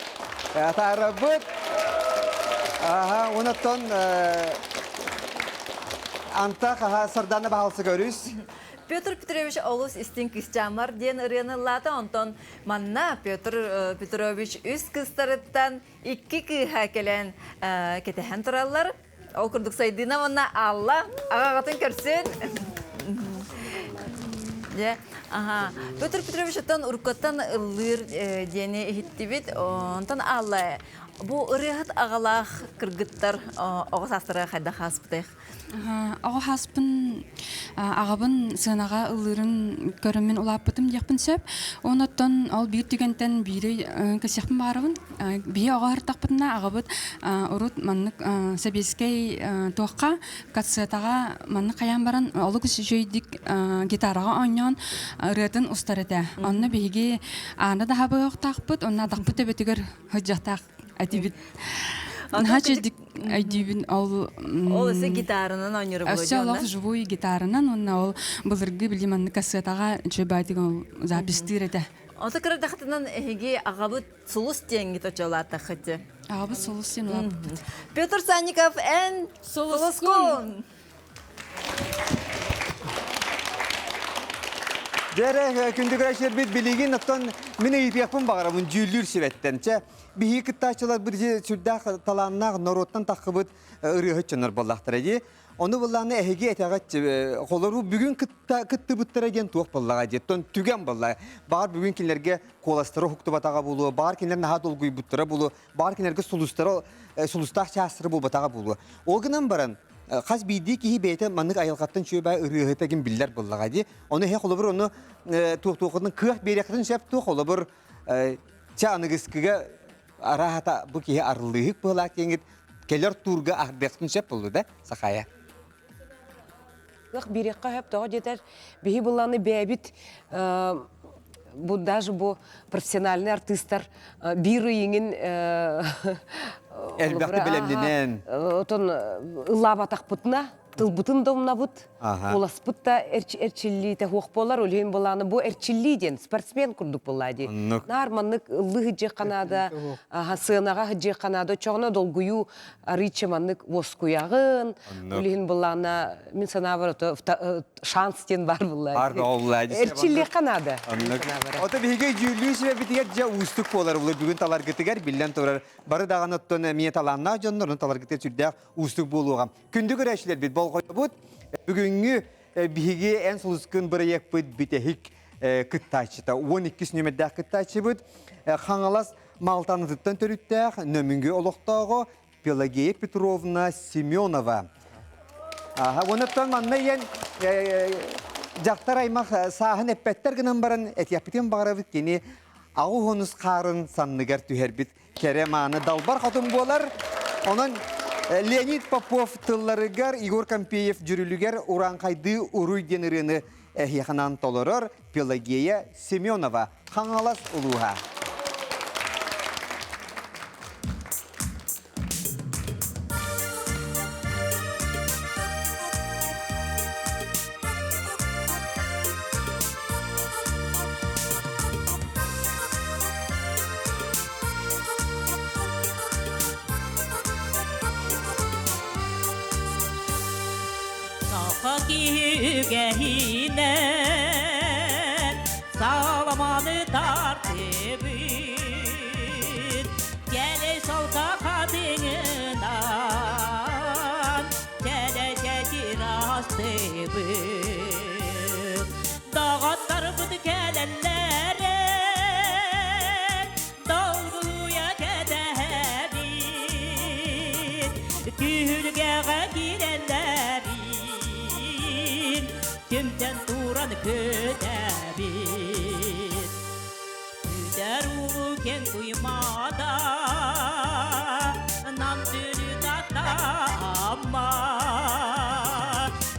атаарабыт. Аха, онон Антах аха Сардана баһалсы көрүс.
Петр Петрович олус истиҥ кысчаамар диэн ырыаны ыллаата, онтон манна Петр Петрович үс кыстарыттан икки кыыһа кэлэн кэтэһэн тураллар. Ол курдук Сайдыына уонна Алла аҕаҕытын көрсүн. Дьэ, аха. Петр Петрович оттон уруккаттан ыллыыр диэни иһиттибит. Онтон Алла бу ырыаһыт аҕалаах кыргыттар оҕо саастара хайдах ааспытай?
Оҕо сааспын аҕабын сыанаҕа ыллыырын көрөммүн улааппытым диэхпин сөп. Онуттан ол биир түгэнтэн биири кэсиэхпин баҕарабын. Биһи оҕо аһыртахпытына аҕабыт урут маннык сэбиэскэй туохха кассетаҕа маннык хайаан баран олус үчүгэйдик гитараҕа оонньоон ырыатын устар этэ. Онно биһиги аана да хабыахтаахпыт, онно атахпыт төбөтүгэр сылдьыахтаах этибит. Наһаа үчүгэйдик өйдүүбүн ол
Ол өссө гитаранан оонньуур
Өссө олох живую гитаранан уонна ол былыргы били маннык кассетаҕа үчүгэй баайтык ол запистыыр этэ.
Ото кырадахтынан эһиги аҕабыт Сулус диэҥҥит очолаатаххыт.
Аҕабыт Сулус диэн улааппыт.
Петр Санников, эн Сулускун!
Дьэрэ, күндү көрөөччүлэрбит билигин оттон мин ыйытыахпын баҕарабын дьүүллүүр сүбэттэн. Чэ, биһиги кыттааччыларбыт сүрдээх талааннаах норуоттан таххыбыт ырыаһыт дьоннор буоллахтара дии. Ону былааны эһиги этэҕит холору бүгүн кытта кыттыбыттара диэн туох буоллаҕа дии. Оттон түгэн буолла. Баҕар бүгүн кинилэргэ куоластара уһуктубатаҕа буолуо, баҕар кинилэр наһаа долгуйбуттара буолуо, баҕар кинилэргэ сулустара сулустаах чаастара буолбатаҕа буолуо. Ол гынан баран хас биирдии киһи бэйэтэ маннык айылҕаттан үчүгэй ырыаһыта ким биллэр буоллаҕа дии. Ону эһэ холобур ону туох-туоххутун кыах биэриэххитин сөп туох холобур чэ аныгыскыга арааһата бу киһи арыллыыһык быһылаах диэҥҥит кэлэр туурга аһардыахтын сөп буолла да Сахая?
Кыах биэриэххэ сөп тоҕо диэтэр биһи былааны бэйэбит бу даже бу профессиональный артыыстар биир ыйыҥын
элбэхти бэлэмнэнэн
отон ыллаабатахпытына. Тылбытын да умнабыт, куоласпыт да эрчиллиитэ хуох буолар, үлүһүн былааны бу эрчиллии диэн спортсмен курдук буолла дии. Наар маннык ыллыы сыдьыахха наада, сыанаҕа сыдьыахха наада, оччоҕуна долгуйуу арыычча маннык уоскуйаҕын, үлүһүн былаана мин санаабар ото шанс диэн бар булла.
Бар буолла.
Эрчиллиэххэ наада.
Ото биһиги дьүүллүүр сүбэбитигэр дьэ уустук буолар булу бүгүн таларгытыгар биллэн турар бары даҕаны оттон эмиэ талааннаах дьоннорун таларгытыгар сүрдээх уустук буолуоҕа. Күндү көрөөччүлэрбит болҕойобут. Бүгүҥҥү биһиги Эн сулускун бырайыакпыт бүтэһик кыттааччыта 12 нүөмэрдээх кыттааччыбыт Хаҥалас Малтанытыттан төрүттээх Нөмүнгү олохтооҕо Пелагея Петровна Семенова. Аха, онуттан манна ийэн дьахтар аймах сааһын эппэттэр гынан баран этиэхпитин баҕарабыт кини аҕыс хаарын санныгар түһэрбит кэрэ мааны далбар хотун буолар. Онон Леонид Попов тылларыгар Егор Кампеев дьүрүлүгэр Урааҥхайдыы уруй диэн ырыаны эһиэхэнан толорор Пелагея Семенова Хаҥалас улууһа.
Саха киһи үгэһинэн саламаны тартыбыт Кэлэ солка хатыҥынан кэлэ астыбыт Доҕотторбут кэлэллэрэ долгуйа кэтэһэбит Түһүлгэҕэ киирэллэрин түмтэн туран көтөбүт Күтэр улуу кең туймаада Нам сүрү татама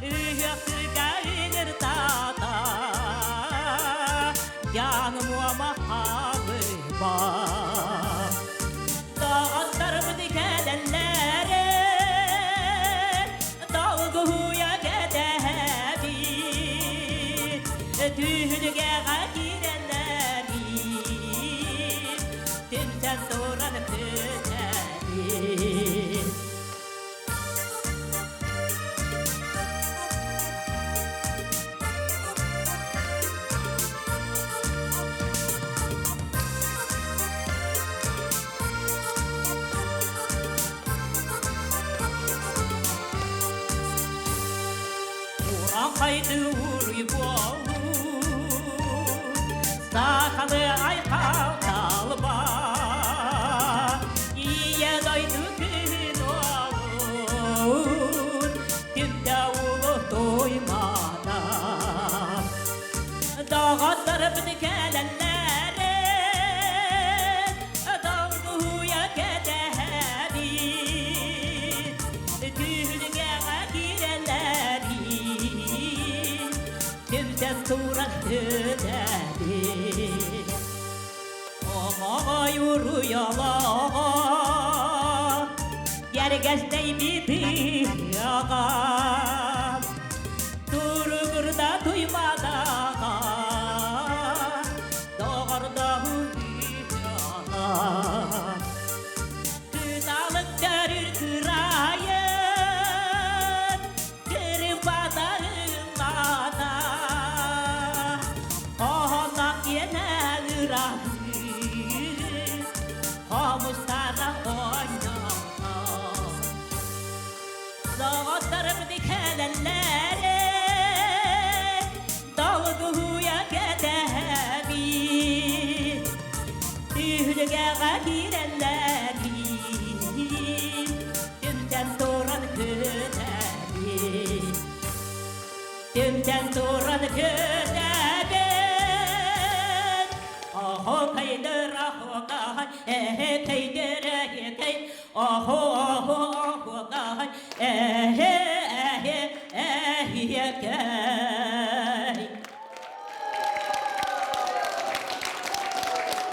Үһүөхтүргэ ыҥыртата Яным уома халыба Доҕотторбут кэлэллэрэ Долгуйа кэтэһэбит Түһүлгэҕэ киирэллэрин Түмсэн туран күтэбит Урааҥхайды уруй буоллун, сахалы айхал талба, Ийэ дойду күн уолун, түмтэ улуу туймаата. Доҕотторбут кэлэллэрин долгуйа кэтэһэбит, Түһүлгэҕэ киирэллэрин түмсэн туран көтөбүт. Омоҕой уруйалаҕа Yergesтэй битыаҕа Туругурда туймадаҕа Доҕордоһу ыһыаҕа Кыталык төрүр кырайын Кырбатарыллана Оһоннох иэнэ ыраһыы Хомустара оонньоно Доҕотторбут кэлэллэрэ Долгуйа кэтэһэбит Түһүлгэҕэ киирэллэрин Түмсэн туран көтөбүт Түмсэн туран көтөбүт Охо кайдыр охо эхе кайдыр эхе охо охо охо эхе эхе эхе кай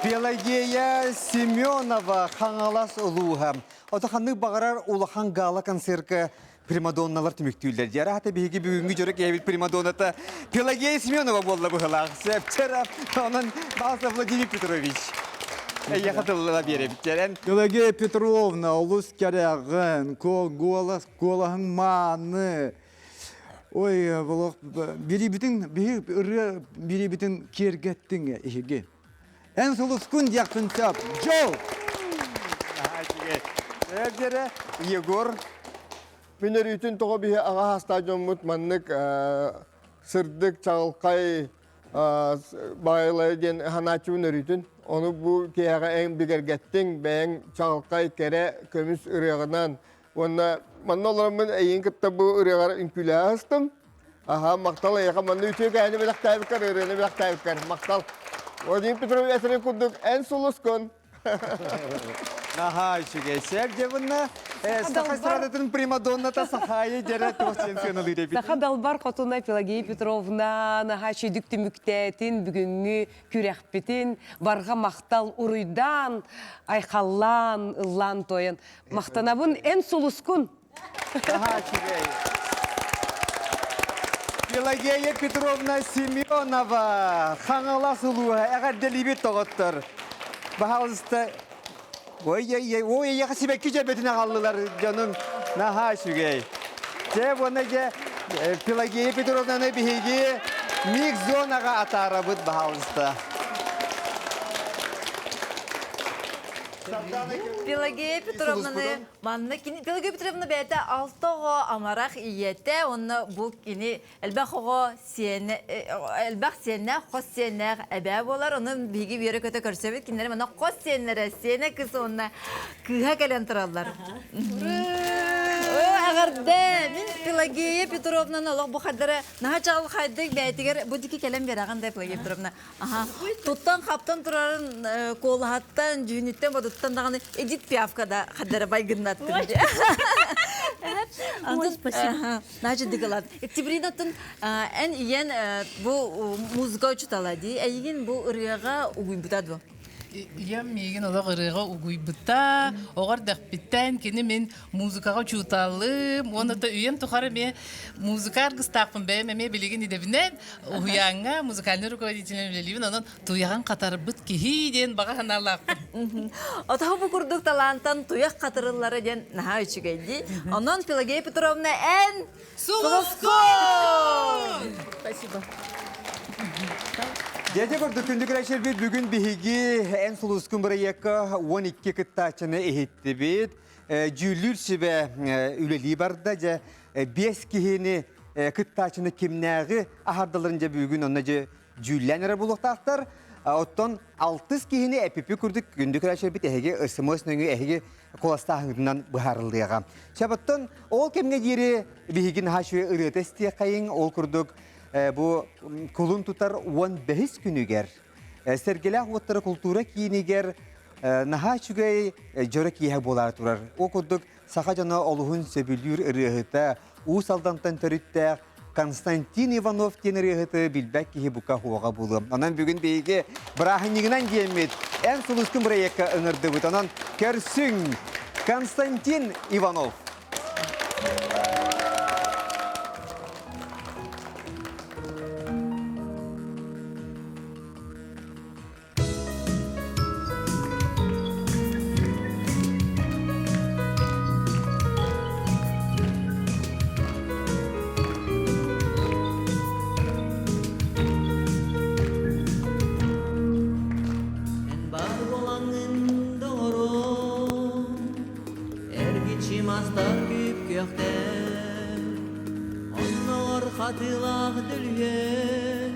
Пелагея Пелагея Семенова Хаҥалас улууһа. Ото ханнык баҕарар улахан гала-концерка примадонналар түмүктүүллэр. Дьара хата биһиги бүгүҥҥү дьоро киһибит примадонната Пелагея Семенова буолла быһылаах. Сөптөр онон Павлов Владимир Петрович. Эйиэхэ тылла биэрэбит.
Пелагея Петровна, олус кэрэҕин, голос, куолаһыҥ мааны. Ой, олох бирибитин, биһи ырыа бирибитин киэргэттиҥ иһиги. Эн сулускун диэхпин сөп. Дьол!
Дьэрэ, Егор.
Мин өрүүтүн тоҕо биһи аҕа хаастаах дьоммут маннык сырдык, чаҕылхай баайылары диэн ханааччыбын өрүүтүн. Ону бу киһиэхэ эн бигэргэттиҥ, бэйэҥ чаҕылхай, кэрэ, көмүс ырыаҕынан. Уонна манна олороммун эйигин кытта бу ырыаҕар үҥкүүлэһэ сыстым. Аха, махтал эйиэхэ манна үтүө кээһини бэлэхтээбиккэр, ырыаны бэлэхтээбиккэр. Махтал. Владимир Петрович этэрин курдук эн сулускун.
Наһаа үчүгэй. Сэр дьабынна саха эстрадатын примадонната Сахаайы дьэрэ туох диэн сыаналыыр эбит.
Саха далбар хотуна Пелагея Петровна наһаа үчүгдүк түмүктээтин бүгүҥҥү күрэхпитин барҕа махтал уруйдаан, айхаллаан, ыллаан туойан махтанабын эн сулускун.
Наһаа үчүгэй. Пелагея Петровна Семенова, Хаҥалас улууһа, эҕэрдэлиибит доҕоттор. Баһаалыста, ой-ой-ой, ой, эйиэхэ сибэкки дьөрбөтүн аҕаллылар дьонуҥ. Наһаа үчүгэй. Дьэ, уонна дьэ, Пелагея Петровнаны биһиги микс-зонаҕа атаарабыт, баһаалыста.
Пелагея Петровнаны Манна кини Пелагея Петровна бэйэтэ алта оҕо амарах ийэтэ уонна бу кини элбэх оҕо сиэнэ элбэх сиэннээх хос сиэннээх эбээ буолар. Ону биһиги үөрэ-көтө көрсөбүт. Кинилэр манна хос сиэннэрэ, сиэнэ кыс уонна кыыһа кэлэн тураллар. Эҕэрдэ! Мин Пелагея Петровнаны олох бу хардара наһаа чаҕылхайдык бэйэтигэр бу дики кэлэн биэрэҕин да Пелагея Петровна. Аха. Туттан-хаптан турарын куолаһаттан, дьүһүнүттэн, бодуттан даҕаны Эдит Пиафка да хаддара байгыннаттым дии.
Ой, спасибо.
Значит, дыгалат. Октябринаттан эн ийэн бу музыка учутала дии. Эйигин бу ырыаға угуйбута дуо?
Ийэм миигин олох ырыаҕа угуйбута, оҕор дэхпиттэн кини мин музыкаҕа учууталым, уонна да үйэм тухары эмиэ музыка аргыстаахпын бэйэм эмиэ билигин идэбинэн уһуйааҥҥа музыкальнай руководителинэн үлэлиибин, онон туйаҕын хатарбыт киһи диэн баҕа санаалаахпын.
Отоһу бу курдук талаантан туйах хатырыллара диэн наһаа үчүгэй дии. Онон Пелагея Петровна эн
Сулускун! Спасибо.
Дьэ курдук күндү көрөөччүлэрбит бүгүн биһиги Эн сулускун бырайыакка 12 кыттааччыны иһиттибит. Дьүүллүүр сүбэ үлэлии барда. Дьэ, биэс киһини кыттааччыны кимнээҕи аһардаларын дьэ бүгүн онно дьэ дьүүллээн эрэ булуохтаахтар. Оттон алтыс киһини эпипи курдук күндү көрөөччүлэрбит эһиги СМС нөҥүө эһиги куоластааһыҥҥытынан быһаарыллыаҕа. Чабыттан ол кэмҥэ диэри биһиги наһаа үчүгэй ырыата истиэххэйиҥ. Ол курдук бу кулун тутар 15 күнүгэр Сэргэлээх уоттара култуура киинигэр наһаа үчүгэй дьоро киэһэ буолаары турар. Ол курдук саха дьоно олуһун сөбүлүүр ырыаһыта Уус Алдантан төрүттээх Константин Иванов диэн ырыаһыты билбэт киһи бука хуоҕа буолуо. Онон бүгүн биһиги бырааһынньыгынан диэммит Эн сулускун бырайыакка ыҥырдыбыт. Онон көрсүҥ Константин Иванов.
Эн бар буолаҥҥын доҕорум, эргиччи мастар күп-күөхтэр, оннооҕор хатыылаах дөлүһүөн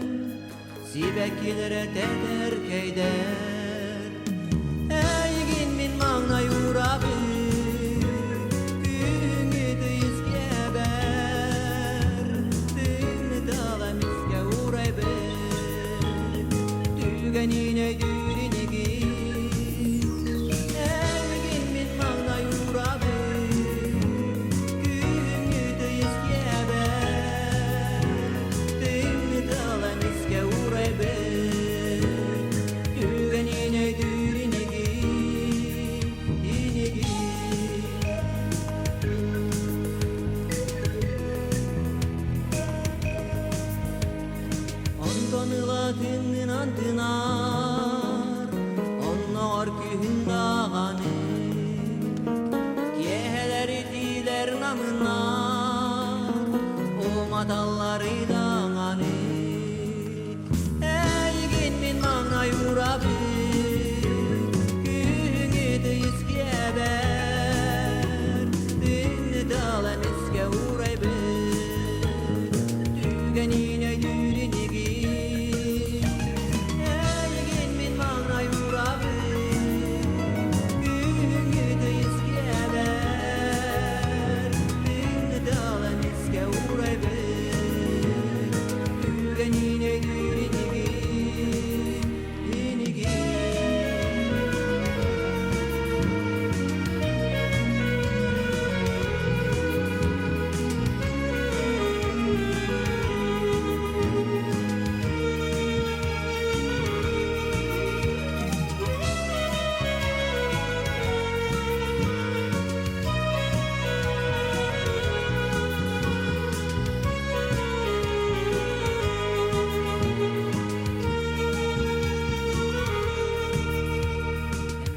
Сибэккилэрэ тэтэркэйдэр, Эйигин мин маҥнай уурабын, Күһүҥҥү тыйыс киэбэр, Тыыны тыала мискэ уурайбын, Түгэнин өйдүүр инигин. Эйигин мин маҥнай уурабын, Күһүҥҥү тыйыс киэбэр, Намыннар уматаллары даҕаны Эйигин мин маҥнай уурабын Күһүҥҥү тыйыс киэбэр Тыыны талан искэ уурайбын Түгэнин өйдүүр инигин Эйигин мин маҥнай уурабын Күһүҥҥү тыйыс киэбэр Тыыны талан искэ уурайбын Түгэнин өйдүүр инигин инигин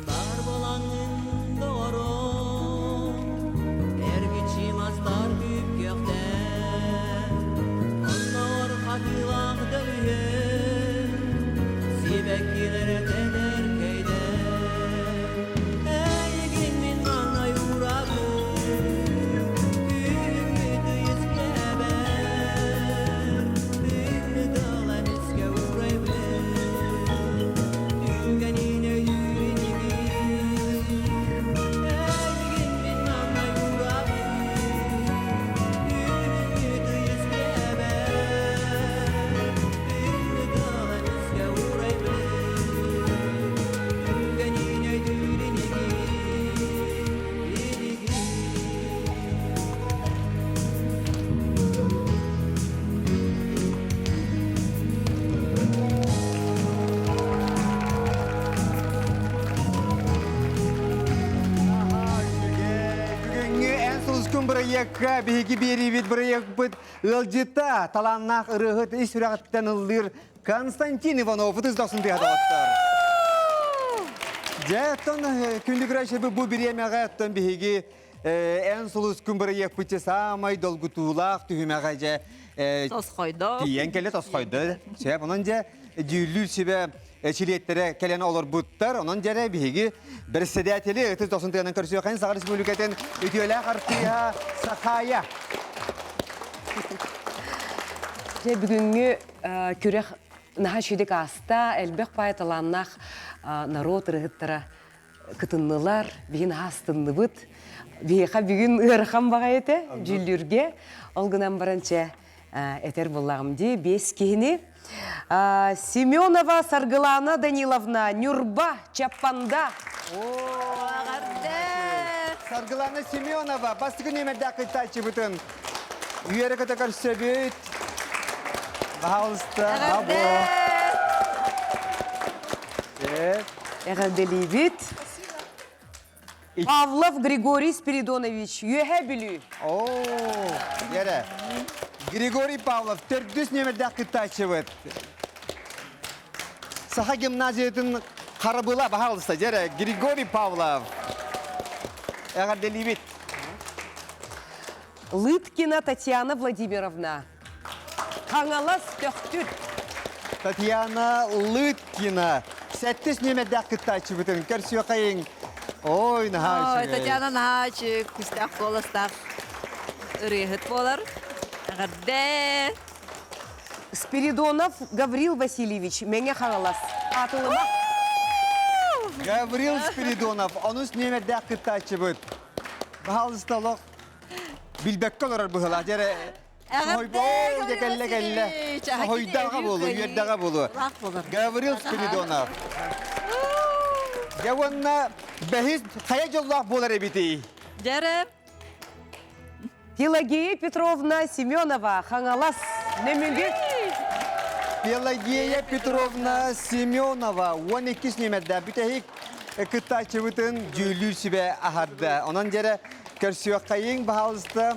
Бар болаңын доҕорум, эргиччи мастар күп-күөхтэр, оннооҕор хатыылаах дөлүһүн, сибэккилэрэ тэтэркэйдэр. Эйигин мин маҥнай уурабын, күһүҥҥү тыйыс кэбэр, тыыны тылан искэ уурайбын. Түгэнин өйдүүр инигин, эйигин мин маҥнай уурабын, күһүҥҥү тыйыс кэбэр, тыыны тылан искэ уурайбын. Түгэнин өйдүүр инигин, инигин.
Бүгүҥҥү Эн сулускун бырайыакка биһиги биэриибит бырайыакпыт ыалдьыта талааннаах ырыаһыт ис сүрэҕиттэн ыллыыр Константин Иванов ытыс дохсун тыаһа доҕоттор. Дьэ, оттон күндү көрөөччү бу бириэмэҕэ оттон биһиги Эн сулускун бырайыакпыт саамай долгутуулаах түһүмэҕэ дьэ
Тосхойдо.
тиийэн кэллэ тосхойдо. Сөп, онон дьэ дьүүллүүр сүбэ чилиэттэрэ кэлэн олорбуттар. Онон дьэрэ биһиги председатели ытыс дохсун тыанан көрсүөххэ Саха Республикатын үтүөлээх артыыһа Сахая.
Дьэ бүгүҥҥү күрэх наһаа үчүгэй ааста, элбэх баай талааннаах народ ырыһыттара кытыннылар, биһин аастынныбыт. Биһиэхэ бүгүн ыарахан баҕайы этэ, дьүүллүүргэ. Ол гынан баран чэ, этэр буллаҕым дии, биэс киһини. Семенова Саргылана Даниловна, Нюрба, Чаппанда.
Саргылана Семенова, бастакы нүөмэрдээх кыттааччыбытын үөрэ көтө көрсөбүт. Пожалуйста.
Эҕэрдэлиибит. Павлов Григорий Спиридонович, Үөһээ Бүлүү.
Оо, Гера. Григорий Павлов төрдүс нүөмэрдээх кыттааччыбыт. Саха гимназиятын харабыла, пожалуйста, Гера, Григорий Павлов. Эҕэрдэлиибит.
Лыткина Татьяна Владимировна. Хаҥалас Төхтүр.
Татьяна Лыткина. Сэттис нүөмэрдээх кыттааччыбытын көрсүөххэйиҥ. Ой, наһаа
Ой,
үчүгэй.
Татьяна наһаа үчүгэй, күүстээх куоластаах ырыаһыт буолар. Эҕэрдэ!
Спиридонов Гаврил Васильевич, Мэҥэ Хаҥалас. Аатылыма.
Гаврил Спиридонов, онус нүөмэрдээх кыттааччыбыт. Баһаалыста олох билбэккэ олорор быһыылаах. Дьэ эрэ Хойбоо, дьэ кэллэ кэллэ. Хойдаҕа буолуо, үөрдэҕэ буолуо. Гаврил Спиридонов. Дьэ уонна бэһис хайа дьоллоох буолар эбитий?
Дьэрэ.
Пелагея Петровна Семенова, Хаҥалас, Нөмүгү.
Пелагея Петровна Семенова 12 нүөмэрдээх бүтэһик кыттааччыбытын дьүүллүүр сүбэ аһарда. Онон дьэрэ Көрсүөххэйиҥ, баһаалыста.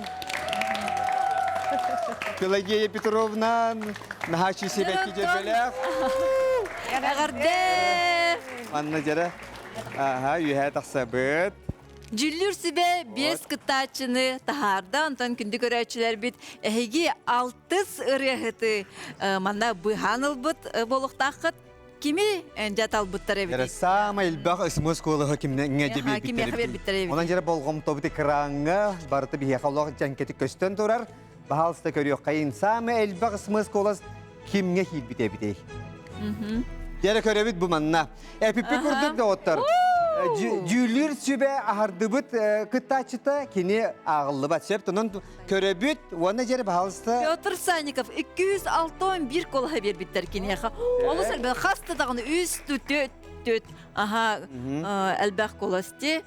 Пелагея Петровна, наһаа сибэкки дьөрбөлөөх.
Эҕэрдэ!
Манна дьэрэ, аха, үөһэ тахсабыт.
Дьүллүүр сүбэ биэс кыттааччыны таһаарда. Онтон күндү көрөөччүлэрбит эһиги алтыс ырыаһыты манна быһаан ылбыт буолуохтааххыт. Кими дьэ талбыттар эбит?
Эрэ саамай элбэх смс куолаһы кимнэ
Аха, кимиэхэ биэрбиттэр эбит?
Онон дьэрэ болҕомтобут экраҥҥа барыта биһиэхэ олох дьэҥкэтик көстөн турар. Баһаалыста көрүөххэйин. Саамай элбэх смс куолас кимҥэ киирбит эбитий? Дьэрэ көрөбүт бу манна. Эпиппит курдук доҕоттор. Дьүүллүүр сүбэ аһардыбыт кыттааччыта кини ааҕыллыбат. Сөп онон көрөбүт уонна дьэрэ баһаалыста.
Петр Санников 261 колоһа биэрбиттэр киниэхэ. Олус элбэх хас да даҕаны үс төт төт аха элбэх колости.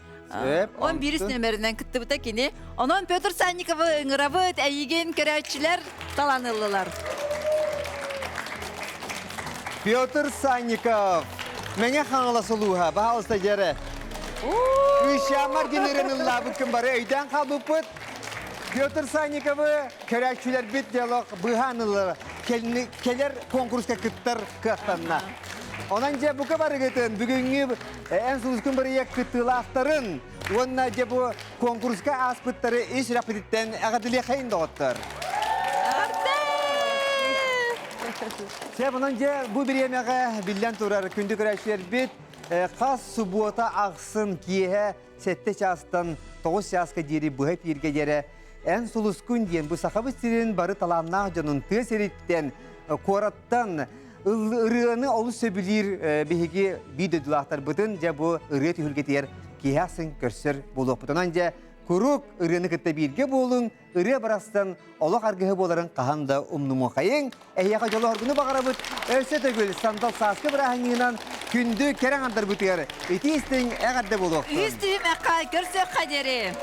Он бирис нөмеринэн кыттыбыта кини. Онон Петр Санниковы ыҥырабыт, эйигин көрөөччүлэр таланыллылар.
Петр Санников, Мэҥэ Хаҥалас улууһа, баһаалыста дьэрэ. Кыысчааммар диэн ыллаабыккын бары өйдөөн хаалбыппыт. Петр Санниковы көрөөччүлэрбит диалог быыһаан ыллар. Кэлэр конкурска кыттар кыахтанна. Онон дьэ бука барыгытын бүгүҥҥү эн сулускун бырайыак кыттыылаахтарын уонна дьэ бу конкурска ааспыттары ис сүрэхпититтэн эҕэрдэлиэхэйин доҕоттор. Чэ, онон дьэ бу бириэмэҕэ биллэн турар күндү көрөөччүлэрбит хас субуота ахсын киэһэ 7 чаастан 9 чааска диэри быһа эпииргэ диэри эн сулускун диэн бу Сахабыт сирин бары талааннаах дьонун тыа сириттэн куораттан ырыаны олус сөбүлүүр биһиги биир дойдулаахтарбытын дьэ бу ырыа түһүлгэтигэр киэһэ ахсын көрсөр буолуохпут. Онон дьэ куруук ырыаны кытта бииргэ буолуҥ, ырыа барахсан олох аргыһы буоларын хаһан да умнумуохайыҥ. Эһиэхэ дьолу-оргуну баҕарабыт. Өссө төгүл сандал сааскы бырааһынньыгынан күндү кэрэ аҥардарбытыгар итии-истиҥ эҕэрдэ буолуохтун.
Үс түһүмэххэ көрсүөххэ диэри.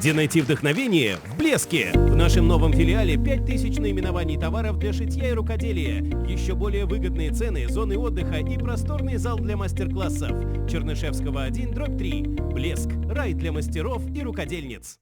Где найти вдохновение? В Блеске! В нашем новом филиале 5000 наименований товаров для шитья и рукоделия, еще более выгодные цены, зоны отдыха и просторный зал для мастер-классов. Чернышевского 1, дробь 3. Блеск. Рай для мастеров и рукодельниц.